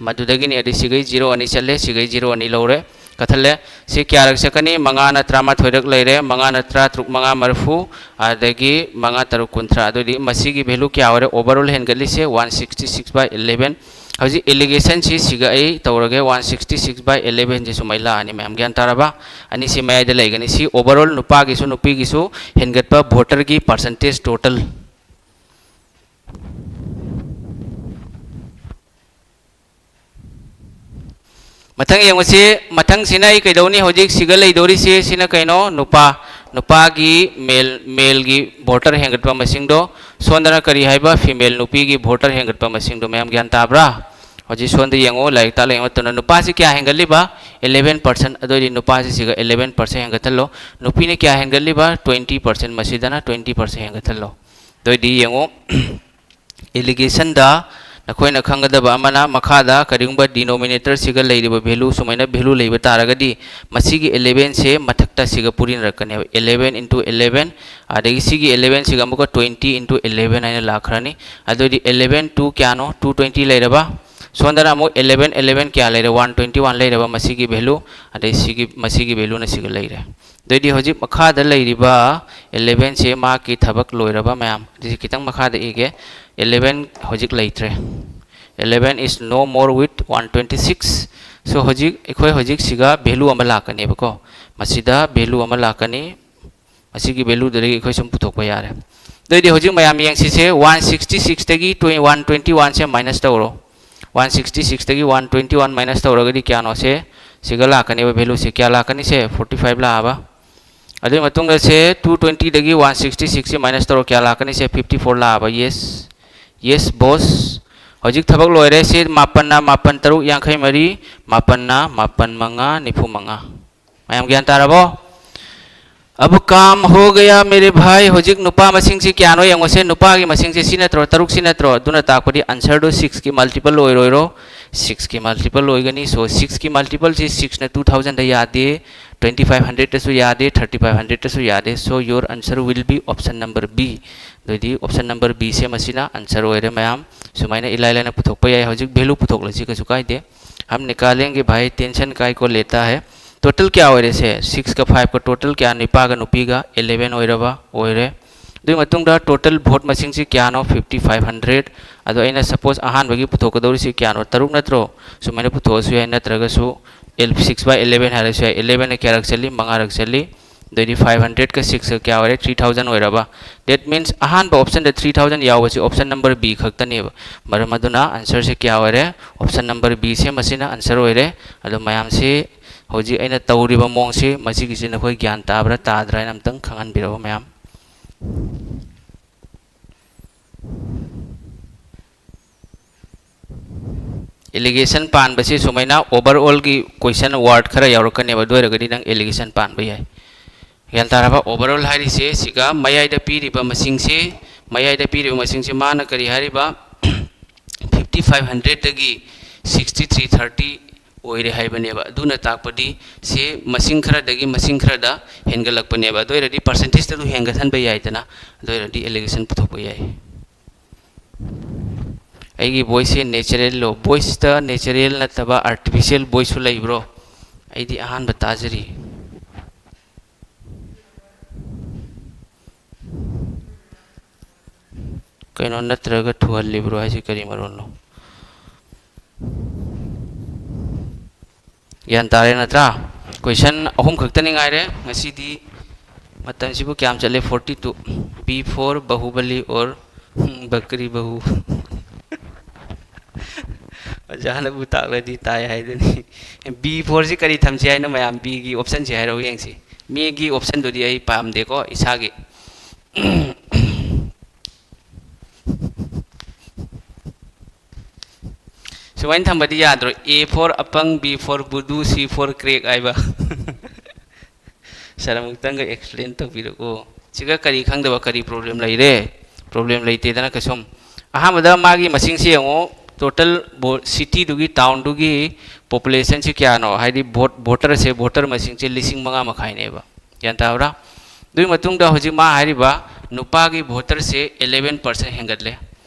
ꯃꯗꯨꯗꯒꯤꯅꯤ꯫ ꯑꯗꯩ ꯁꯤꯒꯩ zero ꯑꯅꯤ ꯆꯠꯂꯦ, ꯁꯤꯒꯩ zero ꯑꯅꯤ ꯂꯧꯔꯦ, ꯀꯠꯊꯠꯂꯦ꯫ ꯁꯤ ꯀꯌꯥꯔꯛ ꯆꯠꯀꯅꯤ? ꯃꯉꯥꯅ ꯇꯔꯥꯃꯥꯊꯣꯏꯔꯛ ꯂꯩꯔꯦ, ꯃꯉꯥꯅ ꯇꯔꯥꯇꯔꯨꯛ, ꯃꯉꯥ ꯃꯔꯤꯐꯨ, ꯑꯗꯒꯤ ꯃꯉꯥ ꯇꯔꯨꯛ ꯀꯨꯟꯊ꯭ꯔꯥ꯫ ꯑꯗꯨꯗꯤ ꯃꯁꯤꯒꯤ value ꯀꯌꯥ ꯑꯣꯏꯔꯦ? Overall ꯍꯦꯟꯒꯠꯂꯤꯁꯦ one sixty six by eleven꯫ ꯍꯧꯖꯤꯛ alligation ꯁꯤ ꯁꯤꯒ ꯑꯩ ꯇꯧꯔꯒꯦ, one sixty six by eleven ꯁꯦ ꯁꯨꯃꯥꯏꯅ ꯂꯥꯛꯑꯅꯤ꯫ ꯃꯌꯥꯝ ꯒ꯭ꯌꯥꯟ ꯇꯥꯔꯕ? ꯑꯅꯤꯁꯤ ꯃꯌꯥꯏꯗ ꯂꯩꯒꯅꯤ꯫ ꯁꯤ overall ꯅꯨꯄꯥꯒꯤꯁꯨ ꯅꯨꯄꯤꯒꯤꯁꯨ ꯍꯦꯟꯒꯠꯄ voter ꯒꯤ percentage total꯫ ꯃꯊꯪ ꯌꯦꯡꯉꯨꯁꯤ꯫ ꯃꯊꯪꯁꯤꯅ ꯑꯩ ꯀꯩꯗꯧꯅꯤ? ꯍꯧꯖꯤꯛ ꯁꯤꯒ ꯂꯩꯗꯧꯔꯤꯁꯤ ꯁꯤꯅ ꯀꯩꯅꯣ? ꯅꯨꯄꯥ꯫ ꯅꯨꯄꯥꯒꯤ male, male ꯒꯤ voter ꯍꯦꯟꯒꯠꯄ ꯃꯁꯤꯡꯗꯣ꯫ ꯁꯣꯝꯗꯅ ꯀꯔꯤ ꯍꯥꯏꯕ? Female, ꯅꯨꯄꯤꯒꯤ voter ꯍꯦꯟꯒꯠꯄ ꯃꯁꯤꯡꯗꯣ꯫ ꯃꯌꯥꯝ ꯒ꯭ꯌꯥꯟ ꯇꯥꯕ꯭ꯔꯥ? ꯍꯧꯖꯤꯛ ꯁꯣꯝꯗ ꯌꯦꯡꯉꯨ, ꯂꯥꯏꯔꯤꯛ ꯇꯥꯛꯂ ꯌꯦꯡꯕ ꯃꯇꯝꯗ ꯅꯨꯄꯥꯁꯤ ꯀꯌꯥ ꯍꯦꯟꯒꯠꯂꯤꯕ? Eleven percent꯫ ꯑꯗꯨ ꯑꯣꯏꯗꯤ ꯅꯨꯄꯥꯁꯤ ꯁꯤꯒ eleven percent ꯍꯦꯟꯒꯠꯍꯜꯂꯣ꯫ ꯅꯨꯄꯤꯅ ꯀꯌꯥ ꯍꯦꯟꯒꯠꯂꯤꯕ? Twenty percent꯫ ꯃꯁꯤꯗꯅ twenty percent ꯍꯦꯟꯒꯠꯍꯜꯂꯣ꯫ ꯑꯗꯨ ꯑꯣꯏꯗꯤ ꯌꯦꯡꯉꯨ, alligation ꯗ ꯅꯈꯣꯏꯅ ꯈꯪꯒꯗꯕ ꯑꯃꯅ, ꯃꯈꯥꯗ ꯀꯔꯤꯒꯨꯝꯕ denominator ꯁꯤꯒ ꯂꯩꯔꯤꯕ value ꯁꯨꯃꯥꯏꯅ value ꯂꯩꯕ ꯇꯥꯔꯒꯗꯤ, ꯃꯁꯤꯒꯤ eleven ꯁꯦ ꯃꯊꯛꯇ ꯁꯤꯒ ꯄꯨꯔꯤꯅꯔꯛꯀꯅꯦꯕ꯫ Eleven into eleven, ꯑꯗꯒꯤ ꯁꯤꯒꯤ eleven ꯁꯤꯒ ꯑꯃꯨꯛꯀ twenty into eleven ꯍꯥꯏꯅ ꯂꯥꯛꯈ꯭ꯔꯅꯤ꯫ ꯑꯗꯨꯑꯣꯏꯗꯤ eleven two ꯀꯌꯥꯅꯣ? Two twenty ꯂꯩꯔꯕ꯫ ꯁꯣꯝꯗꯅ ꯑꯃꯨꯛ eleven, eleven ꯀꯌꯥ ꯂꯩꯔꯦ? One twenty one ꯂꯩꯔꯕ꯫ ꯃꯁꯤꯒꯤ value, ꯑꯗꯩ ꯁꯤꯒꯤ, ꯃꯁꯤꯒꯤ value ꯅ ꯁꯤꯒ ꯂꯩꯔꯦ꯫ ꯑꯗꯩꯗꯤ ꯍꯧꯖꯤꯛ ꯃꯈꯥꯗ ꯂꯩꯔꯤꯕ eleven ꯁꯦ ꯃꯍꯥꯛꯀꯤ ꯊꯕꯛ ꯂꯣꯏꯔꯕ ꯃꯌꯥꯝ꯫ ꯑꯗꯨꯗꯤ ꯈꯤꯇꯪ ꯃꯈꯥꯗ ꯏꯒꯦ꯫ Eleven ꯍꯧꯖꯤꯛ ꯂꯩꯇ꯭ꯔꯦ꯫ Eleven is no more with one twenty six꯫ So ꯍꯧꯖꯤꯛ ꯑꯩꯈꯣꯏ ꯍꯧꯖꯤꯛ ꯁꯤꯒ value ꯑꯃ ꯂꯥꯛꯀꯅꯦꯕꯀꯣ꯫ ꯃꯁꯤꯗ value ꯑꯃ ꯂꯥꯛꯀꯅꯤ꯫ ꯑꯁꯤꯒꯤ value ꯗꯨꯗꯒꯤ ꯑꯩꯈꯣꯏ ꯁꯨꯝ ꯄꯨꯊꯣꯛꯄ ꯌꯥꯔꯦ꯫ ꯑꯗꯨꯑꯣꯏꯗꯤ ꯍꯧꯖꯤꯛ ꯃꯌꯥꯝ ꯌꯦꯡꯁꯤꯁꯦ, one sixty six ꯇꯒꯤ twenty, one twenty one ꯁꯦ minus ꯇꯧꯔꯣ꯫ One sixty six ꯇꯒꯤ one twenty one minus ꯇꯧꯔꯒꯗꯤ ꯀꯌꯥꯅꯣ ꯁꯦ? ꯁꯤꯒ ꯂꯥꯛꯀꯅꯦꯕ value ꯁꯦ꯫ ꯀꯌꯥ ꯂꯥꯛꯀꯅꯤ ꯁꯦ? Forty five ꯂꯥꯛꯑꯕ꯫ ꯑꯗꯨꯒꯤ ꯃꯇꯨꯡꯗ ꯁꯦ two twenty ꯗꯒꯤ one sixty six ꯁꯦ minus ꯇꯧꯔꯣ꯫ ꯀꯌꯥ ꯂꯥꯛꯀꯅꯤ ꯁꯦ? Fifty four ꯂꯥꯛꯑꯕ꯫ Yes, yes boss꯫ ꯍꯧꯖꯤꯛ ꯊꯕꯛ ꯂꯣꯏꯔꯦ꯫ ꯁꯤ ꯃꯥꯄꯟꯅ ꯃꯥꯄꯟ ꯇꯔꯨꯛ ꯌꯥꯡꯈꯩ ꯃꯔꯤ, ꯃꯥꯄꯟꯅ ꯃꯥꯄꯟ ꯃꯉꯥ ꯅꯤꯐꯨ ꯃꯉꯥ꯫ ꯃꯌꯥꯝ ꯒ꯭ꯌꯥꯟ ꯇꯥꯔꯕꯣ? अब काम हो गया मेरे भाई꯫ ꯍꯧꯖꯤꯛ ꯅꯨꯄꯥ ꯃꯁꯤꯡꯁꯤ ꯀꯌꯥꯅꯣ ꯌꯦꯡꯉꯨꯁꯦ꯫ ꯅꯨꯄꯥꯒꯤ ꯃꯁꯤꯡꯁꯦ ꯁꯤ ꯅꯠꯇ꯭ꯔꯣ? ꯇꯔꯨꯛ ꯁꯤ ꯅꯠꯇ꯭ꯔꯣ? ꯑꯗꯨꯅ ꯇꯥꯛꯄꯗꯤ answer ꯗꯨ six ꯀꯤ multiple ꯑꯣꯏꯔꯣꯏꯔꯣ? Six ꯀꯤ multiple ꯑꯣꯏꯒꯅꯤ꯫ So six ꯀꯤ multiple ꯁꯤ six ꯅ two thousand ꯗ ꯌꯥꯗꯦ, twenty five hundred ꯇꯁꯨ ꯌꯥꯗꯦ, thirty five hundred ꯇꯁꯨ ꯌꯥꯗꯦ꯫ So your answer will be option number B꯫ ꯑꯗꯨꯑꯣꯏꯗꯤ option number B ꯁꯦ ꯃꯁꯤꯅ answer ꯑꯣꯏꯔꯦ ꯃꯌꯥꯝ꯫ ꯁꯨꯃꯥꯏꯅ ꯏꯂꯥꯏ ꯂꯥꯏꯅ ꯄꯨꯊꯣꯛꯄ ꯌꯥꯏ꯫ ꯍꯧꯖꯤꯛ value ꯄꯨꯊꯣꯛꯂꯁꯤ, ꯀꯩꯁꯨ ꯀꯥꯏꯗꯦ꯫ हम निकालेंगे भाई, tension काय को लेता है। Total ꯀꯌꯥ ꯑꯣꯏꯔꯦ ꯁꯦ? Six ꯀ five ꯀ total ꯀꯌꯥ? ꯅꯨꯄꯥꯒ ꯅꯨꯄꯤꯒ eleven ꯑꯣꯏꯔꯕ? ꯑꯣꯏꯔꯦ꯫ ꯑꯗꯨꯒꯤ ꯃꯇꯨꯡꯗ total vote ꯃꯁꯤꯡꯁꯤ ꯀꯌꯥꯅꯣ? Fifty five hundred꯫ ꯑꯗꯣ ꯑꯩꯅ suppose ꯑꯍꯥꯟꯕꯒꯤ ꯄꯨꯊꯣꯛꯀꯗꯧꯔꯤꯁꯤ ꯀꯌꯥꯅꯣ? ꯇꯔꯨꯛ ꯅꯠꯇ꯭ꯔꯣ? ꯁꯨꯃꯥꯏꯅ ꯄꯨꯊꯣꯛꯑꯁꯨ ꯌꯥꯏ, ꯅꯠꯇ꯭ꯔꯒꯁꯨ six by eleven ꯍꯥꯏꯔꯁꯨ ꯌꯥꯏ꯫ Eleven ꯅ ꯀꯌꯥꯔꯛ ꯆꯠꯂꯤ? ꯃꯉꯥꯔꯛ ꯆꯠꯂꯤ꯫ ꯑꯗꯩꯗꯤ five hundred ꯀ six ꯀ ꯀꯌꯥ ꯑꯣꯏꯔꯦ? Three thousand ꯑꯣꯏꯔꯕ? That means ꯑꯍꯥꯟꯕ option ꯗ three thousand ꯌꯥꯎꯕꯁꯤ option number B ꯈꯛꯇꯅꯦꯕ꯫ ꯃꯔꯝ ꯑꯗꯨꯅ answer ꯁꯦ ꯀꯌꯥ ꯑꯣꯏꯔꯦ? Option number B ꯁꯦ ꯃꯁꯤꯅ answer ꯑꯣꯏꯔꯦ꯫ ꯑꯗꯣ ꯃꯌꯥꯝꯁꯤ ꯍꯧꯖꯤꯛ ꯑꯩꯅ ꯇꯧꯔꯤꯕ ꯃꯑꯣꯡꯁꯤ, ꯃꯁꯤꯒꯤꯁꯤ ꯅꯈꯣꯏ ꯒ꯭ꯌꯥꯟ ꯇꯥꯕ꯭ꯔꯥ ꯇꯥꯗ꯭ꯔꯥ ꯍꯥꯏꯅ ꯑꯝꯇꯪ ꯈꯪꯍꯟꯕꯤꯔꯛꯑꯣ ꯃꯌꯥꯝ꯫ Allegation ꯄꯥꯟꯕꯁꯤ ꯁꯨꯃꯥꯏꯅ overall ꯒꯤ question word ꯈꯔ ꯌꯥꯎꯔꯛꯀꯅꯦꯕ, ꯑꯗꯨ ꯑꯣꯏꯔꯒꯗꯤ ꯅꯪ allegation ꯄꯥꯟꯕ ꯌꯥꯏ꯫ ꯒ꯭ꯌꯥꯟ ꯇꯥꯔꯕ? Overall ꯍꯥꯏꯔꯤꯁꯦ ꯁꯤꯒ ꯃꯌꯥꯏꯗ ꯄꯤꯔꯤꯕ ꯃꯁꯤꯡꯁꯦ, ꯃꯌꯥꯏꯗ ꯄꯤꯔꯤꯕ ꯃꯁꯤꯡꯁꯦ ꯃꯥꯅ ꯀꯔꯤ ꯍꯥꯏꯔꯤꯕ? Fifty five hundred ꯗꯒꯤ sixty three thirty ꯑꯣꯏꯔꯦ ꯍꯥꯏꯕꯅꯦꯕ꯫ ꯑꯗꯨꯅ ꯇꯥꯛꯄꯗꯤ ꯁꯤ ꯃꯁꯤꯡ ꯈꯔꯗꯒꯤ ꯃꯁꯤꯡ ꯈꯔꯗ ꯍꯦꯟꯒꯠꯂꯛꯄꯅꯦꯕ꯫ ꯑꯗꯨ ꯑꯣꯏꯔꯗꯤ percentage ꯇ ꯑꯗꯨ ꯍꯦꯟꯒꯠꯍꯟꯕ ꯌꯥꯏꯗꯅ, ꯑꯗꯨ ꯑꯣꯏꯔꯗꯤ allegation ꯄꯨꯊꯣꯛꯄ ꯌꯥꯏ꯫ ꯑꯩꯒꯤ voice ꯁꯦ natural ꯂꯣ? Voice ꯇ natural ꯅꯠꯇꯕ artificial voice ꯁꯨ ꯂꯩꯕ꯭ꯔꯣ? ꯑꯩꯗꯤ ꯑꯍꯥꯟꯕ ꯇꯥꯖꯔꯤ꯫ ꯀꯩꯅꯣ, ꯅꯠꯇ꯭ꯔꯒ ꯊꯨꯍꯜꯂꯤꯕ꯭ꯔꯣ ꯍꯥꯏꯁꯤ ꯀꯔꯤ ꯃꯔꯣꯜꯅꯣ? ꯒ꯭ꯌꯥꯟ ꯇꯥꯔꯦ ꯅꯠꯇ꯭ꯔꯥ? Question ꯑꯍꯨꯝ ꯈꯛꯇꯅꯤ ꯉꯥꯏꯔꯦ ꯉꯁꯤꯗꯤ꯫ ꯃꯇꯝꯁꯤꯕꯨ ꯀꯌꯥꯝ ꯆꯠꯂꯦ? Forty two. B four Bahubali or ꯕꯀ꯭ꯔꯤ ꯕꯍꯨ? ꯑꯣꯖꯥꯅꯕꯨ ꯇꯥꯛꯂꯗꯤ ꯇꯥꯏ ꯍꯥꯏꯗꯨꯅꯤ꯫ B four ꯁꯤ ꯀꯔꯤ ꯊꯝꯁꯤ ꯍꯥꯏꯅꯣ ꯃꯌꯥꯝ? B ꯒꯤ option ꯁꯤ ꯍꯥꯏꯔꯛꯎ ꯌꯦꯡꯁꯤ꯫ ꯃꯤꯒꯤ option ꯗꯨꯗꯤ ꯑꯩ ꯄꯥꯝꯗꯦꯀꯣ, ꯏꯁꯥꯒꯤ꯫ ꯁꯨꯃꯥꯏꯅ ꯊꯝꯕꯗꯤ ꯌꯥꯗ꯭ꯔꯣ? A for ꯑꯄꯪ, B for ꯕꯨꯗꯨ, C for crack ꯍꯥꯏꯕ꯫ Sir, ꯑꯃꯨꯛꯇꯪꯒ explain ꯇꯧꯕꯤꯔꯛꯑꯣ꯫ ꯁꯤꯒ ꯀꯔꯤ ꯈꯪꯗꯕ, ꯀꯔꯤ problem ꯂꯩꯔꯦ? Problem ꯂꯩꯇꯦꯗꯅ ꯀꯩꯁꯨꯝ꯫ ꯑꯍꯥꯟꯕꯗ ꯃꯥꯒꯤ ꯃꯁꯤꯡꯁꯤ ꯌꯦꯡꯉꯣ, total ꯕꯣ-, city ꯗꯨꯒꯤ, town ꯗꯨꯒꯤ population ꯁꯤ ꯀꯌꯥꯅꯣ? ꯍꯥꯏꯗꯤ vote, voter ꯁꯦ, voter ꯃꯁꯤꯡꯁꯦ ꯂꯤꯁꯤꯡ ꯃꯉꯥ ꯃꯈꯥꯏꯅꯦꯕ꯫ ꯒ꯭ꯌꯥꯟ ꯇꯥꯕ꯭ꯔꯥ? ꯑꯗꯨꯒꯤ ꯃꯇꯨꯡꯗ ꯍꯧꯖꯤꯛ ꯃꯥ ꯍꯥꯏꯔꯤꯕ ꯅꯨꯄꯥꯒꯤ voter ꯁꯦ eleven percent ꯍꯦꯟꯒꯠꯂꯦ,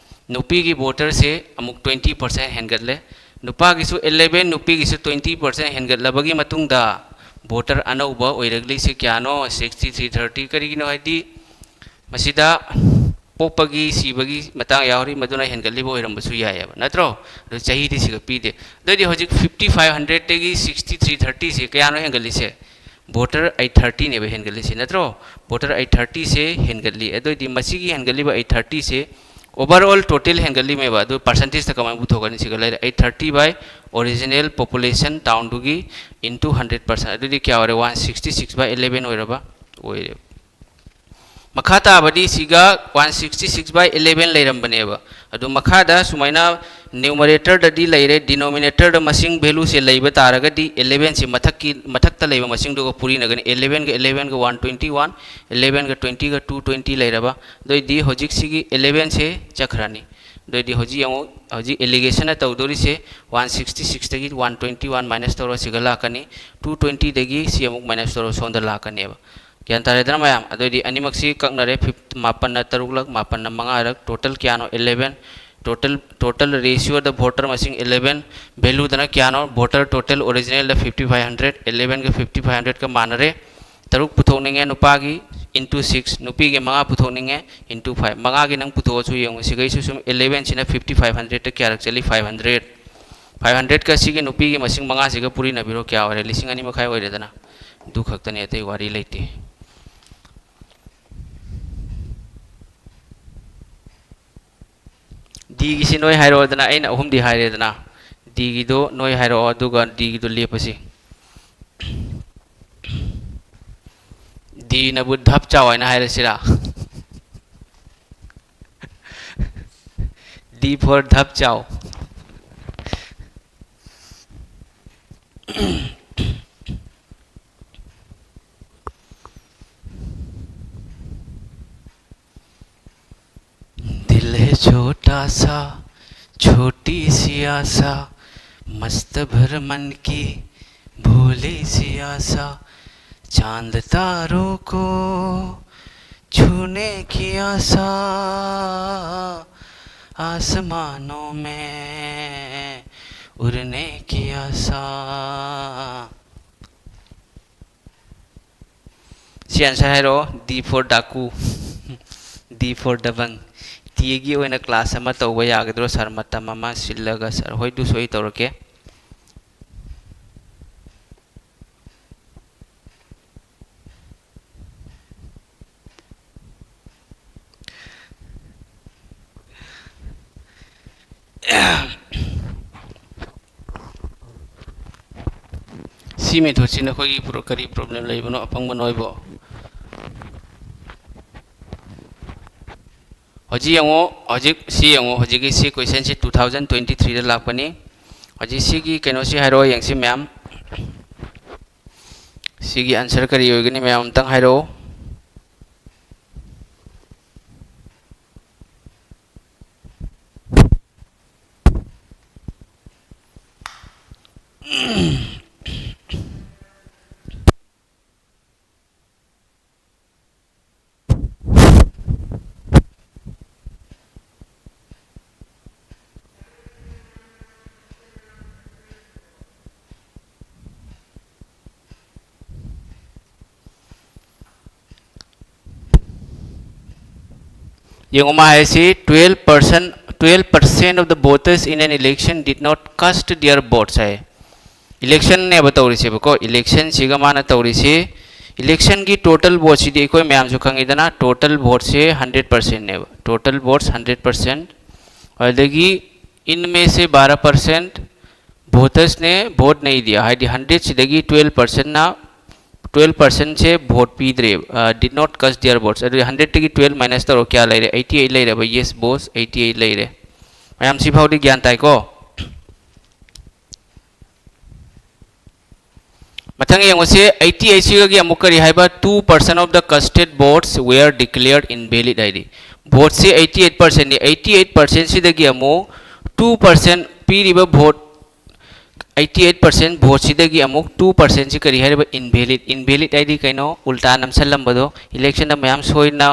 ꯅꯨꯄꯤꯒꯤ voter ꯁꯦ ꯑꯃꯨꯛ twenty percent ꯍꯦꯟꯒꯠꯂꯦ꯫ ꯅꯨꯄꯥꯒꯤꯁꯨ eleven, ꯅꯨꯄꯤꯒꯤꯁꯨ twenty percent ꯍꯦꯟꯒꯠꯂꯕꯒꯤ ꯃꯇꯨꯡꯗ voter ꯑꯅꯧꯕ ꯑꯣꯏꯔꯛꯂꯤꯁꯦ ꯀꯌꯥꯅꯣ? Sixty three thirty꯫ ꯀꯔꯤꯒꯤꯅꯣ ꯍꯥꯏꯗꯤ ꯃꯁꯤꯗ ꯄꯣꯛꯄꯒꯤ, ꯁꯤꯕꯒꯤ ꯃꯇꯥꯡ ꯌꯥꯎꯔꯤ, ꯃꯗꯨꯅ ꯍꯦꯟꯒꯠꯂꯤꯕ ꯑꯣꯏꯔꯝꯕꯁꯨ ꯌꯥꯏꯑꯕ, ꯅꯠꯇ꯭ꯔꯣ? ꯑꯗꯨ ꯆꯍꯤꯗꯤ ꯁꯤꯒ ꯄꯤꯗꯦ꯫ ꯑꯗꯨꯑꯣꯏꯗꯤ ꯍꯧꯖꯤꯛ fifty five hundred ꯇꯒꯤ sixty three thirty ꯁꯦ ꯀꯌꯥꯅꯣ ꯍꯦꯟꯒꯠꯂꯤꯁꯦ? Voter eight thirty ꯅꯦꯕ ꯍꯦꯟꯒꯠꯂꯤꯁꯦ, ꯅꯠꯇ꯭ꯔꯣ? Voter eight thirty ꯁꯦ ꯍꯦꯟꯒꯠꯂꯤ꯫ ꯑꯗꯨꯑꯣꯏꯗꯤ ꯃꯁꯤꯒꯤ ꯍꯦꯟꯒꯠꯂꯤꯕ eight thirty ꯁꯦ overall total ꯍꯦꯟꯒꯠꯂꯤꯃꯦꯕ꯫ ꯑꯗꯨ percentage ꯇ ꯀꯃꯥꯏꯅ ꯄꯨꯊꯣꯛꯀꯅꯤ? ꯁꯤꯒ ꯂꯩꯔꯦ, eight thirty by original population town ꯗꯨꯒꯤ into hundred percent꯫ ꯑꯗꯨꯗꯤ ꯀꯌꯥ ꯑꯣꯏꯔꯦ? One sixty six by eleven ꯑꯣꯏꯔꯕ? ꯑꯣꯏꯔꯦ꯫ ꯃꯈꯥ ꯇꯥꯕꯗꯤ ꯁꯤꯒ one sixty six by eleven ꯂꯩꯔꯝꯕꯅꯦꯕ꯫ ꯑꯗꯨ ꯃꯈꯥꯗ ꯁꯨꯃꯥꯏꯅ numerator ꯗꯗꯤ ꯂꯩꯔꯦ, denominator ꯗ ꯃꯁꯤꯡ value ꯁꯦ ꯂꯩꯕ ꯇꯥꯔꯒꯗꯤ eleven ꯁꯦ ꯃꯊꯛꯀꯤ, ꯃꯊꯛꯇ ꯂꯩꯕ ꯃꯁꯤꯡꯗꯨꯒ ꯄꯨꯔꯤꯅꯒꯅꯤ꯫ Eleven ꯒ eleven ꯒ one twenty one, eleven ꯒ twenty ꯒ two twenty ꯂꯩꯔꯕ꯫ ꯑꯗꯨꯑꯣꯏꯗꯤ ꯍꯧꯖꯤꯛꯁꯤꯒꯤ eleven ꯁꯦ ꯆꯠꯈ꯭ꯔꯅꯤ꯫ ꯑꯗꯨꯑꯣꯏꯗꯤ ꯍꯧꯖꯤꯛ ꯌꯦꯡꯉꯨ, ꯍꯧꯖꯤꯛ allegation ꯅ ꯇꯧꯗꯣꯔꯤꯁꯦ one sixty six ꯇꯒꯤ one twenty one minus ꯇꯧꯔ ꯁꯤꯒ ꯂꯥꯛꯀꯅꯤ, two twenty ꯗꯒꯤ ꯁꯤ ꯑꯃꯨꯛ minus ꯇꯧꯔ ꯁꯣꯝꯗ ꯂꯥꯛꯀꯅꯦꯕ꯫ ꯒ꯭ꯌꯥꯟ ꯇꯥꯔꯦꯗꯅ ꯃꯌꯥꯝ? ꯑꯗꯨꯑꯣꯏꯗꯤ ꯑꯅꯤꯃꯛꯁꯤ ꯀꯛꯅꯔꯦ, ꯐꯤꯞ-, ꯃꯥꯄꯟꯅ ꯇꯔꯨꯛꯂꯛ, ꯃꯥꯄꯟꯅ ꯃꯉꯥꯔꯛ, total ꯀꯌꯥꯅꯣ? Eleven꯫ Total, total ratio ꯗ voter ꯃꯁꯤꯡ eleven, value ꯗꯅ ꯀꯌꯥꯅꯣ? Voter total original ꯗ fifty five hundred, eleven ꯒ fifty five hundred ꯀ ꯃꯥꯟꯅꯔꯦ꯫ ꯇꯔꯨꯛ ꯄꯨꯊꯣꯛꯅꯤꯡꯉꯦ ꯅꯨꯄꯥꯒꯤ, into six, ꯅꯨꯄꯤꯒꯤ ꯃꯉꯥ ꯄꯨꯊꯣꯛꯅꯤꯡꯉꯦ, into five꯫ ꯃꯉꯥꯒꯤ ꯅꯪ ꯄꯨꯊꯣꯛꯑꯁꯨ ꯌꯦꯡꯉꯨ, ꯁꯤꯈꯩꯁꯨ ꯁꯨꯝ eleven ꯁꯤꯅ fifty five hundred ꯇ ꯀꯌꯥꯔꯛ ꯆꯠꯂꯤ? Five hundred꯫ Five hundred ꯀ ꯁꯤꯒꯤ ꯅꯨꯄꯤꯒꯤ ꯃꯁꯤꯡ ꯃꯉꯥꯁꯤꯒ ꯄꯨꯔꯤꯅꯕꯤꯔꯣ, ꯀꯌꯥ ꯑꯣꯏꯔꯦ? ꯂꯤꯁꯤꯡ ꯑꯅꯤ ꯃꯈꯥꯏ ꯑꯣꯏꯔꯦꯗꯅ꯫ ꯑꯗꯨ ꯈꯛꯇꯅꯤ, ꯑꯇꯩ ꯋꯥꯔꯤ ꯂꯩꯇꯦ꯫ ꯗꯤꯒꯤꯁꯤ ꯅꯣꯏ ꯍꯥꯏꯔꯛꯑꯣꯗꯅ, ꯑꯩꯅ ꯑꯍꯨꯝꯗꯤ ꯍꯥꯏꯔꯦꯗꯅ, ꯗꯤꯒꯤꯗꯣ ꯅꯣꯏ ꯍꯥꯏꯔꯛꯑꯣ, ꯑꯗꯨꯒ ꯗꯤꯒꯤꯗꯣ ꯂꯦꯞꯄꯁꯤ꯫ ꯗꯤꯅꯕꯨ ꯙꯞ ꯆꯥꯎ ꯍꯥꯏꯅ ꯍꯥꯏꯔꯁꯤꯔꯥ? D for ꯙꯞ ꯆꯥꯎ꯫ दिल है छोटा सा, छोटी सी आसा, मस्त भर मन की भोली सी आसा, चांद तारों को छूने की आसा, आसमानों में उड़ने की आसा। ꯁꯤ answer ꯍꯥꯏꯔꯛꯑꯣ, D for ꯗꯥꯀꯨ, D for ꯗꯕꯪ꯫ ꯇꯤꯒꯤ ꯑꯣꯏꯅ class ꯑꯃ ꯇꯧꯕ ꯌꯥꯒꯗ꯭ꯔꯣ sir? ꯃꯇꯝ ꯑꯃ ꯁꯤꯜꯂꯒ sir ꯍꯣꯏꯗꯨ ꯁꯣꯏ ꯇꯧꯔꯛꯀꯦ꯫ ꯁꯤ methodꯁꯤ ꯅꯈꯣꯏꯒꯤ ꯄ꯭ꯔꯣ-, ꯀꯔꯤ problem ꯂꯩꯕꯅꯣ, ꯑꯄꯪꯕ ꯅꯣꯏꯕꯣ? ꯍꯧꯖꯤꯛ ꯌꯦꯡꯉꯣ, ꯍꯧꯖꯤꯛ ꯁꯤ ꯌꯦꯡꯉꯣ, ꯍꯧꯖꯤꯛꯀꯤ ꯁꯤ questionꯁꯤ two thousand twenty threeꯗ ꯂꯥꯛꯄꯅꯤ꯫ ꯍꯧꯖꯤꯛ ꯁꯤꯒꯤ ꯀꯩꯅꯣꯁꯤ ꯍꯥꯏꯔꯛꯑꯣ ꯌꯦꯡꯁꯤ ꯃꯌꯥꯝ꯫ ꯁꯤꯒꯤ answer ꯀꯔꯤ ꯑꯣꯏꯒꯅꯤ ꯃꯌꯥꯝ ꯑꯝꯇꯪ ꯍꯥꯏꯔꯛꯑꯣ꯫ ꯌꯦꯡꯉꯨ, ꯃꯥ ꯍꯥꯏꯁꯤ twelve percent, twelve percent of the voters in an election did not cast their votes ꯍꯥꯏ꯫ Electionꯅꯦꯕ ꯇꯧꯔꯤꯁꯦꯕꯀꯣ, electionꯁꯤꯒ ꯃꯥꯅ ꯇꯧꯔꯤꯁꯤ, electionꯒꯤ total voteꯁꯤꯗꯤ ꯑꯩꯈꯣꯏ ꯃꯌꯥꯝꯁꯨ ꯈꯪꯉꯤꯗꯅ, total voteꯁꯦ hundred percentꯅꯦꯕ, total votes hundred percent ꯑꯗꯒꯤ इनमें से बारह परसेंट वोटर्स ने वोट नहीं दिया, ꯍꯥꯏꯗꯤ ꯍꯟꯗ꯭ꯔꯦꯠꯁꯤꯗꯒꯤ ꯇ꯭ꯋꯦꯜꯞ ꯄꯥꯔꯁꯦꯟꯅ, ꯇ꯭ꯋꯦꯜꯞ ꯄꯥꯔꯁꯦꯟꯁꯦ ꯚꯣꯠ ꯄꯤꯗ꯭ꯔꯦ, did not cast their votes꯫ ꯑꯗꯨꯗꯤ ꯍꯟꯗ꯭ꯔꯦꯠꯇꯒꯤ ꯇ꯭ꯋꯦꯜꯞ ꯃꯥꯏꯅꯁ ꯇꯧꯔꯣ, ꯀꯌꯥ ꯂꯩꯔꯦ? ꯑꯩꯠꯇꯤ ꯑꯩꯠ ꯂꯩꯔꯦꯕ꯫ ꯌꯦꯁ ꯕꯣꯁ, ꯑꯩꯠꯇꯤ ꯑꯩꯠ ꯂꯩꯔꯦ꯫ ꯃꯌꯥꯝ ꯁꯤ ꯐꯥꯎꯗꯤ ꯒ꯭ꯌꯥꯟ ꯇꯥꯏꯀꯣ? ꯃꯊꯪ ꯌꯦꯡꯉꯨꯁꯦ, ꯑꯩꯠꯇꯤ ꯑꯩꯠꯁꯤꯒꯤ ꯑꯃꯨꯛ ꯀꯔꯤ ꯍꯥꯏꯕ? Two percent of the casted votes were declared invalid ꯍꯥꯏꯗꯤ ꯚꯣꯠꯁꯦ ꯑꯩꯠꯇꯤ ꯑꯩꯠ ꯄꯥꯔꯁꯦꯟꯅꯤ꯫ ꯑꯩꯠꯇꯤ ꯑꯩꯠ ꯄꯥꯔꯁꯦꯟꯁꯤꯗꯒꯤ ꯑꯃꯨꯛ ꯇꯨ ꯄꯥꯔꯁꯦꯟ ꯄꯤꯔꯤꯕ ꯚꯣꯠ, ꯑꯩꯠꯇꯤ ꯑꯩꯠ ꯄꯥꯔꯁꯦꯟ ꯚꯣꯠꯁꯤꯗꯒꯤ ꯑꯃꯨꯛ ꯇꯨ ꯄꯥꯔꯁꯦꯟꯁꯤ ꯀꯔꯤ ꯍꯥꯏꯔꯤꯕ? ꯏꯟꯚꯦꯂꯤꯠ꯫ ꯏꯟꯚꯦꯂꯤꯠ ꯍꯥꯏꯗꯤ ꯀꯩꯅꯣ? ꯎꯜꯇꯥ ꯅꯝꯁꯜꯂꯝꯕꯗꯣ꯫ ꯏꯂꯦꯛꯁꯟꯗ ꯃꯌꯥꯝ ꯁꯣꯏꯅ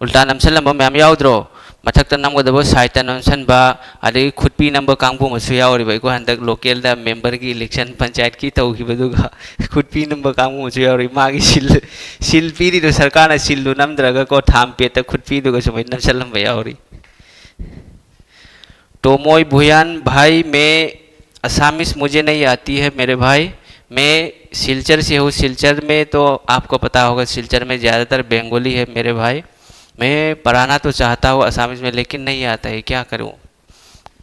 ꯎꯜꯇꯥ ꯅꯝꯁꯜꯂꯝꯕ ꯃꯌꯥꯝ ꯌꯥꯎꯗ꯭ꯔꯣ? ꯃꯊꯛꯇ ꯅꯝꯒꯗꯕ ꯁꯥꯏꯠꯇ ꯅꯝꯁꯟꯕ, ꯑꯗꯒꯤ ꯈꯨꯠꯄꯤ ꯅꯝꯕ ꯀꯥꯡꯕꯨ ꯑꯃꯁꯨ ꯌꯥꯎꯔꯤꯕ꯫ ꯑꯩꯈꯣꯏ ꯍꯟꯗꯛ ꯂꯣꯀꯦꯜꯗ ꯃꯦꯝꯕꯔꯒꯤ ꯏꯂꯦꯛꯁꯟ, ꯄꯟꯆꯥꯌꯠꯀꯤ ꯇꯧꯈꯤꯕꯗꯨꯒ ꯈꯨꯠꯄꯤ ꯅꯝꯕ ꯀꯥꯡꯕꯨ ꯑꯃꯁꯨ ꯌꯥꯎꯔꯤ꯫ ꯃꯥꯒꯤ ꯁꯤꯜ, ꯁꯤꯜ ꯄꯤꯔꯤꯗꯣ ꯁꯔꯀꯥꯔꯅ ꯁꯤꯜꯗꯨ ꯅꯝꯗ꯭ꯔꯒꯀꯣ, ꯊꯥꯝ ꯄꯦꯠꯇ ꯈꯨꯠꯄꯤꯗꯨꯒ ꯁꯨꯃꯥꯏꯅ ꯅꯝꯁꯜꯂꯝꯕ ꯌꯥꯎꯔꯤ꯫ तोमोई भुयान, भाई, मैं, असामीज मुझे नहीं आती है मेरे भाई। मैं सिलचर से हूँ। सिलचर में तो आपको पता होगा, सिलचर में ज़्यादातर बंगाली है मेरे भाई। मैं पढ़ाना तो चाहता हूँ असामीज में, लेकिन नहीं आता है, क्या करूँ?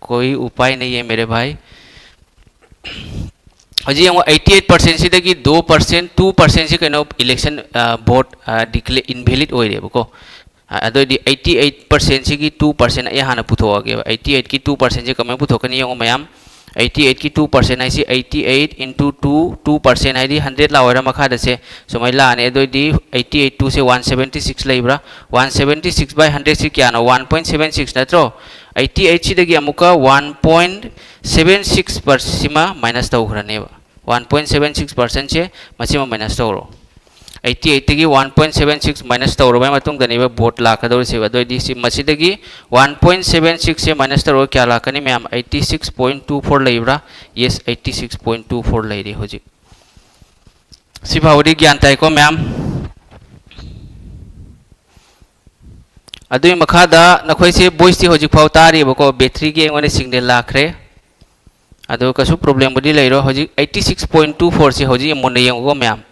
कोई उपाय नहीं है मेरे भाई। ꯍꯧꯖꯤꯛ ꯌꯦꯡꯉꯣ, ꯑꯩꯠꯇꯤ ꯑꯩꯠ ꯄꯥꯔꯁꯦꯟꯁꯤꯗꯒꯤ ꯇꯨ ꯄꯥꯔꯁꯦꯟ, ꯇꯨ ꯄꯥꯔꯁꯦꯟꯁꯤ ꯀꯩꯅꯣ? ꯏꯂꯦꯛꯁꯟ ꯚꯣꯠ ꯗꯤꯀ꯭ꯂꯦ ꯏꯟꯚꯦꯂꯤꯠ ꯑꯣꯏꯔꯦꯕꯀꯣ꯫ ꯑꯗꯨꯑꯣꯏꯗꯤ ꯑꯩꯠꯇꯤ ꯑꯩꯠ ꯄꯥꯔꯁꯦꯟꯁꯤꯒꯤ ꯇꯨ ꯄꯥꯔꯁꯦꯟ ꯑꯩ ꯍꯥꯟꯅ ꯄꯨꯊꯣꯛꯑꯒꯦꯕ꯫ ꯑꯩꯠꯇꯤ ꯑꯩꯠꯀꯤ ꯇꯨ ꯄꯥꯔꯁꯦꯟꯁꯤ ꯀꯃꯥꯏꯅ ꯄꯨꯊꯣꯛꯀꯅꯤ ꯌꯦꯡꯉꯣ ꯃꯌꯥꯝ꯫ ꯑꯩꯠꯇꯤ ꯑꯩꯠꯀꯤ ꯇꯨ ꯄꯥꯔꯁꯦꯟ ꯍꯥꯏꯁꯤ eighty eight into two, two percent ꯍꯥꯏꯗꯤ ꯍꯟꯗ꯭ꯔꯦꯠ ꯂꯥꯛꯑꯣꯏꯔꯥ ꯃꯈꯥꯗꯁꯦ ꯁꯨꯃꯥꯏꯅ ꯂꯥꯛꯑꯅꯤ꯫ ꯑꯗꯨꯑꯣꯏꯗꯤ ꯑꯩꯠꯇꯤ ꯑꯩꯠ ꯇꯨꯁꯦ ꯋꯥꯟ ꯁꯕꯦꯟꯇꯤ ꯁꯤꯛꯁ ꯂꯩꯕ꯭ꯔꯥ? ꯋꯥꯟ ꯁꯕꯦꯟꯇꯤ ꯁꯤꯛꯁ ꯕꯥꯏ ꯍꯟꯗ꯭ꯔꯦꯠꯁꯤ ꯀꯌꯥꯅꯣ? ꯋꯥꯟ ꯄꯣꯏꯟ ꯁꯕꯦꯟ ꯁꯤꯛꯁ ꯅꯠꯇ꯭ꯔꯣ? ꯑꯩꯠꯇꯤ ꯑꯩꯠꯁꯤꯗꯒꯤ ꯑꯃꯨꯛꯀ ꯋꯥꯟ ꯄꯣꯏꯟ ꯁꯕꯦꯟ ꯁꯤꯛꯁ ꯄꯥꯔꯁꯦꯟꯁꯤꯃ ꯃꯥꯏꯅꯁ ꯇꯧꯈ꯭ꯔꯅꯦꯕ꯫ ꯋꯥꯟ ꯄꯣꯏꯟ ꯁꯕꯦꯟ ꯁꯤꯛꯁ ꯄꯥꯔꯁꯦꯟꯁꯦ ꯃꯁꯤꯃ ꯃꯥꯏꯅꯁ ꯇꯧꯔꯣ꯫ ꯑꯩꯠꯇꯤ ꯑꯩꯠꯇꯒꯤ one point seven six minus ꯇꯧꯔꯕ ꯃꯇꯨꯡꯗꯅꯦꯕ ꯚꯣꯠ ꯂꯥꯛꯀꯗꯧꯔꯤꯁꯦ꯫ ꯑꯗꯨꯑꯣꯏꯗꯤ ꯁꯤ, ꯃꯁꯤꯗꯒꯤ ꯋꯥꯟ ꯄꯣꯏꯟ ꯁꯕꯦꯟ ꯁꯤꯛꯁꯁꯦ ꯃꯥꯏꯅꯁ ꯇꯧꯔꯒ ꯀꯌꯥ ꯂꯥꯛꯀꯅꯤ ꯃꯌꯥꯝ? Eighty six point two four ꯂꯩꯕ꯭ꯔꯥ? Yes, eighty six point two four ꯂꯩꯔꯦ ꯍꯧꯖꯤꯛ꯫ ꯁꯤ ꯐꯥꯎꯕꯗꯤ ꯒ꯭ꯌꯥꯟ ꯇꯥꯏꯀꯣ ꯃꯌꯥꯝ? ꯑꯗꯨꯒꯤ ꯃꯈꯥꯗ ꯅꯈꯣꯏꯁꯦ ꯚꯣꯏꯁꯇꯤ ꯍꯧꯖꯤꯛ ꯐꯥꯎ ꯇꯥꯔꯤꯕꯀꯣ, ꯕꯦꯇ꯭ꯔꯤꯒꯤ ꯑꯩꯉꯣꯟꯗ ꯁꯤꯒꯅꯦꯜ ꯂꯥꯛꯈ꯭ꯔꯦ꯫ ꯑꯗꯣ ꯀꯩꯁꯨ ꯄ꯭ꯔꯣꯕ꯭ꯂꯦꯝꯕꯨꯗꯤ ꯂꯩꯔꯣꯏ꯫ ꯍꯧꯖꯤꯛ ꯑꯩꯠꯇꯤ ꯁꯤꯛꯁ ꯄꯣꯏꯟ ꯇꯨ ꯐꯣꯔꯁꯤ ꯍꯧꯖꯤꯛ ꯃꯨꯟꯅ ꯌꯦꯡꯉꯨꯀꯣ ꯃꯌꯥꯝ꯫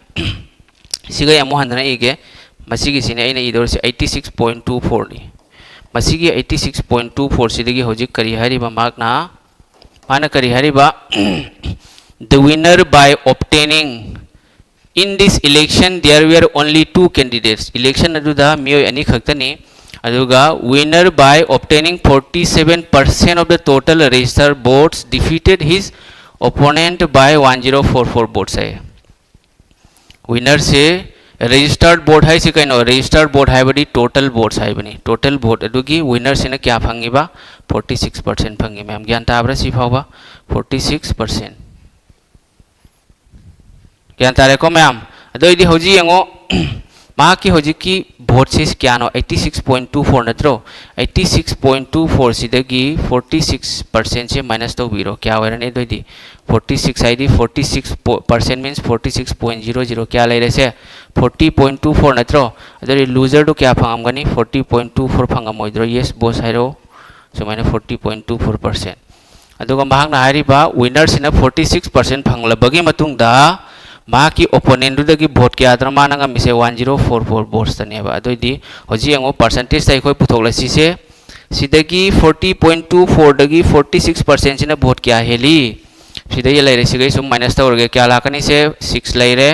ꯁꯤꯒ ꯑꯃꯨꯛ ꯍꯟꯗꯅ ꯏꯒꯦ꯫ ꯃꯁꯤꯒꯤꯁꯤꯅꯦ ꯑꯩꯅ ꯏꯗꯧꯔꯤꯁꯦ, ꯑꯩꯠꯇꯤ ꯁꯤꯛꯁ ꯄꯣꯏꯟ ꯇꯨ ꯐꯣꯔꯅꯤ꯫ ꯃꯁꯤꯒꯤ eighty six point two four ꯁꯤꯗꯒꯤ ꯍꯧꯖꯤꯛ ꯀꯔꯤ ꯍꯥꯏꯔꯤꯕ ꯃꯍꯥꯛꯅ? ꯃꯥꯅ ꯀꯔꯤ ꯍꯥꯏꯔꯤꯕ? The winner by obtaining, in this election there were only two candidates. Election ꯑꯗꯨꯗ ꯃꯤꯑꯣꯏ ꯑꯅꯤ ꯈꯛꯇꯅꯤ꯫ ꯑꯗꯨꯒ winner by obtaining forty seven percent of the total registered votes defeated his opponent by one zero four four votes high. Winner say, registered vote ꯍꯥꯏꯁꯤ ꯀꯩꯅꯣ? Registered vote ꯍꯥꯏꯕꯗꯤ total votes ꯍꯥꯏꯕꯅꯤ꯫ Total vote ꯑꯗꯨꯒꯤ winner ꯁꯤꯅ ꯀꯌꯥ ꯐꯪꯉꯤꯕ? Forty six percent ꯐꯪꯉꯤ꯫ ꯃꯌꯥꯝ ꯒ꯭ꯌꯥꯟ ꯇꯥꯕ꯭ꯔꯥ ꯁꯤ ꯐꯥꯎꯕ? Forty six percent꯫ ꯒ꯭ꯌꯥꯟ ꯇꯥꯔꯦꯀꯣ ꯃꯌꯥꯝ? ꯑꯗꯨ ꯑꯣꯏꯗꯤ ꯍꯧꯖꯤꯛ ꯌꯦꯡꯉꯣ, ꯃꯍꯥꯛꯀꯤ ꯍꯧꯖꯤꯛꯀꯤ vote ꯁꯤ ꯀꯌꯥꯅꯣ? Eighty six point two four ꯅꯠꯇ꯭ꯔꯣ? Eighty six point two four ꯁꯤꯗꯒꯤ forty six percent ꯁꯦ minus ꯇꯧꯕꯤꯔꯣ꯫ ꯀꯌꯥ ꯑꯣꯏꯔꯅꯤ ꯑꯗꯨ ꯑꯣꯏꯗꯤ? Forty six ꯍꯥꯏꯗꯤ forty six percent means forty six point zero zero꯫ ꯀꯌꯥ ꯂꯩꯔꯦ ꯁꯦ? Forty point two four ꯅꯠꯇ꯭ꯔꯣ? ꯑꯗꯨ ꯑꯣꯏꯗꯤ loser ꯗꯨ ꯀꯌꯥ ꯐꯪꯉꯝꯒꯅꯤ? Forty point two four ꯐꯪꯉꯝꯃꯣꯏꯗ꯭ꯔꯣ? Yes boss ꯍꯥꯏꯔꯣ꯫ ꯁꯨꯃꯥꯏꯅ forty point two four percent꯫ ꯑꯗꯨꯒ ꯃꯍꯥꯛꯅ ꯍꯥꯏꯔꯤꯕ winner ꯁꯤꯅ forty six percent ꯐꯪꯂꯕꯒꯤ ꯃꯇꯨꯡꯗ ꯃꯍꯥꯛꯀꯤ opponent ꯗꯨꯗꯒꯤ vote ꯀꯌꯥꯗꯅꯣ ꯃꯥꯅ ꯉꯝꯃꯤꯁꯦ? One zero four four votes ꯇꯅꯦꯕ꯫ ꯑꯗꯨꯑꯣꯏꯗꯤ ꯍꯧꯖꯤꯛ ꯌꯦꯡꯉꯣ, percentage ꯇ ꯑꯩꯈꯣꯏ ꯄꯨꯊꯣꯛꯂꯁꯤꯁꯦ꯫ ꯁꯤꯗꯒꯤ forty point two four ꯗꯒꯤ forty six percent ꯁꯤꯅ vote ꯀꯌꯥ ꯍꯦꯜꯂꯤ? ꯁꯤꯗꯒꯤ ꯂꯩꯔꯦ, ꯁꯤꯒꯩ ꯁꯨꯝ minus ꯇꯧꯔꯒꯦ꯫ ꯀꯌꯥ ꯂꯥꯛꯀꯅꯤ ꯁꯦ? Six ꯂꯩꯔꯦ꯫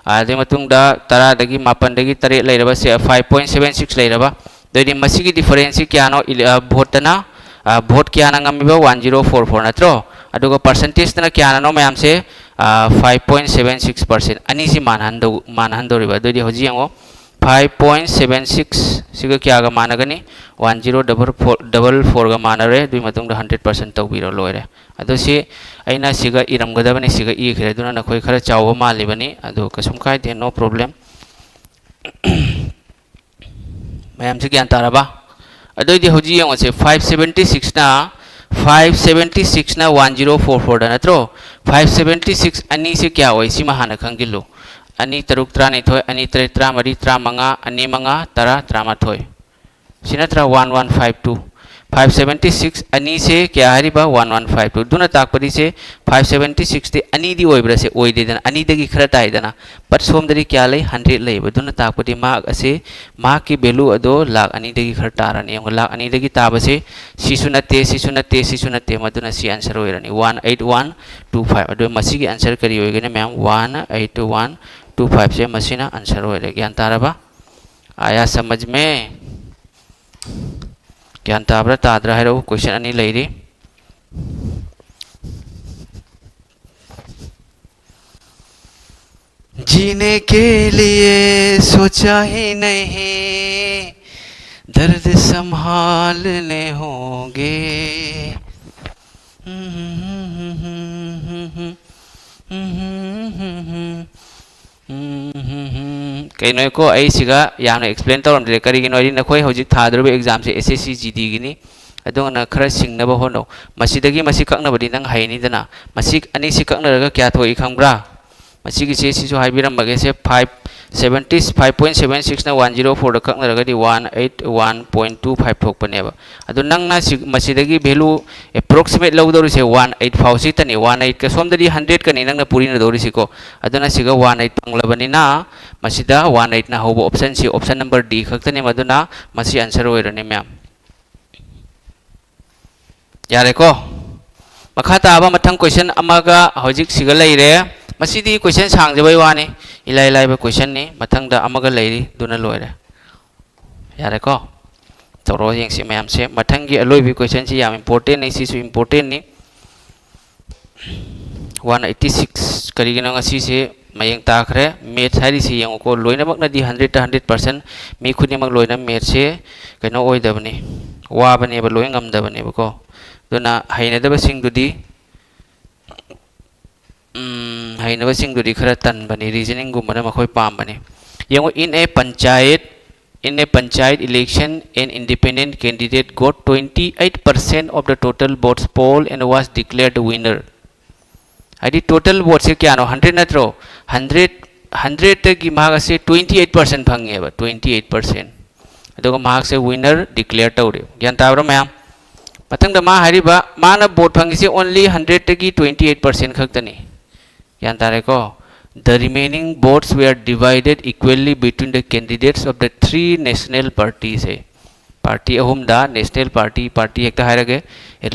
ꯑꯗꯨꯒꯤ ꯃꯇꯨꯡꯗ ꯇꯔꯥꯗꯒꯤ ꯃꯥꯄꯟꯗꯒꯤ ꯇꯔꯦꯠ ꯂꯩꯔꯕ ꯁꯦ, five point seven six ꯂꯩꯔꯕ꯫ ꯑꯗꯨꯑꯣꯏꯗꯤ ꯃꯁꯤꯒꯤ difference ꯁꯤ ꯀꯌꯥꯅꯣ? Ele-, ꯑ, vote ꯇꯅ, ꯑ, vote ꯀꯌꯥꯅ ꯉꯝꯃꯤꯕ? One zero four four ꯅꯠꯇ꯭ꯔꯣ? ꯑꯗꯨꯒ percentage ꯇꯅ ꯀꯌꯥꯅꯅꯣ ꯃꯌꯥꯝꯁꯦ? ꯑ, five point seven six percent꯫ ꯑꯅꯤꯁꯤ ꯃꯥꯟꯅꯍꯟꯗꯧ-, ꯃꯥꯟꯅꯍꯟꯗꯧꯔꯤꯕ꯫ ꯑꯗꯨꯑꯣꯏꯗꯤ ꯍꯧꯖꯤꯛ ꯌꯦꯡꯉꯣ, five point seven six ꯁꯤꯒ ꯀꯌꯥꯒ ꯃꯥꯟꯅꯒꯅꯤ? One zero double four, double four ꯒ ꯃꯥꯟꯅꯔꯦ꯫ ꯑꯗꯨꯒꯤ ꯃꯇꯨꯡꯗ hundred percent ꯇꯧꯕꯤꯔꯣ, ꯂꯣꯏꯔꯦ꯫ ꯑꯗꯣ ꯁꯤ ꯑꯩꯅ ꯁꯤꯒ ꯏꯔꯝꯒꯗꯕꯅꯤ, ꯁꯤꯒ ꯏꯈ꯭ꯔꯦ꯫ ꯑꯗꯨꯅ ꯅꯈꯣꯏ ꯈꯔ ꯆꯥꯎꯕ ꯃꯥꯜꯂꯤꯕꯅꯤ꯫ ꯑꯗꯨ ꯀꯩꯁꯨꯝ ꯀꯥꯏꯗꯦ, no problem꯫ ꯃꯌꯥꯝꯁꯤ ꯒ꯭ꯌꯥꯟ ꯇꯥꯔꯕ? ꯑꯗꯨꯑꯣꯏꯗꯤ ꯍꯧꯖꯤꯛ ꯌꯦꯡꯉꯨꯁꯦ, five seventy six ꯅ, five seventy six ꯅ one zero four four ꯗ ꯅꯠꯇ꯭ꯔꯣ? Five seventy six ꯑꯅꯤꯁꯤ ꯀꯌꯥ ꯑꯣꯏ? ꯁꯤꯃ ꯍꯥꯟꯅ ꯈꯪꯖꯤꯜꯂꯨ꯫ ꯑꯅꯤ ꯇꯔꯨꯛ ꯇꯔꯥꯅꯤꯊꯣꯏ, ꯑꯅꯤ ꯇꯔꯦꯠ ꯇꯔꯥꯃꯔꯤ, ꯇꯔꯥꯃꯉꯥ, ꯑꯅꯤ ꯃꯉꯥ ꯇꯔꯥ, ꯇꯔꯥꯃꯥꯊꯣꯏ꯫ ꯁꯤ ꯅꯠꯇ꯭ꯔꯥ? One one five two꯫ Five seventy six ꯑꯅꯤꯁꯦ ꯀꯌꯥ ꯍꯥꯏꯔꯤꯕ? One one five two. ꯑꯗꯨꯅ ꯇꯥꯛꯄꯗꯤ ꯁꯦ ꯐꯥꯏꯚ ꯁꯕꯦꯟꯇꯤ ꯁꯤꯛꯁꯇꯤ ꯑꯅꯤꯗꯤ ꯑꯣꯏꯕ꯭ꯔꯥ? ꯁꯦ ꯑꯣꯏꯗꯦꯗꯅ, ꯑꯅꯤꯗꯒꯤ ꯈꯔ ꯇꯥꯏꯗꯅ꯫ But ꯁꯣꯝꯗꯗꯤ ꯀꯌꯥ ꯂꯩ? ꯍꯟꯗ꯭ꯔꯦꯠ ꯂꯩꯕ꯫ ꯑꯗꯨꯅ ꯇꯥꯛꯄꯗꯤ ꯃꯍꯥꯛ ꯑꯁꯤ, ꯃꯍꯥꯛꯀꯤ value ꯑꯗꯣ ꯂꯥꯛ ꯑꯅꯤꯗꯒꯤ ꯈꯔ ꯇꯥꯔꯅꯤ꯫ ꯌꯦꯡꯉꯨ, ꯂꯥꯛ ꯑꯅꯤꯗꯒꯤ ꯇꯥꯕꯁꯦ ꯁꯤꯁꯨ ꯅꯠꯇꯦ, ꯁꯤꯁꯨ ꯅꯠꯇꯦ, ꯁꯤꯁꯨ ꯅꯠꯇꯦ꯫ ꯃꯗꯨꯅ ꯁꯤ answer ꯑꯣꯏꯔꯅꯤ, one eight one two five. ꯑꯗꯨ ꯃꯁꯤꯒꯤ answer ꯀꯔꯤ ꯑꯣꯏꯒꯅꯤ ꯃꯌꯥꯝ? ꯋꯥꯟ ꯑꯩꯠ ꯋꯥꯟ ꯇꯨ ꯐꯥꯏꯚꯁꯦ ꯃꯁꯤꯅ answer ꯑꯣꯏꯔꯦ꯫ ꯒ꯭ꯌꯥꯟ ꯇꯥꯔꯕ? ꯑꯥꯌꯥ ꯁꯃꯖ ꯃꯦ? ꯒ꯭ꯌꯥꯟ ꯇꯥꯕ꯭ꯔꯥ ꯇꯥꯗ꯭ꯔꯥ ꯍꯥꯏꯔꯛꯎ, question ꯑꯅꯤ ꯂꯩꯔꯤ꯫ जीने के लिए सोचा ही नहीं, दर्द संभालने होंगे। ꯀꯩꯅꯣꯀꯣ, ꯑꯩ ꯁꯤꯒ ꯌꯥꯝꯅ explain ꯇꯧꯔꯝꯗ꯭ꯔꯦ꯫ ꯀꯔꯤꯒꯤꯅꯣ ꯍꯥꯏꯗꯤ ꯅꯈꯣꯏ ꯍꯧꯖꯤꯛ ꯊꯥꯗꯧꯔꯤꯕ examꯁꯦ S S C G Dꯒꯤꯅꯤ꯫ ꯑꯗꯨꯅ ꯈꯔ ꯁꯤꯡꯅꯕ ꯍꯣꯠꯅꯧ꯫ ꯃꯁꯤꯗꯒꯤ ꯃꯁꯤ ꯀꯛꯅꯕꯗꯤ ꯅꯪ ꯍꯩꯅꯤꯗꯅ꯫ ꯃꯁꯤ ꯑꯅꯤꯁꯤ ꯀꯛꯅꯔꯒ ꯀꯌꯥ ꯊꯣꯛꯏ ꯈꯪꯕ꯭ꯔꯥ? ꯃꯁꯤꯒꯤꯁꯦ, ꯁꯤꯁꯨ ꯍꯥꯏꯕꯤꯔꯝꯃꯒꯦꯁꯦ, five seventy, five point seven ꯁꯤꯛꯁꯅ ꯋꯥꯟ ꯖꯤꯔꯣ ꯐꯣꯔꯗ ꯀꯛꯅꯔꯒꯗꯤ one eight one point two five ꯊꯣꯛꯄꯅꯦꯕ꯫ ꯑꯗꯨ ꯅꯪꯅ ꯁꯤ, ꯃꯁꯤꯗꯒꯤ value approximate ꯂꯧꯗꯧꯔꯤꯁꯦ ꯋꯥꯟ ꯑꯩꯠ ꯐꯥꯎ ꯁꯤꯇꯅꯤ꯫ ꯋꯥꯟ ꯑꯩꯠꯀ ꯁꯣꯝꯗꯗꯤ ꯍꯟꯗ꯭ꯔꯦꯠꯀꯅꯤ ꯅꯪꯅ ꯄꯨꯔꯤꯅꯗꯧꯔꯤꯁꯤꯀꯣ꯫ ꯑꯗꯨꯅ ꯁꯤꯒ ꯋꯥꯟ ꯑꯩꯠ ꯐꯪꯂꯕꯅꯤꯅ ꯃꯁꯤꯗ ꯋꯥꯟ ꯑꯩꯠꯅ ꯍꯧꯕ optionꯁꯤ option number D ꯈꯛꯇꯅꯤ꯫ ꯃꯗꯨꯅ ꯃꯁꯤ answer ꯑꯣꯏꯔꯅꯤ ꯃꯌꯥꯝ꯫ ꯌꯥꯔꯦꯀꯣ? ꯃꯈꯥ ꯇꯥꯕ ꯃꯊꯪ question ꯑꯃꯒ ꯍꯧꯖꯤꯛ ꯁꯤꯒ ꯂꯩꯔꯦ꯫ ꯃꯁꯤꯗꯤ question ꯁꯥꯡꯖꯕꯩ ꯋꯥꯅꯤ, ꯏꯂꯥꯏ ꯂꯥꯏꯕ questionꯅꯤ꯫ ꯃꯊꯪꯗ ꯑꯃꯒ ꯂꯩꯔꯤ, ꯑꯗꯨꯅ ꯂꯣꯏꯔꯦ꯫ ꯌꯥꯔꯦꯀꯣ? ꯇꯧꯔꯣ ꯌꯦꯡꯁꯤ ꯃꯌꯥꯝꯁꯦ꯫ ꯃꯊꯪꯒꯤ ꯑꯂꯣꯏꯕꯤ questionꯁꯤ ꯌꯥꯝ importantꯅꯤ, ꯁꯤꯁꯨ importantꯅꯤ꯫ One eighty six. ꯀꯔꯤꯒꯤꯅꯣ ꯉꯁꯤꯁꯦ ꯃꯌꯦꯡ ꯇꯥꯈ꯭ꯔꯦ? Maths ꯍꯥꯏꯔꯤꯁꯤ ꯌꯦꯡꯉꯨꯀꯣ, ꯂꯣꯏꯅꯃꯛꯅꯗꯤ ꯍꯟꯗ꯭ꯔꯦꯠꯇ ꯍꯟꯗ꯭ꯔꯦꯠ percent ꯃꯤ ꯈꯨꯗꯤꯡꯃꯛ ꯂꯣꯏꯅ mathsꯁꯦ ꯀꯩꯅꯣ ꯑꯣꯏꯗꯕꯅꯤ, ꯋꯥꯕꯅꯦꯕ, ꯂꯣꯏ ꯉꯝꯗꯕꯅꯦꯕꯀꯣ꯫ ꯑꯗꯨꯅ ꯍꯩꯅꯗꯕꯁꯤꯡꯗꯨꯗꯤ, ꯎꯝ, ꯍꯩꯅꯕꯁꯤꯡꯗꯨꯗꯤ ꯈꯔ ꯇꯟꯕꯅꯤ, reasoningꯒꯨꯝꯕꯅ ꯃꯈꯣꯏ ꯄꯥꯝꯕꯅꯤ꯫ ꯌꯦꯡꯉꯨ, in a panchayat, in a panchayat election, an independent candidate got twenty eight percent of the total votes poll and was declared winner. ꯍꯥꯏꯗꯤ total voteꯁꯦ ꯀꯌꯥꯅꯣ? ꯍꯟꯗ꯭ꯔꯦꯠ ꯅꯠꯇ꯭ꯔꯣ? ꯍꯟꯗ꯭ꯔꯦꯠ, ꯍꯟꯗ꯭ꯔꯦꯠꯇꯒꯤ ꯃꯍꯥꯛ ꯑꯁꯦ twenty eight percent ꯐꯪꯉꯦꯕ, twenty eight percent꯫ ꯑꯗꯨꯒ ꯃꯍꯥꯛꯁꯦ winner declare ꯇꯧꯔꯦ꯫ ꯒ꯭ꯌꯥꯟ ꯇꯥꯕ꯭ꯔꯥ ꯃꯌꯥꯝ? ꯃꯊꯪꯗ ꯃꯥ ꯍꯥꯏꯔꯤꯕ, ꯃꯥꯅ ꯚꯣꯠ ꯐꯪꯉꯤꯁꯦ only hundredꯇꯒꯤ twenty eight percent ꯈꯛꯇꯅꯤ꯫ ꯒ꯭ꯌꯥꯟ ꯇꯥꯔꯦꯀꯣ? The remaining votes were divided equally between the candidates of the three national parties ꯍꯥꯏ꯫ ꯄꯥꯔꯇꯤ ꯑꯍꯨꯝꯗ, ꯅꯦꯁꯅꯦꯜ ꯄꯥꯔꯇꯤ, ꯄꯥꯔꯇꯤ ꯍꯦꯛꯇ ꯍꯥꯏꯔꯒꯦ,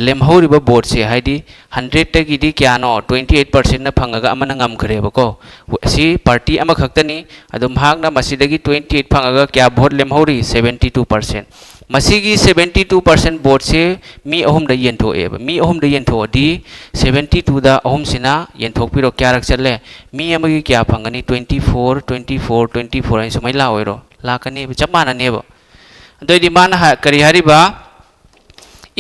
ꯂꯦꯝꯍꯧꯔꯤꯕ ꯚꯣꯠꯁꯦ, ꯍꯥꯏꯗꯤ hundredꯇꯒꯤꯗꯤ ꯀꯌꯥꯅꯣ, twenty eight percentꯅ ꯐꯪꯉꯒ ꯑꯃꯅ ꯉꯝꯈ꯭ꯔꯦꯕꯀꯣ꯫ ꯑꯁꯤ ꯄꯥꯔꯇꯤ ꯑꯃꯈꯛꯇꯅꯤ꯫ ꯑꯗꯣ ꯃꯍꯥꯛꯅ ꯃꯁꯤꯗꯒꯤ twenty eight ꯐꯪꯉꯒ ꯀꯌꯥ ꯚꯣꯠ ꯂꯦꯝꯍꯧꯔꯤ? Seventy two percent꯫ ꯃꯁꯤꯒꯤ seventy two percent ꯚꯣꯠꯁꯦ ꯃꯤ ꯑꯍꯨꯝꯗ ꯌꯦꯟꯊꯣꯛꯑꯦꯕ꯫ ꯃꯤ ꯑꯍꯨꯝꯗ ꯌꯦꯟꯊꯣꯛꯑꯗꯤ seventy twoꯗ ꯑꯍꯨꯝꯁꯤꯅ ꯌꯦꯟꯊꯣꯛꯄꯤꯔꯣ, ꯀꯌꯥꯔꯛ ꯆꯠꯂꯦ? ꯃꯤ ꯑꯃꯒꯤ ꯀꯌꯥ ꯐꯪꯒꯅꯤ? Twenty four, twenty four, twenty four ꯍꯥꯏꯅ ꯁꯨꯃꯥꯏꯅ ꯂꯥꯛꯑꯣꯏꯔꯣ? ꯂꯥꯛꯀꯅꯦꯕ, ꯆꯞ ꯃꯥꯟꯅꯅꯦꯕ꯫ ꯑꯗꯨꯑꯣꯏꯗꯤ ꯃꯥꯅ ꯍꯥꯏ-, ꯀꯔꯤ ꯍꯥꯏꯔꯤꯕ?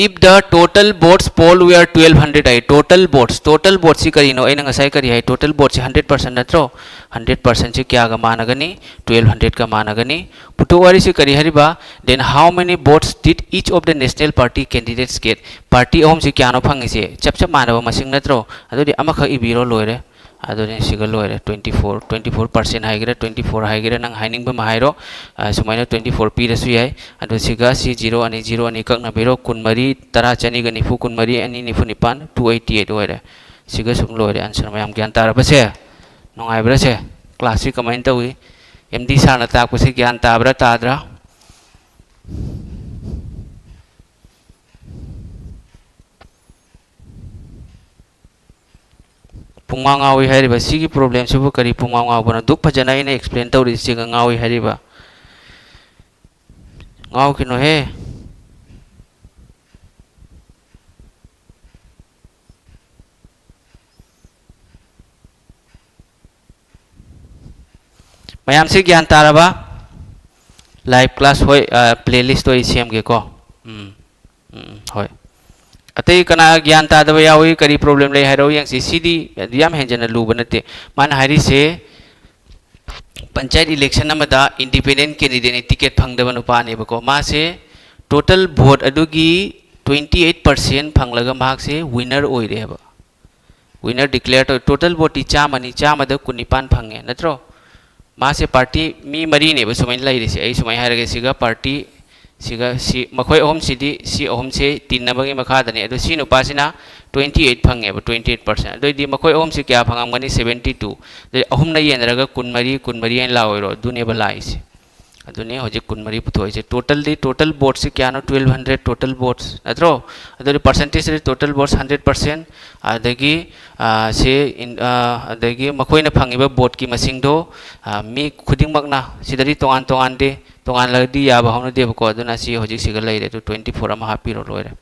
If the total votes poll were twelve hundred high. Total votes, total voteꯁꯤ ꯀꯔꯤꯅꯣ? ꯑꯩꯅ ꯉꯁꯥꯏ ꯀꯔꯤ ꯍꯥꯏ? Total voteꯁꯤ hundred percent ꯅꯠꯇ꯭ꯔꯣ? Hundred percentꯁꯤ ꯀꯌꯥꯒ ꯃꯥꯟꯅꯒꯅꯤ? Twelve hundredꯀ ꯃꯥꯟꯅꯒꯅꯤ꯫ ꯄꯨꯊꯣꯛ ꯋꯥꯔꯤꯁꯤ ꯀꯔꯤ ꯍꯥꯏꯔꯤꯕ? Then how many votes did each of the national party candidates get? Party ꯑꯍꯨꯝꯁꯤ ꯀꯌꯥꯅꯣ ꯐꯪꯉꯤꯁꯦ? ꯆꯞ ꯆꯞ ꯃꯥꯟꯅꯕ ꯃꯁꯤꯡ ꯅꯠꯇ꯭ꯔꯣ? ꯑꯗꯨꯗꯤ ꯑꯃꯈꯛ ꯏꯕꯤꯔꯣ, ꯂꯣꯏꯔꯦ꯫ ꯑꯗꯨꯅꯤ, ꯁꯤꯒ ꯂꯣꯏꯔꯦ꯫ Twenty four, twenty four percent ꯍꯥꯏꯒꯦꯔꯥ, twenty four ꯍꯥꯏꯒꯦꯔꯥ, ꯅꯪ ꯍꯥꯏꯅꯤꯡꯕ ꯑꯃ ꯍꯥꯏꯔꯣ꯫ ꯑ, ꯁꯨꯃꯥꯏꯅ twenty four ꯄꯤꯔꯁꯨ ꯌꯥꯏ꯫ ꯑꯗꯨ ꯁꯤꯒ ꯁꯤ zero ꯑꯅꯤ, zero ꯑꯅꯤ ꯀꯛꯅꯕꯤꯔꯣ꯫ ꯀꯨꯟꯃꯔꯤ, ꯇꯔꯥ, ꯆꯅꯤꯒ ꯅꯤꯐꯨ, ꯀꯨꯟꯃꯔꯤ, ꯑꯅꯤ, ꯅꯤꯐꯨ ꯅꯤꯄꯥꯟ, two eighty eight ꯑꯣꯏꯔꯦ꯫ ꯁꯤꯒ ꯁꯨꯝ ꯂꯣꯏꯔꯦ answer꯫ ꯃꯌꯥꯝ ꯒ꯭ꯌꯥꯟ ꯇꯥꯔꯕꯁꯦ? ꯅꯨꯡꯉꯥꯏꯕ꯭ꯔꯥ ꯁꯦ? Classꯁꯤ ꯀꯃꯥꯏꯅ ꯇꯧꯏ? M D sirꯅ ꯇꯥꯛꯄꯁꯦ ꯒ꯭ꯌꯥꯟ ꯇꯥꯕ꯭ꯔꯥ, ꯇꯥꯗ꯭ꯔꯥ? ꯄꯨꯡꯉꯥꯎ ꯉꯥꯎꯏ ꯍꯥꯏꯔꯤꯕ ꯁꯤꯒꯤ problemꯁꯤꯕꯨ ꯀꯔꯤ ꯄꯨꯡꯉꯥꯎ ꯉꯥꯎꯕꯅꯣ? ꯗꯨꯛ ꯐꯖꯅ ꯑꯩꯅ explain ꯇꯧꯔꯤꯁꯤꯒ ꯉꯥꯎꯏ ꯍꯥꯏꯔꯤꯕ? ꯉꯥꯎꯈꯤꯅꯨꯍꯦ꯫ ꯃꯌꯥꯝꯁꯤ ꯒ꯭ꯌꯥꯟ ꯇꯥꯔꯕ? Live class, ꯍꯣꯏ, ꯑ, playlistꯇꯣ ꯑꯩ ꯁꯦꯝꯒꯦꯀꯣ꯫ ꯎꯝ, ꯎꯝ, ꯍꯣꯏ꯫ ꯑꯇꯩ ꯀꯅꯥ ꯒ꯭ꯌꯥꯟ ꯇꯥꯗꯕ ꯌꯥꯎꯏ? ꯀꯔꯤ problem ꯂꯩ ꯍꯥꯏꯔꯛꯎ ꯌꯦꯡꯁꯤ꯫ ꯁꯤꯗꯤ ꯌꯥꯝ ꯍꯦꯟꯖꯟꯅ ꯂꯨꯕ ꯅꯠꯇꯦ꯫ ꯃꯥꯅ ꯍꯥꯏꯔꯤꯁꯦ, ꯄꯟꯆꯥꯌꯠ election ꯑꯃꯗ independent candidateꯅ ticket ꯐꯪꯗꯕ ꯅꯨꯄꯥꯅꯦꯕꯀꯣ꯫ ꯃꯥꯁꯦ total vote ꯑꯗꯨꯒꯤ twenty eight percent ꯐꯪꯂꯒ ꯃꯍꯥꯛꯁꯦ winner ꯑꯣꯏꯔꯦꯕ꯫ Winner declare ꯇꯧ-, total voteꯇꯤ ꯆꯥꯝꯃꯅꯤ, ꯆꯥꯝꯃꯗ ꯀꯨꯟꯅꯤꯄꯥꯟ ꯐꯪꯉꯦ, ꯅꯠꯇ꯭ꯔꯣ? ꯃꯥꯁꯦ party ꯃꯤ ꯃꯔꯤꯅꯦꯕ ꯁꯨꯃꯥꯏꯅ ꯂꯩꯔꯤꯁꯦ꯫ ꯑꯩ ꯁꯨꯃꯥꯏꯅ ꯍꯥꯏꯔꯒꯦ, ꯁꯤꯒ party ꯁꯤꯒ ꯁꯤ, ꯃꯈꯣꯏ ꯑꯍꯨꯝꯁꯤꯗꯤ, ꯁꯤ ꯑꯍꯨꯝꯁꯦ ꯇꯤꯟꯅꯕꯒꯤ ꯃꯈꯥꯗꯅꯤ꯫ ꯑꯗꯣ ꯁꯤ ꯅꯨꯄꯥꯁꯤꯅ twenty eight ꯐꯪꯉꯦꯕ, twenty eight percent꯫ ꯑꯗꯨꯑꯣꯏꯗꯤ ꯃꯈꯣꯏ ꯑꯍꯨꯝꯁꯤ ꯀꯌꯥ ꯐꯪꯉꯝꯒꯅꯤ? Seventy two꯫ ꯑꯗꯨꯗꯤ ꯑꯍꯨꯝꯅ ꯌꯦꯟꯅꯔꯒ ꯀꯨꯟꯃꯔꯤ, ꯀꯨꯟꯃꯔꯤ ꯍꯥꯏꯅ ꯂꯥꯛꯑꯣꯏꯔꯣ? ꯑꯗꯨꯅꯦꯕ ꯂꯥꯛꯏꯁꯦ꯫ ꯑꯗꯨꯅꯤ ꯍꯧꯖꯤꯛ ꯀꯨꯟꯃꯔꯤ ꯄꯨꯊꯣꯛꯏꯁꯦ꯫ Totalꯗꯤ, total voteꯁꯤ ꯀꯌꯥꯅꯣ? Twelve hundred total votes ꯅꯠꯇ꯭ꯔꯣ? ꯑꯗꯨꯗꯤ percentageꯗꯤ total votes hundred percent꯫ ꯑꯗꯒꯤ, ꯑ, ꯁꯤ ꯏꯟ-, ꯑ, ꯑꯗꯒꯤ ꯃꯈꯣꯏꯅ ꯐꯪꯉꯤꯕ voteꯀꯤ ꯃꯁꯤꯡꯗꯣ, ꯑ, ꯃꯤ ꯈꯨꯗꯤꯡꯃꯛꯅ, ꯁꯤꯗꯗꯤ ꯇꯣꯉꯥꯟ ꯇꯣꯉꯥꯟꯗꯦ, ꯇꯣꯉꯥꯜꯂꯒꯗꯤ ꯌꯥꯕ ꯍꯧꯅꯗꯦꯕꯀꯣ꯫ ꯑꯗꯨꯅ ꯁꯤ ꯍꯧꯖꯤꯛ ꯁꯤꯒ ꯂꯩꯔꯦ꯫ ꯑꯗꯨ twenty four ꯑꯃ ꯍꯥꯞꯄꯤꯔꯣ, ꯂꯣꯏꯔꯦ꯫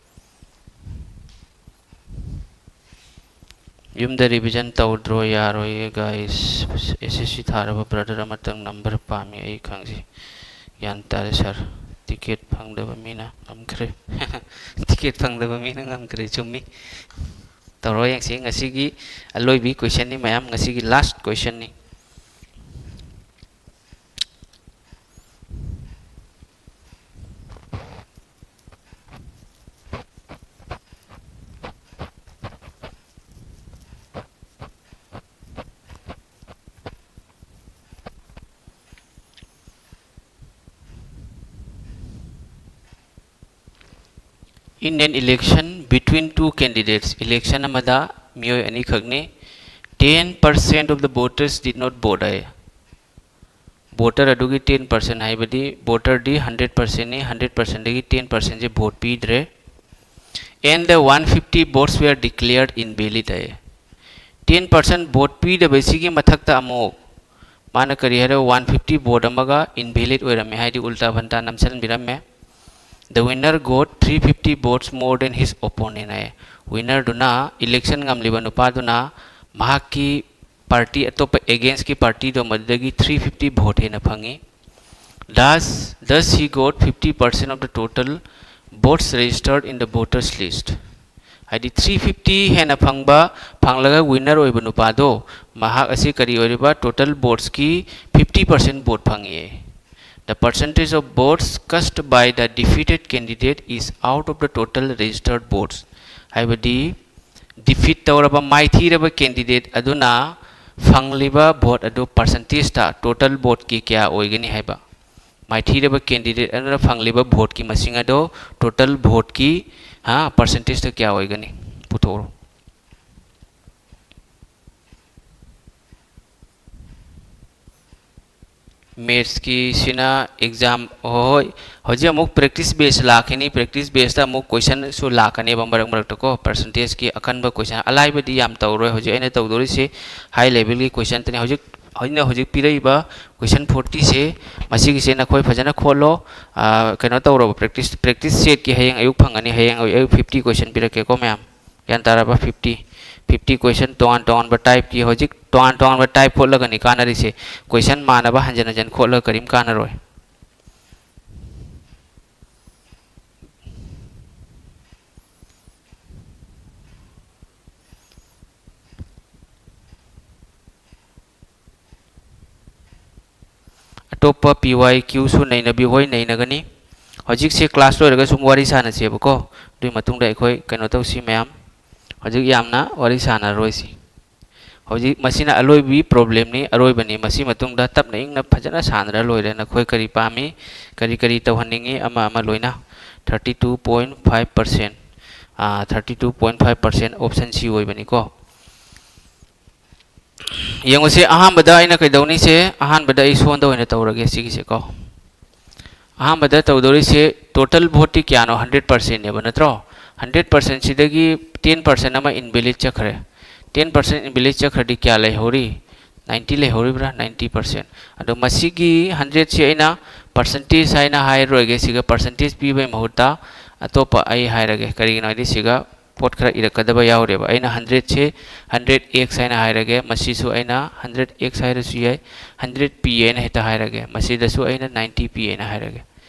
ꯌꯨꯝꯗ revision ꯇꯧꯗ꯭ꯔꯣ? ꯌꯥꯔꯣꯏꯌꯦ guys꯫ S S C ꯊꯥꯔꯕ brother ꯑꯃꯇꯪ number ꯄꯥꯝꯃꯤ ꯑꯩ ꯈꯪꯖꯩ꯫ ꯒ꯭ꯌꯥꯟ ꯇꯥꯔꯦ sir꯫ Ticket ꯐꯪꯗꯕ ꯃꯤꯅ ꯉꯝꯈ꯭ꯔꯦ꯫ Ticket ꯐꯪꯗꯕ ꯃꯤꯅ ꯉꯝꯈ꯭ꯔꯦ, ꯆꯨꯝꯃꯤ꯫ ꯇꯧꯔꯣ ꯌꯦꯡꯁꯤ꯫ ꯉꯁꯤꯒꯤ ꯑꯂꯣꯏꯕꯤ questionꯅꯤ ꯃꯌꯥꯝ, ꯉꯁꯤꯒꯤ last questionꯅꯤ꯫ In an election between two candidates, election ꯑꯃꯗ ꯃꯤꯑꯣꯏ ꯑꯅꯤꯈꯛꯅꯤ, ten percent of the voters did not vote high. Voter ꯑꯗꯨꯒꯤ ten percent ꯍꯥꯏꯕꯗꯤ voterꯗꯤ hundred percentꯅꯤ, hundred percentꯗꯒꯤ ten percentꯁꯦ vote ꯄꯤꯗ꯭ꯔꯦ꯫ And the one fifty votes were declared invalid high. Ten percent vote ꯄꯤꯗꯕꯁꯤꯒꯤ ꯃꯊꯛꯇ ꯑꯃꯨꯛ ꯃꯥꯅ ꯀꯔꯤ ꯍꯥꯏꯔꯦ? One fifty vote ꯑꯃꯒ invalid ꯑꯣꯏꯔꯝꯃꯦ, ꯍꯥꯏꯗꯤ ꯎꯜꯇꯥ ꯐꯟꯇꯥ ꯅꯝꯁꯤꯟꯕꯤꯔꯝꯃꯦ꯫ The winner got three fifty votes more than his opponent high. Winnerꯗꯨꯅ, election ꯉꯝꯂꯤꯕ ꯅꯨꯄꯥꯗꯨꯅ, ꯃꯍꯥꯛꯀꯤ party, ꯑꯇꯣꯞꯄ againstꯀꯤ partyꯗꯣ ꯃꯗꯨꯗꯒꯤ three fifty vote ꯍꯦꯟꯅ ꯐꯪꯉꯤ꯫ Thus, thus he got fifty percent of the total votes registered in the voters list꯫ ꯍꯥꯏꯗꯤ three fifty ꯍꯦꯟꯅ ꯐꯪꯕ, ꯐꯪꯂꯒ winner ꯑꯣꯏꯕ ꯅꯨꯄꯥꯗꯣ, ꯃꯍꯥꯛ ꯑꯁꯤ ꯀꯔꯤ ꯑꯣꯏꯔꯤꯕ? Total votesꯀꯤ fifty percent vote ꯐꯪꯉꯦ꯫ The percentage of votes cast by the defeated candidate is out of the total registered votes꯫ ꯍꯥꯏꯕꯗꯤ defeat ꯇꯧꯔꯕ, ꯃꯥꯏꯊꯤꯔꯕ candidate ꯑꯗꯨꯅ ꯐꯪꯂꯤꯕ vote ꯑꯗꯨ percentageꯇ, total voteꯀꯤ ꯀꯌꯥ ꯑꯣꯏꯒꯅꯤ ꯍꯥꯏꯕ꯫ ꯃꯥꯏꯊꯤꯔꯕ candidate ꯑꯗꯨꯅ ꯐꯪꯂꯤꯕ voteꯀꯤ ꯃꯁꯤꯡ ꯑꯗꯣ total voteꯀꯤ, ꯍꯥ, percentageꯇ ꯀꯌꯥ ꯑꯣꯏꯒꯅꯤ? ꯄꯨꯊꯣꯛꯎꯔꯣ꯫ Mathsꯀꯤꯁꯤꯅ exam, ꯍꯣꯏ, ꯍꯧꯖꯤꯛ ꯑꯃꯨꯛ practice base ꯂꯥꯛꯈꯤꯅꯤ꯫ Practice baseꯇ ꯑꯃꯨꯛ questionꯁꯨ ꯂꯥꯛꯀꯅꯦꯕ ꯃꯔꯛ ꯃꯔꯛꯇꯀꯣ꯫ Percentageꯀꯤ ꯑꯀꯟꯕ question, ꯑꯂꯥꯏꯕꯗꯤ ꯌꯥꯝ ꯇꯧꯔꯣꯏ꯫ ꯍꯧꯖꯤꯛ ꯑꯩꯅ ꯇꯧꯗꯣꯔꯤꯁꯦ high levelꯒꯤ questionꯇꯅꯤ꯫ ꯍꯧꯖꯤꯛ, ꯑꯩꯅ ꯍꯧꯖꯤꯛ ꯄꯤꯔꯛꯏꯕ question fortyꯁꯦ, ꯃꯁꯤꯒꯤꯁꯦ ꯅꯈꯣꯏ ꯐꯖꯅ ꯈꯣꯠꯂꯣ꯫ ꯑꯥ, ꯀꯩꯅꯣ ꯇꯧꯔꯣꯕ, practice, practice setꯀꯤ ꯍꯌꯦꯡ ꯑꯌꯨꯛ ꯐꯪꯒꯅꯤ꯫ ꯍꯌꯦꯡ ꯑꯌꯨꯛ ꯑꯌꯨꯛ fifty question ꯄꯤꯔꯛꯀꯦꯀꯣ ꯃꯌꯥꯝ꯫ ꯒ꯭ꯌꯥꯟ ꯇꯥꯔꯕ? Fifty, fifty question ꯇꯣꯉꯥꯟ ꯇꯣꯉꯥꯟꯕ typeꯀꯤ, ꯍꯧꯖꯤꯛ ꯇꯣꯉꯥꯟ ꯇꯣꯉꯥꯟꯕ type ꯈꯣꯠꯂꯒꯅꯤ ꯀꯥꯟꯅꯔꯤꯁꯦ꯫ Question ꯃꯥꯟꯅꯕ ꯍꯟꯖꯟ ꯍꯟꯖꯟ ꯈꯣꯠꯂꯒ ꯀꯔꯤꯝ ꯀꯥꯟꯅꯔꯣꯏ꯫ ꯑꯇꯣꯞꯄ P Y Q ꯁꯨ ꯅꯩꯅꯕꯤꯌꯨ꯫ ꯍꯣꯏ, ꯅꯩꯅꯒꯅꯤ꯫ ꯍꯧꯖꯤꯛꯁꯦ class ꯂꯣꯏꯔꯒ ꯁꯨꯝ ꯋꯥꯔꯤ ꯁꯥꯟꯅꯁꯦꯕꯀꯣ꯫ ꯑꯗꯨꯒꯤ ꯃꯇꯨꯡꯗ ꯑꯩꯈꯣꯏ ꯀꯩꯅꯣ ꯇꯧꯁꯤ ꯃꯌꯥꯝ꯫ ꯍꯧꯖꯤꯛ ꯌꯥꯝꯅ ꯋꯥꯔꯤ ꯁꯥꯟꯅꯔꯔꯣꯏꯁꯤ꯫ ꯍꯧꯖꯤꯛ ꯃꯁꯤꯅ ꯑꯂꯣꯏꯕꯤ problemꯅꯤ, ꯑꯔꯣꯏꯕꯅꯤ꯫ ꯃꯁꯤ ꯃꯇꯨꯡꯗ ꯇꯞꯅ ꯏꯪꯅ ꯐꯖꯅ ꯁꯥꯟꯅꯔ ꯂꯣꯏꯔꯦ꯫ ꯅꯈꯣꯏ ꯀꯔꯤ ꯄꯥꯝꯃꯤ, ꯀꯔꯤ ꯀꯔꯤ ꯇꯧꯍꯟꯅꯤꯡꯉꯤ, ꯑꯃ ꯑꯃ ꯂꯣꯏꯅ꯫ Thirty two point five percent, ꯑꯥ, thirty two point five percent option C ꯑꯣꯏꯕꯅꯤꯀꯣ꯫ ꯌꯦꯡꯉꯨꯁꯦ, ꯑꯍꯥꯟꯕꯗ ꯑꯩꯅ ꯀꯩꯗꯧꯅꯤꯁꯦ, ꯑꯍꯥꯟꯕꯗ ꯑꯩ ꯁꯣꯟꯗ ꯑꯣꯏꯅ ꯇꯧꯔꯒꯦ ꯁꯤꯒꯤꯁꯦꯀꯣ꯫ ꯑꯍꯥꯟꯕꯗ ꯇꯧꯗꯣꯔꯤꯁꯦ total voteꯇꯤ ꯀꯌꯥꯅꯣ? Hundred percentꯅꯦꯕ, ꯅꯠꯇ꯭ꯔꯣ? Hundred percentꯁꯤꯗꯒꯤ ten percent ꯑꯃ invalid ꯆꯠꯈ꯭ꯔꯦ꯫ Ten percent invalid ꯆꯠꯈ꯭ꯔꯗꯤ ꯀꯌꯥ ꯂꯩꯍꯧꯔꯤ? Ninety ꯂꯩꯍꯧꯔꯤꯕ꯭ꯔꯥ? Ninety percent꯫ ꯑꯗꯣ ꯃꯁꯤꯒꯤ hundredꯁꯤ ꯑꯩꯅ percentage ꯍꯥꯏꯅ ꯍꯥꯏꯔꯔꯣꯏꯒꯦ, ꯁꯤꯒ percentage ꯄꯤꯕꯒꯤ ꯃꯍꯨꯠꯇ ꯑꯇꯣꯞꯄ ꯑꯩ ꯍꯥꯏꯔꯒꯦ꯫ ꯀꯔꯤꯒꯤꯅꯣ ꯍꯥꯏꯗꯤ ꯁꯤꯒ ꯄꯣꯠ ꯈꯔ ꯏꯔꯛꯀꯗꯕ ꯌꯥꯎꯔꯦꯕ꯫ ꯑꯩꯅ hundredꯁꯦ hundred X ꯍꯥꯏꯅ ꯍꯥꯏꯔꯒꯦ, ꯃꯁꯤꯁꯨ ꯑꯩꯅ hundred X ꯍꯥꯏꯔꯁꯨ ꯌꯥꯏ, hundred P ꯍꯥꯏꯅ ꯍꯦꯛꯇ ꯍꯥꯏꯔꯒꯦ꯫ ꯃꯁꯤꯗꯁꯨ ꯑꯩꯅ ninety P ꯍꯥꯏꯅ ꯍꯥꯏꯔꯒꯦ꯫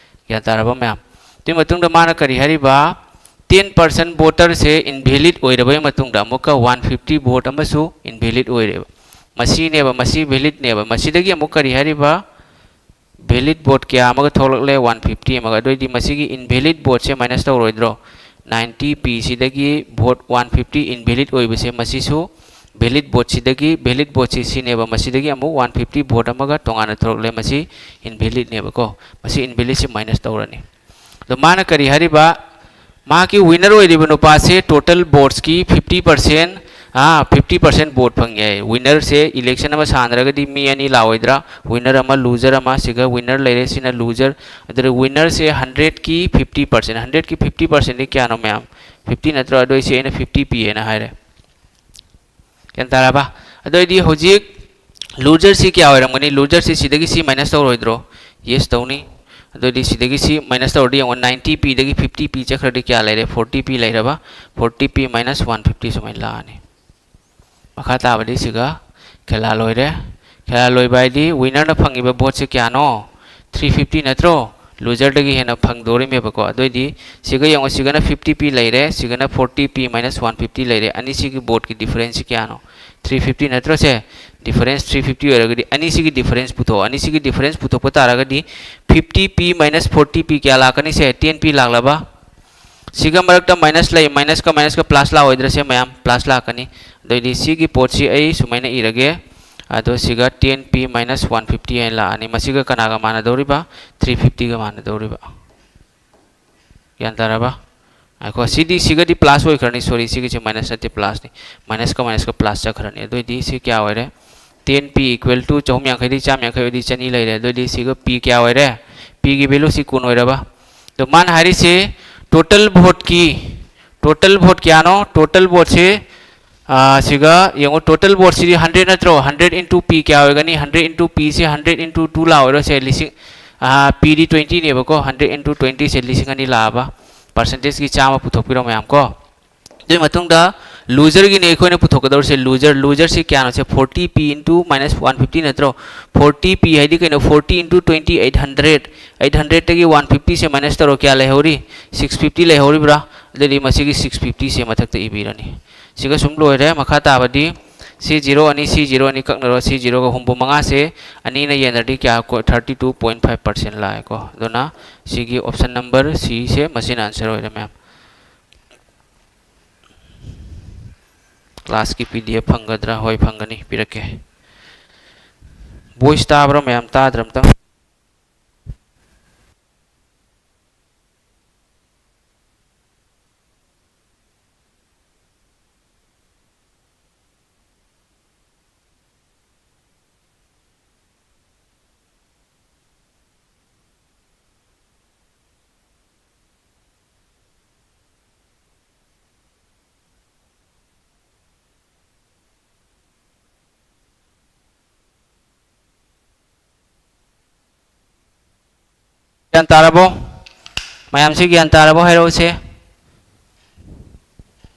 ꯒ꯭ꯌꯥꯟ ꯇꯥꯔꯕ ꯃꯌꯥꯝ? ꯑꯗꯨꯒꯤ ꯃꯇꯨꯡꯗ ꯃꯥꯅ ꯀꯔꯤ ꯍꯥꯏꯔꯤꯕ? Ten percent voterꯁꯦ invalid ꯑꯣꯏꯔꯕꯒꯤ ꯃꯇꯨꯡꯗ ꯑꯃꯨꯛꯀ one fifty vote ꯑꯃꯁꯨ invalid ꯑꯣꯏꯔꯦꯕ꯫ ꯃꯁꯤꯅꯦꯕ, ꯃꯁꯤ validꯅꯦꯕ꯫ ꯃꯁꯤꯗꯒꯤ ꯑꯃꯨꯛ ꯀꯔꯤ ꯍꯥꯏꯔꯤꯕ? Valid vote ꯀꯌꯥ ꯑꯃꯒ ꯊꯣꯛꯂꯛꯂꯦ? One fifty ꯑꯃꯒ꯫ ꯑꯗꯨꯑꯣꯏꯗꯤ ꯃꯁꯤꯒꯤ invalid voteꯁꯦ minus ꯇꯧꯔꯣꯏꯗ꯭ꯔꯣ? Ninety Pꯁꯤꯗꯒꯤ vote one fifty invalid ꯑꯣꯏꯕꯁꯦ ꯃꯁꯤꯁꯨ ꯚꯦꯂꯤꯠ ꯚꯣꯠꯁꯤꯗꯒꯤ, ꯚꯦꯂꯤꯠ ꯚꯣꯠꯁꯤ ꯁꯤꯅꯦꯕ, ꯃꯁꯤꯗꯒꯤ ꯑꯃꯨꯛ ꯋꯥꯟ ꯐꯤꯐꯇꯤ ꯚꯣꯠ ꯑꯃꯒ ꯇꯣꯉꯥꯟꯅ ꯊꯣꯔꯛꯂꯦ, ꯃꯁꯤ ꯏꯟꯚꯦꯂꯤꯠꯅꯦꯕꯀꯣ꯫ ꯃꯁꯤ ꯏꯟꯚꯦꯂꯤꯠꯁꯤ ꯃꯥꯏꯅꯁ ꯇꯧꯔꯅꯤ꯫ ꯑꯗꯣ ꯃꯥꯅ ꯀꯔꯤ ꯍꯥꯏꯔꯤꯕ? ꯃꯍꯥꯛꯀꯤ ꯋꯤꯟꯅꯔ ꯑꯣꯏꯔꯤꯕ ꯅꯨꯄꯥꯁꯦ ꯇꯣꯇꯦꯜ ꯚꯣꯠꯁꯀꯤ ꯐꯤꯐꯇꯤ ꯄꯥꯔꯁꯦꯟ, ꯑꯥ, ꯐꯤꯐꯇꯤ ꯄꯥꯔꯁꯦꯟ ꯚꯣꯠ ꯐꯪꯉꯦ ꯍꯥꯏ꯫ ꯋꯤꯟꯅꯔꯁꯦ, ꯏꯂꯦꯛꯁꯟ ꯑꯃ ꯁꯥꯟꯅꯔꯒꯗꯤ ꯃꯤ ꯑꯅꯤ ꯂꯥꯛꯑꯣꯏꯗ꯭ꯔꯥ? ꯋꯤꯟꯅꯔ ꯑꯃ, ꯂꯨꯖꯔ ꯑꯃ꯫ ꯁꯤꯒ ꯋꯤꯟꯅꯔ ꯂꯩꯔꯦ, ꯁꯤꯅ ꯂꯨꯖꯔ꯫ ꯑꯗꯨꯗ ꯋꯤꯟꯅꯔꯁꯦ ꯍꯟꯗ꯭ꯔꯦꯠꯀꯤ ꯐꯤꯐꯇꯤ ꯄꯥꯔꯁꯦꯟ, ꯍꯟꯗ꯭ꯔꯦꯠꯀꯤ ꯐꯤꯐꯇꯤ ꯄꯥꯔꯁꯦꯟꯗꯤ ꯀꯌꯥꯅꯣ ꯃꯌꯥꯝ? ꯐꯤꯐꯇꯤ ꯅꯠꯇ꯭ꯔꯣ? ꯑꯗꯣ ꯑꯩꯁꯦ ꯑꯩꯅ ꯐꯤꯐꯇꯤ ꯄꯤꯌꯦꯅ ꯍꯥꯏꯔꯦ꯫ ꯒ꯭ꯌꯥꯟ ꯇꯥꯔꯕ? ꯑꯗꯨ ꯑꯣꯏꯗꯤ ꯍꯧꯖꯤꯛ ꯂꯨꯖꯔꯁꯤ ꯀꯌꯥ ꯑꯣꯏꯔꯝꯒꯅꯤ? ꯂꯨꯖꯔꯁꯤ ꯁꯤꯗꯒꯤ ꯁꯤ ꯃꯥꯏꯅꯁ ꯇꯧꯔꯣꯏꯗ꯭ꯔꯣ? ꯌꯦꯁ ꯇꯧꯅꯤ꯫ ꯑꯗꯨ ꯑꯣꯏꯗꯤ ꯁꯤꯗꯒꯤ ꯁꯤ ꯃꯥꯏꯅꯁ ꯇꯧꯔꯗꯤ ꯌꯦꯡꯉꯣ, ꯅꯥꯏꯟꯇꯤ ꯄꯤꯗꯒꯤ ꯐꯤꯐꯇꯤ ꯄꯤ ꯆꯠꯈ꯭ꯔꯗꯤ ꯀꯌꯥ ꯂꯩꯔꯦ? ꯐꯣꯔꯇꯤ ꯄꯤ ꯂꯩꯔꯕ? ꯐꯣꯔꯇꯤ ꯄꯤ ꯃꯥꯏꯅꯁ ꯋꯥꯟ ꯐꯤꯐꯇꯤ ꯁꯨꯃꯥꯏꯅ ꯂꯥꯛꯑꯅꯤ꯫ ꯃꯈꯥ ꯇꯥꯕꯗꯤ ꯁꯤꯒ ꯈꯦꯂꯥ ꯂꯣꯏꯔꯦ꯫ ꯈꯦꯂꯥ ꯂꯣꯏꯕ ꯍꯥꯏꯗꯤ ꯋꯤꯟꯅꯔꯅ ꯐꯪꯉꯤꯕ ꯚꯣꯠꯁꯦ ꯀꯌꯥꯅꯣ? ꯊ꯭ꯔꯤ ꯐꯤꯐꯇꯤ ꯅꯠꯇ꯭ꯔꯣ? ꯂꯨꯖꯔꯗꯒꯤ ꯍꯦꯟꯅ ꯐꯪꯗꯣꯔꯤꯃꯦꯕꯀꯣ꯫ ꯑꯗꯨꯑꯣꯏꯗꯤ ꯁꯤꯒ ꯌꯦꯡꯉꯣ, ꯁꯤꯒꯅ ꯐꯤꯐꯇꯤ ꯄꯤ ꯂꯩꯔꯦ, ꯁꯤꯒꯅ ꯐꯣꯔꯇꯤ ꯄꯤ ꯃꯥꯏꯅꯁ ꯋꯥꯟ ꯐꯤꯐꯇꯤ ꯂꯩꯔꯦ꯫ ꯑꯅꯤꯁꯤꯒꯤ ꯚꯣꯠꯀꯤ ꯗꯤꯐꯔꯦꯟꯁꯁꯤ ꯀꯌꯥꯅꯣ? ꯊ꯭ꯔꯤ ꯐꯤꯐꯇꯤ ꯅꯠꯇ꯭ꯔꯣ ꯁꯦ? ꯗꯤꯐꯔꯦꯟꯁ ꯊ꯭ꯔꯤ ꯐꯤꯐꯇꯤ ꯑꯣꯏꯔꯒꯗꯤ ꯑꯅꯤꯁꯤꯒꯤ ꯗꯤꯐꯔꯦꯟꯁ ꯄꯨꯊꯣꯛꯑꯣ꯫ ꯑꯅꯤꯁꯤꯒꯤ ꯗꯤꯐꯔꯦꯟꯁ ꯄꯨꯊꯣꯛꯄ ꯇꯥꯔꯒꯗꯤ ꯐꯤꯐꯇꯤ ꯄꯤ ꯃꯥꯏꯅꯁ ꯐꯣꯔꯇꯤ ꯄꯤ ꯀꯌꯥ ꯂꯥꯛꯀꯅꯤ ꯁꯦ? ꯇꯦꯟ ꯄꯤ ꯂꯥꯛꯂꯕ? ꯁꯤꯒ ꯃꯔꯛꯇ ꯃꯥꯏꯅꯁ ꯂꯩ, ꯃꯥꯏꯅꯁꯀ ꯃꯥꯏꯅꯁꯀ ꯄ꯭ꯂꯁ ꯂꯥꯛꯑꯣꯏꯗ꯭ꯔꯥ ꯁꯦ ꯃꯌꯥꯝ? ꯄ꯭ꯂꯁ ꯂꯥꯛꯀꯅꯤ꯫ ꯑꯗꯨꯑꯣꯏꯗꯤ ꯁꯤꯒꯤ ꯄꯣꯠꯁꯤ ꯑꯩ ꯁꯨꯃꯥꯏꯅ ꯏꯔꯒꯦ꯫ ꯑꯗꯣ ꯁꯤꯒ ꯇꯦꯟ ꯄꯤ ꯃꯥꯏꯅꯁ ꯋꯥꯟ ꯐꯤꯐꯇꯤ ꯍꯥꯏꯅ ꯂꯥꯛꯑꯅꯤ꯫ ꯃꯁꯤꯒ ꯀꯅꯥꯒ ꯃꯥꯟꯅꯗꯧꯔꯤꯕ? ꯊ꯭ꯔꯤ ꯐꯤꯐꯇꯤꯒ ꯃꯥꯟꯅꯗꯧꯔꯤꯕ꯫ ꯒ꯭ꯌꯥꯟ ꯇꯥꯔꯕ? ꯉꯥꯏꯈꯣ, ꯁꯤꯗꯤ ꯁꯤꯒꯗꯤ ꯄ꯭ꯂꯁ ꯑꯣꯏꯈ꯭ꯔꯅꯤ꯫ ꯁꯣꯔꯤ, ꯁꯤꯒꯤꯁꯦ ꯃꯥꯏꯅꯁ ꯅꯠꯇꯦ, ꯄ꯭ꯂꯁꯅꯤ꯫ ꯃꯥꯏꯅꯁꯀ ꯃꯥꯏꯅꯁꯀ ꯄ꯭ꯂꯁ ꯆꯠꯈ꯭ꯔꯅꯤ꯫ ꯑꯗꯨꯑꯣꯏꯗꯤ ꯁꯤ ꯀꯌꯥ ꯑꯣꯏꯔꯦ? ꯇꯦꯟ ꯄꯤ ꯏꯀ꯭ꯋꯦꯜ ꯇꯨ ꯆꯍꯨꯝ ꯌꯥꯡꯈꯩꯗꯒꯤ ꯆꯥꯝ ꯌꯥꯡꯈꯩ ꯑꯣꯏꯗꯤ ꯆꯅꯤ ꯂꯩꯔꯦ꯫ ꯑꯗꯨꯑꯣꯏꯗꯤ ꯁꯤꯒ ꯄꯤ ꯀꯌꯥ ꯑꯣꯏꯔꯦ? ꯄꯤꯒꯤ ꯚꯦꯂꯨꯁꯤ ꯀꯨꯟ ꯑꯣꯏꯔꯕ? ꯑꯗꯣ ꯃꯥꯅ ꯍꯥꯏꯔꯤꯁꯦ ꯇꯣꯇꯦꯜ ꯚꯣꯠꯀꯤ, ꯇꯣꯇꯦꯜ ꯚꯣꯠ ꯀꯌꯥꯅꯣ? ꯇꯣꯇꯦꯜ ꯚꯣꯠꯁꯦ, ꯑꯥ, ꯁꯤꯒ ꯌꯦꯡꯉꯣ, ꯇꯣꯇꯦꯜ ꯚꯣꯠꯁꯤꯗꯤ ꯍꯟꯗ꯭ꯔꯦꯠ ꯅꯠꯇ꯭ꯔꯣ? ꯍꯟꯗ꯭ꯔꯦꯠ ꯏꯟꯇꯨ ꯄꯤ ꯀꯌꯥ ꯑꯣꯏꯒꯅꯤ? ꯍꯟꯗ꯭ꯔꯦꯠ ꯏꯟꯇꯨ ꯄꯤꯁꯦ ꯍꯟꯗ꯭ꯔꯦꯠ ꯏꯟꯇꯨ ꯇꯨ ꯂꯥꯛꯑꯣꯏꯔꯣ ꯁꯦ? ꯂꯤꯁꯤꯡ, ꯑꯥ, ꯄꯤꯗꯤ ꯇ꯭ꯋꯦꯟꯇꯤꯅꯦꯕꯀꯣ, ꯍꯟꯗ꯭ꯔꯦꯠ ꯏꯟꯇꯨ ꯇ꯭ꯋꯦꯟꯇꯤꯁꯦ ꯂꯤꯁꯤꯡ ꯑꯅꯤ ꯂꯥꯛꯑꯕ? ꯄꯥꯔꯁꯦꯟꯇꯦꯖꯀꯤ ꯆꯥꯝꯃ ꯄꯨꯊꯣꯛꯄꯤꯔꯣ ꯃꯌꯥꯝ ꯀꯣ꯫ ꯑꯗꯨꯒꯤ ꯃꯇꯨꯡꯗ ꯂꯨꯖꯔꯒꯤꯅꯦ ꯑꯩꯈꯣꯏꯅ ꯄꯨꯊꯣꯛꯀꯗꯧꯔꯤꯁꯦ꯫ ꯂꯨꯖꯔ, ꯂꯨꯖꯔꯁꯤ ꯀꯌꯥꯅꯣ ꯁꯦ? Forty P into minus one fifty ꯅꯠꯇ꯭ꯔꯣ? ꯐꯣꯔꯇꯤ ꯄꯤ ꯍꯥꯏꯗꯤ ꯀꯩꯅꯣ? Forty into twenty, eight hundred. Eight ꯍꯟꯗ꯭ꯔꯦꯠꯇꯒꯤ ꯋꯥꯟ ꯐꯤꯐꯇꯤꯁꯦ ꯃꯥꯏꯅꯁ ꯇꯧꯔꯣ, ꯀꯌꯥ ꯂꯩꯍꯧꯔꯤ? Six fifty ꯂꯩꯍꯧꯔꯤꯕ꯭ꯔꯥ? ꯑꯗꯨꯗꯤ ꯃꯁꯤꯒꯤ ꯁꯤꯛꯁ ꯐꯤꯐꯇꯤꯁꯦ ꯃꯊꯛꯇ ꯏꯕꯤꯔꯅꯤ꯫ ꯁꯤꯒ ꯁꯨꯝ ꯂꯣꯏꯔꯦ꯫ ꯃꯈꯥ ꯇꯥꯕꯗꯤ ꯁꯤ ꯖꯤꯔꯣ ꯑꯅꯤ, ꯁꯤ ꯖꯤꯔꯣ ꯑꯅꯤ ꯀꯛꯅꯔꯣ꯫ ꯁꯤ ꯖꯤꯔꯣꯒ ꯍꯨꯝꯐꯨ ꯃꯉꯥꯁꯦ ꯑꯅꯤꯅ ꯌꯦꯟꯅꯔꯗꯤ ꯀꯌꯥ? Thirty two point five percent ꯂꯥꯛꯑꯦꯀꯣ꯫ ꯑꯗꯨꯅ ꯁꯤꯒꯤ ꯑꯣꯞꯁꯟ ꯅꯝꯕꯔ ꯁꯤꯁꯦ ꯃꯁꯤꯅ ꯑꯟꯁꯔ ꯑꯣꯏꯔꯦ ꯃꯌꯥꯝ꯫ ꯀ꯭ꯂꯥꯁꯀꯤ ꯄꯤ ꯗꯤ ꯑꯦꯐ ꯐꯪꯒꯗ꯭ꯔꯥ? ꯍꯣꯏ, ꯐꯪꯒꯅꯤ, ꯄꯤꯔꯛꯀꯦ꯫ ꯚꯣꯏꯁ ꯇꯥꯕ꯭ꯔꯥ ꯃꯌꯥꯝ? ꯇꯥꯗ꯭ꯔꯥ ꯑꯝꯇꯪ? ꯒ꯭ꯌꯥꯟ ꯇꯥꯔꯕꯣ? ꯃꯌꯥꯝꯁꯤ ꯒ꯭ꯌꯥꯟ ꯇꯥꯔꯕꯣ? ꯍꯥꯏꯔꯛꯎꯁꯦ꯫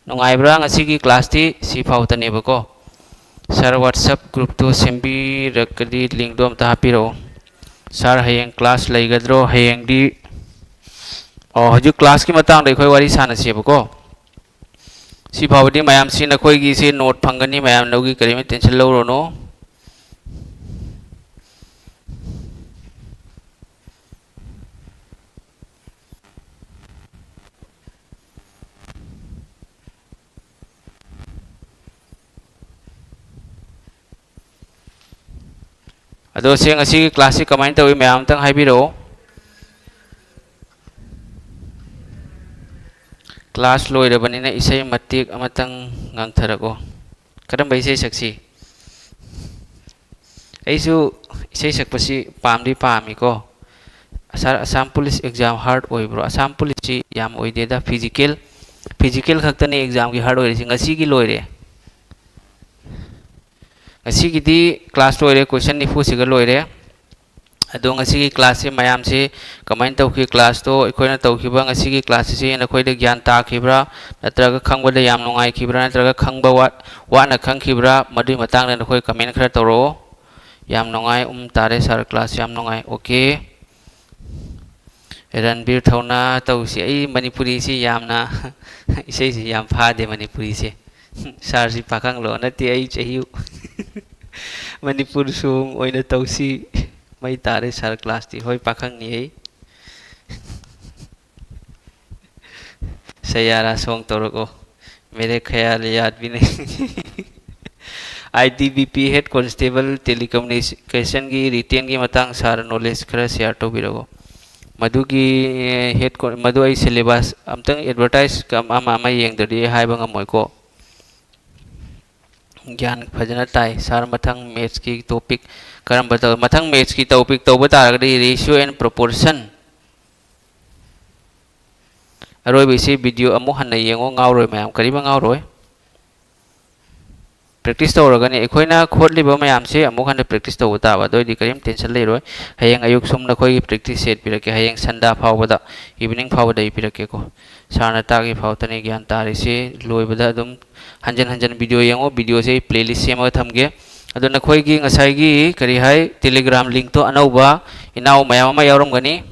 ꯅꯨꯡꯉꯥꯏꯕ꯭ꯔꯥ? ꯉꯁꯤꯒꯤ ꯀ꯭ꯂꯥꯁꯇꯤ ꯁꯤ ꯐꯥꯎꯗꯅꯦꯕꯀꯣ꯫ ꯁꯥꯔ, ꯋꯥꯠꯁꯑꯦꯞ ꯒ꯭ꯔꯨꯞꯇꯨ ꯁꯦꯝꯕꯤꯔꯛꯀꯗꯤ ꯂꯤꯡꯗꯣ ꯑꯝꯇ ꯍꯥꯞꯄꯤꯔꯛꯑꯣ꯫ ꯁꯥꯔ, ꯍꯌꯦꯡ ꯀ꯭ꯂꯥꯁ ꯂꯩꯒꯗ꯭ꯔꯣ? ꯍꯌꯦꯡꯗꯤ, ꯑꯣ, ꯍꯧꯖꯤꯛ ꯀ꯭ꯂꯥꯁꯀꯤ ꯃꯇꯥꯡꯗ ꯑꯩꯈꯣꯏ ꯋꯥꯔꯤ ꯁꯥꯟꯅꯁꯦꯕꯀꯣ꯫ ꯁꯤ ꯐꯥꯎꯕꯗꯤ ꯃꯌꯥꯝꯁꯤ ꯅꯈꯣꯏꯒꯤꯁꯤ ꯅꯣꯠ ꯐꯪꯒꯅꯤ, ꯃꯌꯥꯝ ꯂꯧꯒꯤ ꯀꯔꯤꯝꯇ ꯇꯦꯟꯁꯟ ꯂꯧꯔꯨꯅꯨ꯫ ꯑꯗꯣ ꯁꯦ, ꯉꯁꯤꯒꯤ ꯀ꯭ꯂꯥꯁꯁꯤ ꯀꯃꯥꯏꯅ ꯇꯧꯏ, ꯃꯌꯥꯝ ꯑꯝꯇꯪ ꯍꯥꯏꯕꯤꯔꯛꯑꯣ꯫ ꯀ꯭ꯂꯥꯁ ꯂꯣꯏꯔꯕꯅꯤꯅ ꯏꯁꯩ ꯃꯇꯦꯛ ꯑꯃꯇꯪ ꯉꯥꯡꯊꯔꯛꯑꯣ꯫ ꯀꯔꯝꯕ ꯏꯁꯩ ꯁꯛꯁꯤ? ꯑꯩꯁꯨ ꯏꯁꯩ ꯁꯛꯄꯁꯤ ꯄꯥꯝꯗꯤ ꯄꯥꯝꯃꯤꯀꯣ꯫ ꯁꯥꯔ, ꯑꯁꯥꯝ ꯄꯨꯂꯤꯁ ꯑꯦꯛꯖꯥꯝ ꯍꯥꯔꯗ ꯑꯣꯏꯕ꯭ꯔꯣ? ꯑꯁꯥꯝ ꯄꯨꯂꯤꯁꯁꯤ ꯌꯥꯝ ꯑꯣꯏꯗꯦꯗ, ꯐꯤꯖꯤꯀꯦꯜ, ꯐꯤꯖꯤꯀꯦꯜ ꯈꯛꯇꯅꯤ ꯑꯦꯛꯖꯥꯝꯒꯤ ꯍꯥꯔꯗ ꯑꯣꯏꯔꯤꯁꯤ꯫ ꯉꯁꯤꯒꯤ ꯂꯣꯏꯔꯦ꯫ ꯉꯁꯤꯒꯤꯗꯤ ꯀ꯭ꯂꯥꯁ ꯂꯣꯏꯔꯦ, ꯀꯣꯏꯁꯟ ꯅꯤꯐꯨꯁꯤꯒ ꯂꯣꯏꯔꯦ꯫ ꯑꯗꯣ ꯉꯁꯤꯒꯤ ꯀ꯭ꯂꯥꯁꯁꯤ ꯃꯌꯥꯝꯁꯤ ꯀꯃꯥꯏꯅ ꯇꯧꯈꯤ? ꯀ꯭ꯂꯥꯁꯇꯣ ꯑꯩꯈꯣꯏꯅ ꯇꯧꯈꯤꯕ ꯉꯁꯤꯒꯤ ꯀ꯭ꯂꯥꯁ ꯑꯁꯤ ꯅꯈꯣꯏꯗ ꯒ꯭ꯌꯥꯟ ꯇꯥꯈꯤꯕ꯭ꯔꯥ? ꯅꯠꯇ꯭ꯔꯒ ꯈꯪꯕꯗ ꯌꯥꯝ ꯅꯨꯡꯉꯥꯏꯈꯤꯕ꯭ꯔꯥ? ꯅꯠꯇ꯭ꯔꯒ ꯈꯪꯕ ꯋꯥꯠ-, ꯋꯥꯠꯅ ꯈꯪꯈꯤꯕ꯭ꯔꯥ? ꯃꯗꯨꯒꯤ ꯃꯇꯥꯡꯗ ꯅꯈꯣꯏ ꯀꯃꯦꯟ ꯈꯔ ꯇꯧꯔꯛꯑꯣ꯫ ꯌꯥꯝ ꯅꯨꯡꯉꯥꯏ꯫ ꯎꯝ, ꯇꯥꯔꯦ ꯁꯥꯔ, ꯀ꯭ꯂꯥꯁ ꯌꯥꯝ ꯅꯨꯡꯉꯥꯏ꯫ ꯑꯣꯀꯦ꯫ ꯔꯟꯕꯤꯔ ꯊꯧꯅꯥ ꯇꯧꯁꯤ꯫ ꯑꯩ ꯃꯅꯤꯄꯨꯔꯤꯁꯤ ꯌꯥꯝꯅ, ꯏꯁꯩꯁꯤ ꯌꯥꯝ ꯐꯥꯗꯦ ꯃꯅꯤꯄꯨꯔꯤꯁꯦ꯫ ꯁꯥꯔꯁꯤ ꯄꯥꯈꯪꯂꯣ? ꯅꯠꯇꯦ, ꯑꯩ ꯆꯍꯤ ꯃꯅꯤꯄꯨꯔ ꯁꯣꯡ ꯑꯣꯏꯅ ꯇꯧꯁꯤ꯫ ꯃꯩ ꯇꯥꯔꯦ ꯁꯥꯔ, ꯀ꯭ꯂꯥꯁꯇꯤ꯫ ꯍꯣꯏ, ꯄꯥꯈꯪꯅꯤ ꯑꯩ꯫ ꯁꯌꯥꯔꯥ ꯁꯣꯡ ꯇꯧꯔꯛꯑꯣ꯫ मेरे ख्याल याद भी नहीं। ITBP head constable telecommunication ꯒꯤ written ꯒꯤ ꯃꯇꯥꯡ sir knowledge ꯈꯔ share ꯇꯧꯕꯤꯔꯛꯑꯣ꯫ ꯃꯗꯨꯒꯤ head con- ꯃꯗꯨ ꯑꯩ syllabus ꯑꯝꯇꯪ advertise ꯑꯃ ꯑꯃ ꯌꯦꯡꯗ꯭ꯔꯗꯤ ꯑꯩ ꯍꯥꯏꯕ ꯉꯝꯃꯣꯏꯀꯣ꯫ ꯒ꯭ꯌꯥꯟ ꯐꯖꯅ ꯇꯥꯏ sir꯫ ꯃꯊꯪ maths ꯀꯤ topic ꯀꯔꯝꯕ ꯇꯧ- ꯃꯊꯪ maths ꯀꯤ topic ꯇꯧꯕ ꯇꯥꯔꯒꯗꯤ ratio and proportion꯫ ꯑꯔꯣꯏꯕꯁꯤ video ꯑꯃꯨꯛ ꯍꯟꯅ ꯌꯦꯡꯉꯣ, ꯉꯥꯎꯔꯣꯏ ꯃꯌꯥꯝ, ꯀꯔꯤꯝ ꯉꯥꯎꯔꯣꯏ꯫ Practice ꯇꯧꯔꯒꯅꯤ ꯑꯩꯈꯣꯏꯅ ꯈꯣꯠꯂꯤꯕ ꯃꯌꯥꯝꯁꯦ ꯑꯃꯨꯛ ꯍꯟꯅ practice ꯇꯧꯕ ꯇꯥꯕ, ꯑꯗꯨ ꯑꯣꯏꯔꯗꯤ ꯀꯔꯤꯝ tension ꯂꯩꯔꯣꯏ꯫ ꯍꯌꯦꯡ ꯑꯌꯨꯛ ꯁꯨꯝ ꯅꯈꯣꯏꯒꯤ practice set ꯄꯤꯔꯛꯀꯦ, ꯍꯌꯦꯡ ꯁꯟꯗꯥ ꯐꯥꯎꯕꯗ, evening ꯐꯥꯎꯕꯗ ꯑꯩ ꯄꯤꯔꯛꯀꯦꯀꯣ꯫ Sir ꯅ ꯇꯥꯛꯂꯤ ꯐꯥꯎꯇꯅꯤ ꯒ꯭ꯌꯥꯟ ꯇꯥꯔꯤꯁꯤ꯫ ꯂꯣꯏꯕꯗ ꯑꯗꯨꯝ ꯍꯟꯖꯟ ꯍꯟꯖꯟ video ꯌꯦꯡꯉꯣ꯫ Video ꯁꯦ ꯑꯩ playlist ꯁꯦꯝꯃꯒ ꯊꯝꯒꯦ꯫ ꯑꯗꯣ ꯅꯈꯣꯏꯒꯤ ꯉꯁꯥꯏꯒꯤ ꯀꯔꯤ ꯍꯥꯏ, Telegram link ꯇꯣ ꯑꯅꯧꯕ ꯏꯅꯥꯎ ꯃꯌꯥꯝ ꯑꯃ ꯌꯥꯎꯔꯝꯒꯅꯤ꯫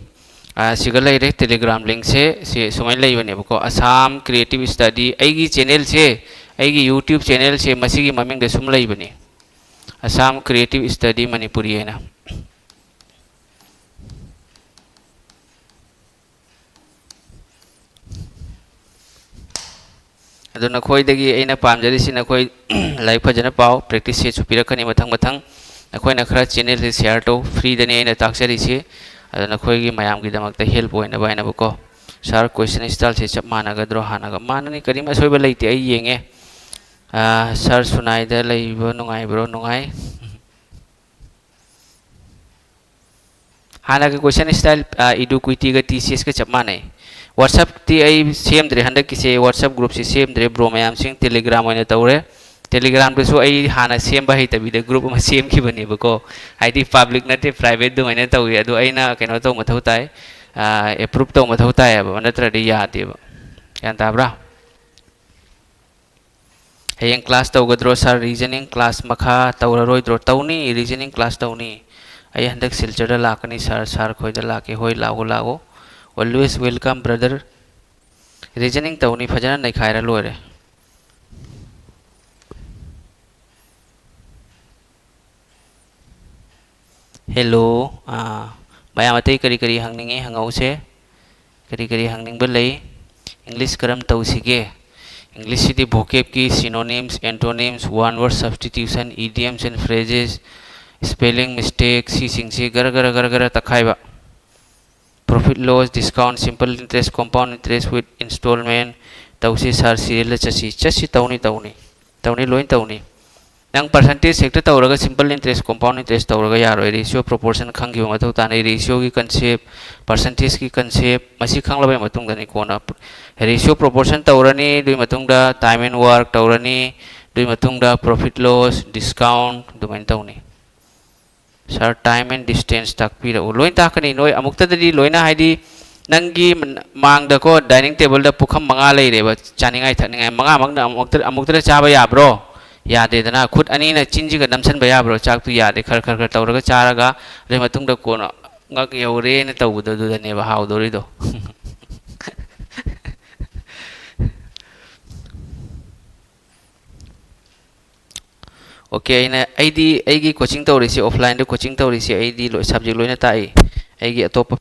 ꯑꯥ, ꯁꯤꯒ ꯂꯩꯔꯦ Telegram link ꯁꯦ꯫ ꯁꯤ ꯁꯨꯃꯥꯏꯅ ꯂꯩꯕꯅꯦꯕꯀꯣ, Assam Creative Study꯫ ꯑꯩꯒꯤ channel ꯁꯦ, ꯑꯩꯒꯤ YouTube channel ꯁꯦ ꯃꯁꯤꯒꯤ ꯃꯃꯤꯡꯗ ꯁꯨꯝ ꯂꯩꯕꯅꯤ, Assam Creative Study Manipuri ꯍꯥꯏꯅ꯫ ꯑꯗꯣ ꯅꯈꯣꯏꯗꯒꯤ ꯑꯩꯅ ꯄꯥꯝꯖꯔꯤꯁꯤ ꯅꯈꯣꯏ ꯂꯥꯏꯔꯤꯛ ꯐꯖꯅ ꯄꯥꯎ, practice set ꯁꯨ ꯄꯤꯔꯛꯀꯅꯤ ꯃꯊꯪ ꯃꯊꯪ꯫ ꯅꯈꯣꯏꯅ ꯈꯔ channel ꯁꯦ share ꯇꯧ, free ꯗꯅꯤ ꯑꯩꯅ ꯇꯥꯛꯆꯔꯤꯁꯤ꯫ ꯑꯗꯣ ꯅꯈꯣꯏꯒꯤ ꯃꯌꯥꯝꯒꯤꯗꯃꯛꯇ help ꯑꯣꯏꯅꯕ ꯍꯥꯏꯅꯕꯀꯣ꯫ Sir, question style ꯁꯦ ꯆꯞ ꯃꯥꯟꯅꯒꯗ꯭ꯔꯣ ꯍꯥꯟꯅꯒ? ꯃꯥꯟꯅꯅꯤ, ꯀꯔꯤꯝ ꯑꯁꯣꯏꯕ ꯂꯩꯇꯦ, ꯑꯩ ꯌꯦꯡꯉꯦ꯫ ꯑꯥ, sir, ꯁꯨꯅꯥꯏꯗ ꯂꯩꯕ ꯅꯨꯡꯉꯥꯏꯕ꯭ꯔꯣ? ꯅꯨꯡꯉꯥꯏ꯫ ꯍꯥꯟꯅꯒꯤ question style, ꯑ, Eduquity ꯒ TCS ꯀ ꯆꯞ ꯃꯥꯟꯅꯩ꯫ WhatsApp ꯇꯤ ꯑꯩ ꯁꯦꯝꯗ꯭ꯔꯦ, ꯍꯟꯗꯛꯀꯤꯁꯦ WhatsApp group ꯁꯤ ꯁꯦꯝꯗ꯭ꯔꯦ, bro ꯃꯌꯥꯝꯁꯤꯡ Telegram ꯑꯣꯏꯅ ꯇꯧꯔꯦ꯫ Telegram ꯗꯁꯨ ꯑꯩ ꯍꯥꯟꯅ ꯁꯦꯝꯕ ꯍꯩꯇꯕꯤꯗ group ꯑꯃ ꯁꯦꯝꯈꯤꯕꯅꯦꯕꯀꯣ꯫ ꯍꯥꯏꯗꯤ public ꯅꯠꯇꯦ, private ꯑꯗꯨꯃꯥꯏꯅ ꯇꯧꯏ꯫ ꯑꯗꯨ ꯑꯩꯅ ꯀꯩꯅꯣ ꯇꯧꯕ ꯃꯊꯧ ꯇꯥꯏ, ꯑ, approve ꯇꯧꯕ ꯃꯊꯧ ꯇꯥꯏꯌꯦꯕ, ꯅꯠꯇ꯭ꯔꯗꯤ ꯌꯥꯗꯦꯕ꯫ ꯒ꯭ꯌꯥꯟ ꯇꯥꯕ꯭ꯔꯥ? ꯍꯌꯦꯡ class ꯇꯧꯒꯗ꯭ꯔꯣ sir? Reasoning class ꯃꯈꯥ ꯇꯧꯔꯔꯣꯏꯗ꯭ꯔꯣ? ꯇꯧꯅꯤ, reasoning class ꯇꯧꯅꯤ꯫ ꯑꯩ ꯍꯟꯗꯛ ꯁꯤꯜꯆꯔꯗ ꯂꯥꯛꯀꯅꯤ sir, sir ꯈꯣꯏꯗ ꯂꯥꯛꯀꯦ꯫ ꯍꯣꯏ, ꯂꯥꯛꯎ, ꯂꯥꯛꯎ꯫ Always welcome, brother꯫ Reasoning ꯇꯧꯅꯤ, ꯐꯖꯅ ꯅꯩꯈꯥꯏꯔ ꯂꯣꯏꯔꯦ꯫ Hello, ꯑꯥ, ꯃꯌꯥꯝ ꯑꯇꯩ ꯀꯔꯤ ꯀꯔꯤ ꯍꯪꯅꯤꯡꯉꯤ ꯍꯪꯍꯧꯁꯦ꯫ ꯀꯔꯤ ꯀꯔꯤ ꯍꯪꯅꯤꯡꯕ ꯂꯩ? English ꯀꯔꯝ ꯇꯧꯁꯤꯒꯦ? English ꯁꯤꯗꯤ vocab ꯀꯤ synonyms, antonyms, one word substitution, idioms and phrases, spelling mistake, ꯁꯤꯁꯤꯡꯁꯤ ꯒꯔ ꯒꯔ ꯒꯔ ꯒꯔ ꯇꯛꯈꯥꯏꯕ꯫ Profit loss, discount, simple interest, compound interest with installment ꯇꯧꯁꯤ ꯁꯥꯔ, serial ꯗ ꯆꯠꯁꯤ꯫ ꯆꯠꯁꯤ, ꯇꯧꯅꯤ, ꯇꯧꯅꯤ, ꯇꯧꯅꯤ, ꯂꯣꯏ ꯇꯧꯅꯤ꯫ ꯅꯪ percentage ꯍꯦꯛꯇ ꯇꯧꯔꯒ simple interest, compound interest ꯇꯧꯔꯒ ꯌꯥꯔꯣꯏ꯫ Ratio proportion ꯈꯪꯈꯤꯕ ꯃꯊꯧ ꯇꯥꯅꯤ꯫ Ratio ꯒꯤ concept, percentage ꯀꯤ concept, ꯃꯁꯤ ꯈꯪꯂꯕ ꯃꯇꯨꯡꯗꯅꯤ ꯀꯣꯟꯅ ratio proportion ꯇꯧꯔꯅꯤ, ꯑꯗꯨꯒꯤ ꯃꯇꯨꯡꯗ time and work ꯇꯧꯔꯅꯤ, ꯑꯗꯨꯒꯤ ꯃꯇꯨꯡꯗ profit loss, discount ꯑꯗꯨꯃꯥꯏꯅ ꯇꯧꯅꯤ꯫ Sir, time and distance ꯇꯥꯛꯄꯤꯔꯛꯎ꯫ ꯂꯣꯏ ꯇꯥꯛꯀꯅꯤ ꯅꯣꯏ ꯑꯃꯨꯛꯇꯗꯗꯤ ꯂꯣꯏꯅ, ꯍꯥꯏꯗꯤ ꯅꯪꯒꯤ ꯃꯥꯡꯗꯀꯣ dining table ꯗ ꯄꯨꯈꯝ ꯃꯉꯥ ꯂꯩꯔꯦꯕ, ꯆꯥꯅꯤꯡꯉꯥꯏ ꯊꯛꯅꯤꯡꯉꯥꯏ ꯃꯉꯥꯃꯛꯅ ꯑꯃꯨꯛꯇ-, ꯑꯃꯨꯛꯇꯗ ꯆꯥꯕ ꯌꯥꯕ꯭ꯔꯣ? ꯌꯥꯗꯦꯗꯅ꯫ ꯈꯨꯠ ꯑꯅꯤꯅ ꯆꯤꯟꯁꯤꯒ ꯅꯝꯁꯟꯕ ꯌꯥꯕ꯭ꯔꯣ? ꯆꯥꯛꯇꯨ ꯌꯥꯗꯦ꯫ ꯈꯔ ꯈꯔ ꯈꯔ ꯇꯧꯔꯒ ꯆꯥꯔꯒ ꯑꯗꯨꯒꯤ ꯃꯇꯨꯡꯗ ꯀꯣꯟꯅ ꯉꯛ ꯌꯧꯔꯦꯅ ꯇꯧꯕꯗꯣ ꯑꯗꯨꯗꯅꯦꯕ ꯍꯥꯎꯗꯣꯔꯤꯗꯣ꯫ Okay, ꯑꯩꯅ, ꯑꯩꯗꯤ ꯑꯩꯒꯤ coaching ꯇꯧꯔꯤꯁꯤ, offline ꯗ coaching ꯇꯧꯔꯤꯁꯤ ꯑꯩꯗꯤ ꯂꯣꯏ, subject ꯂꯣꯏꯅ ꯇꯥꯛꯏ꯫ ꯑꯩꯒꯤ ꯑꯇꯣꯞꯄ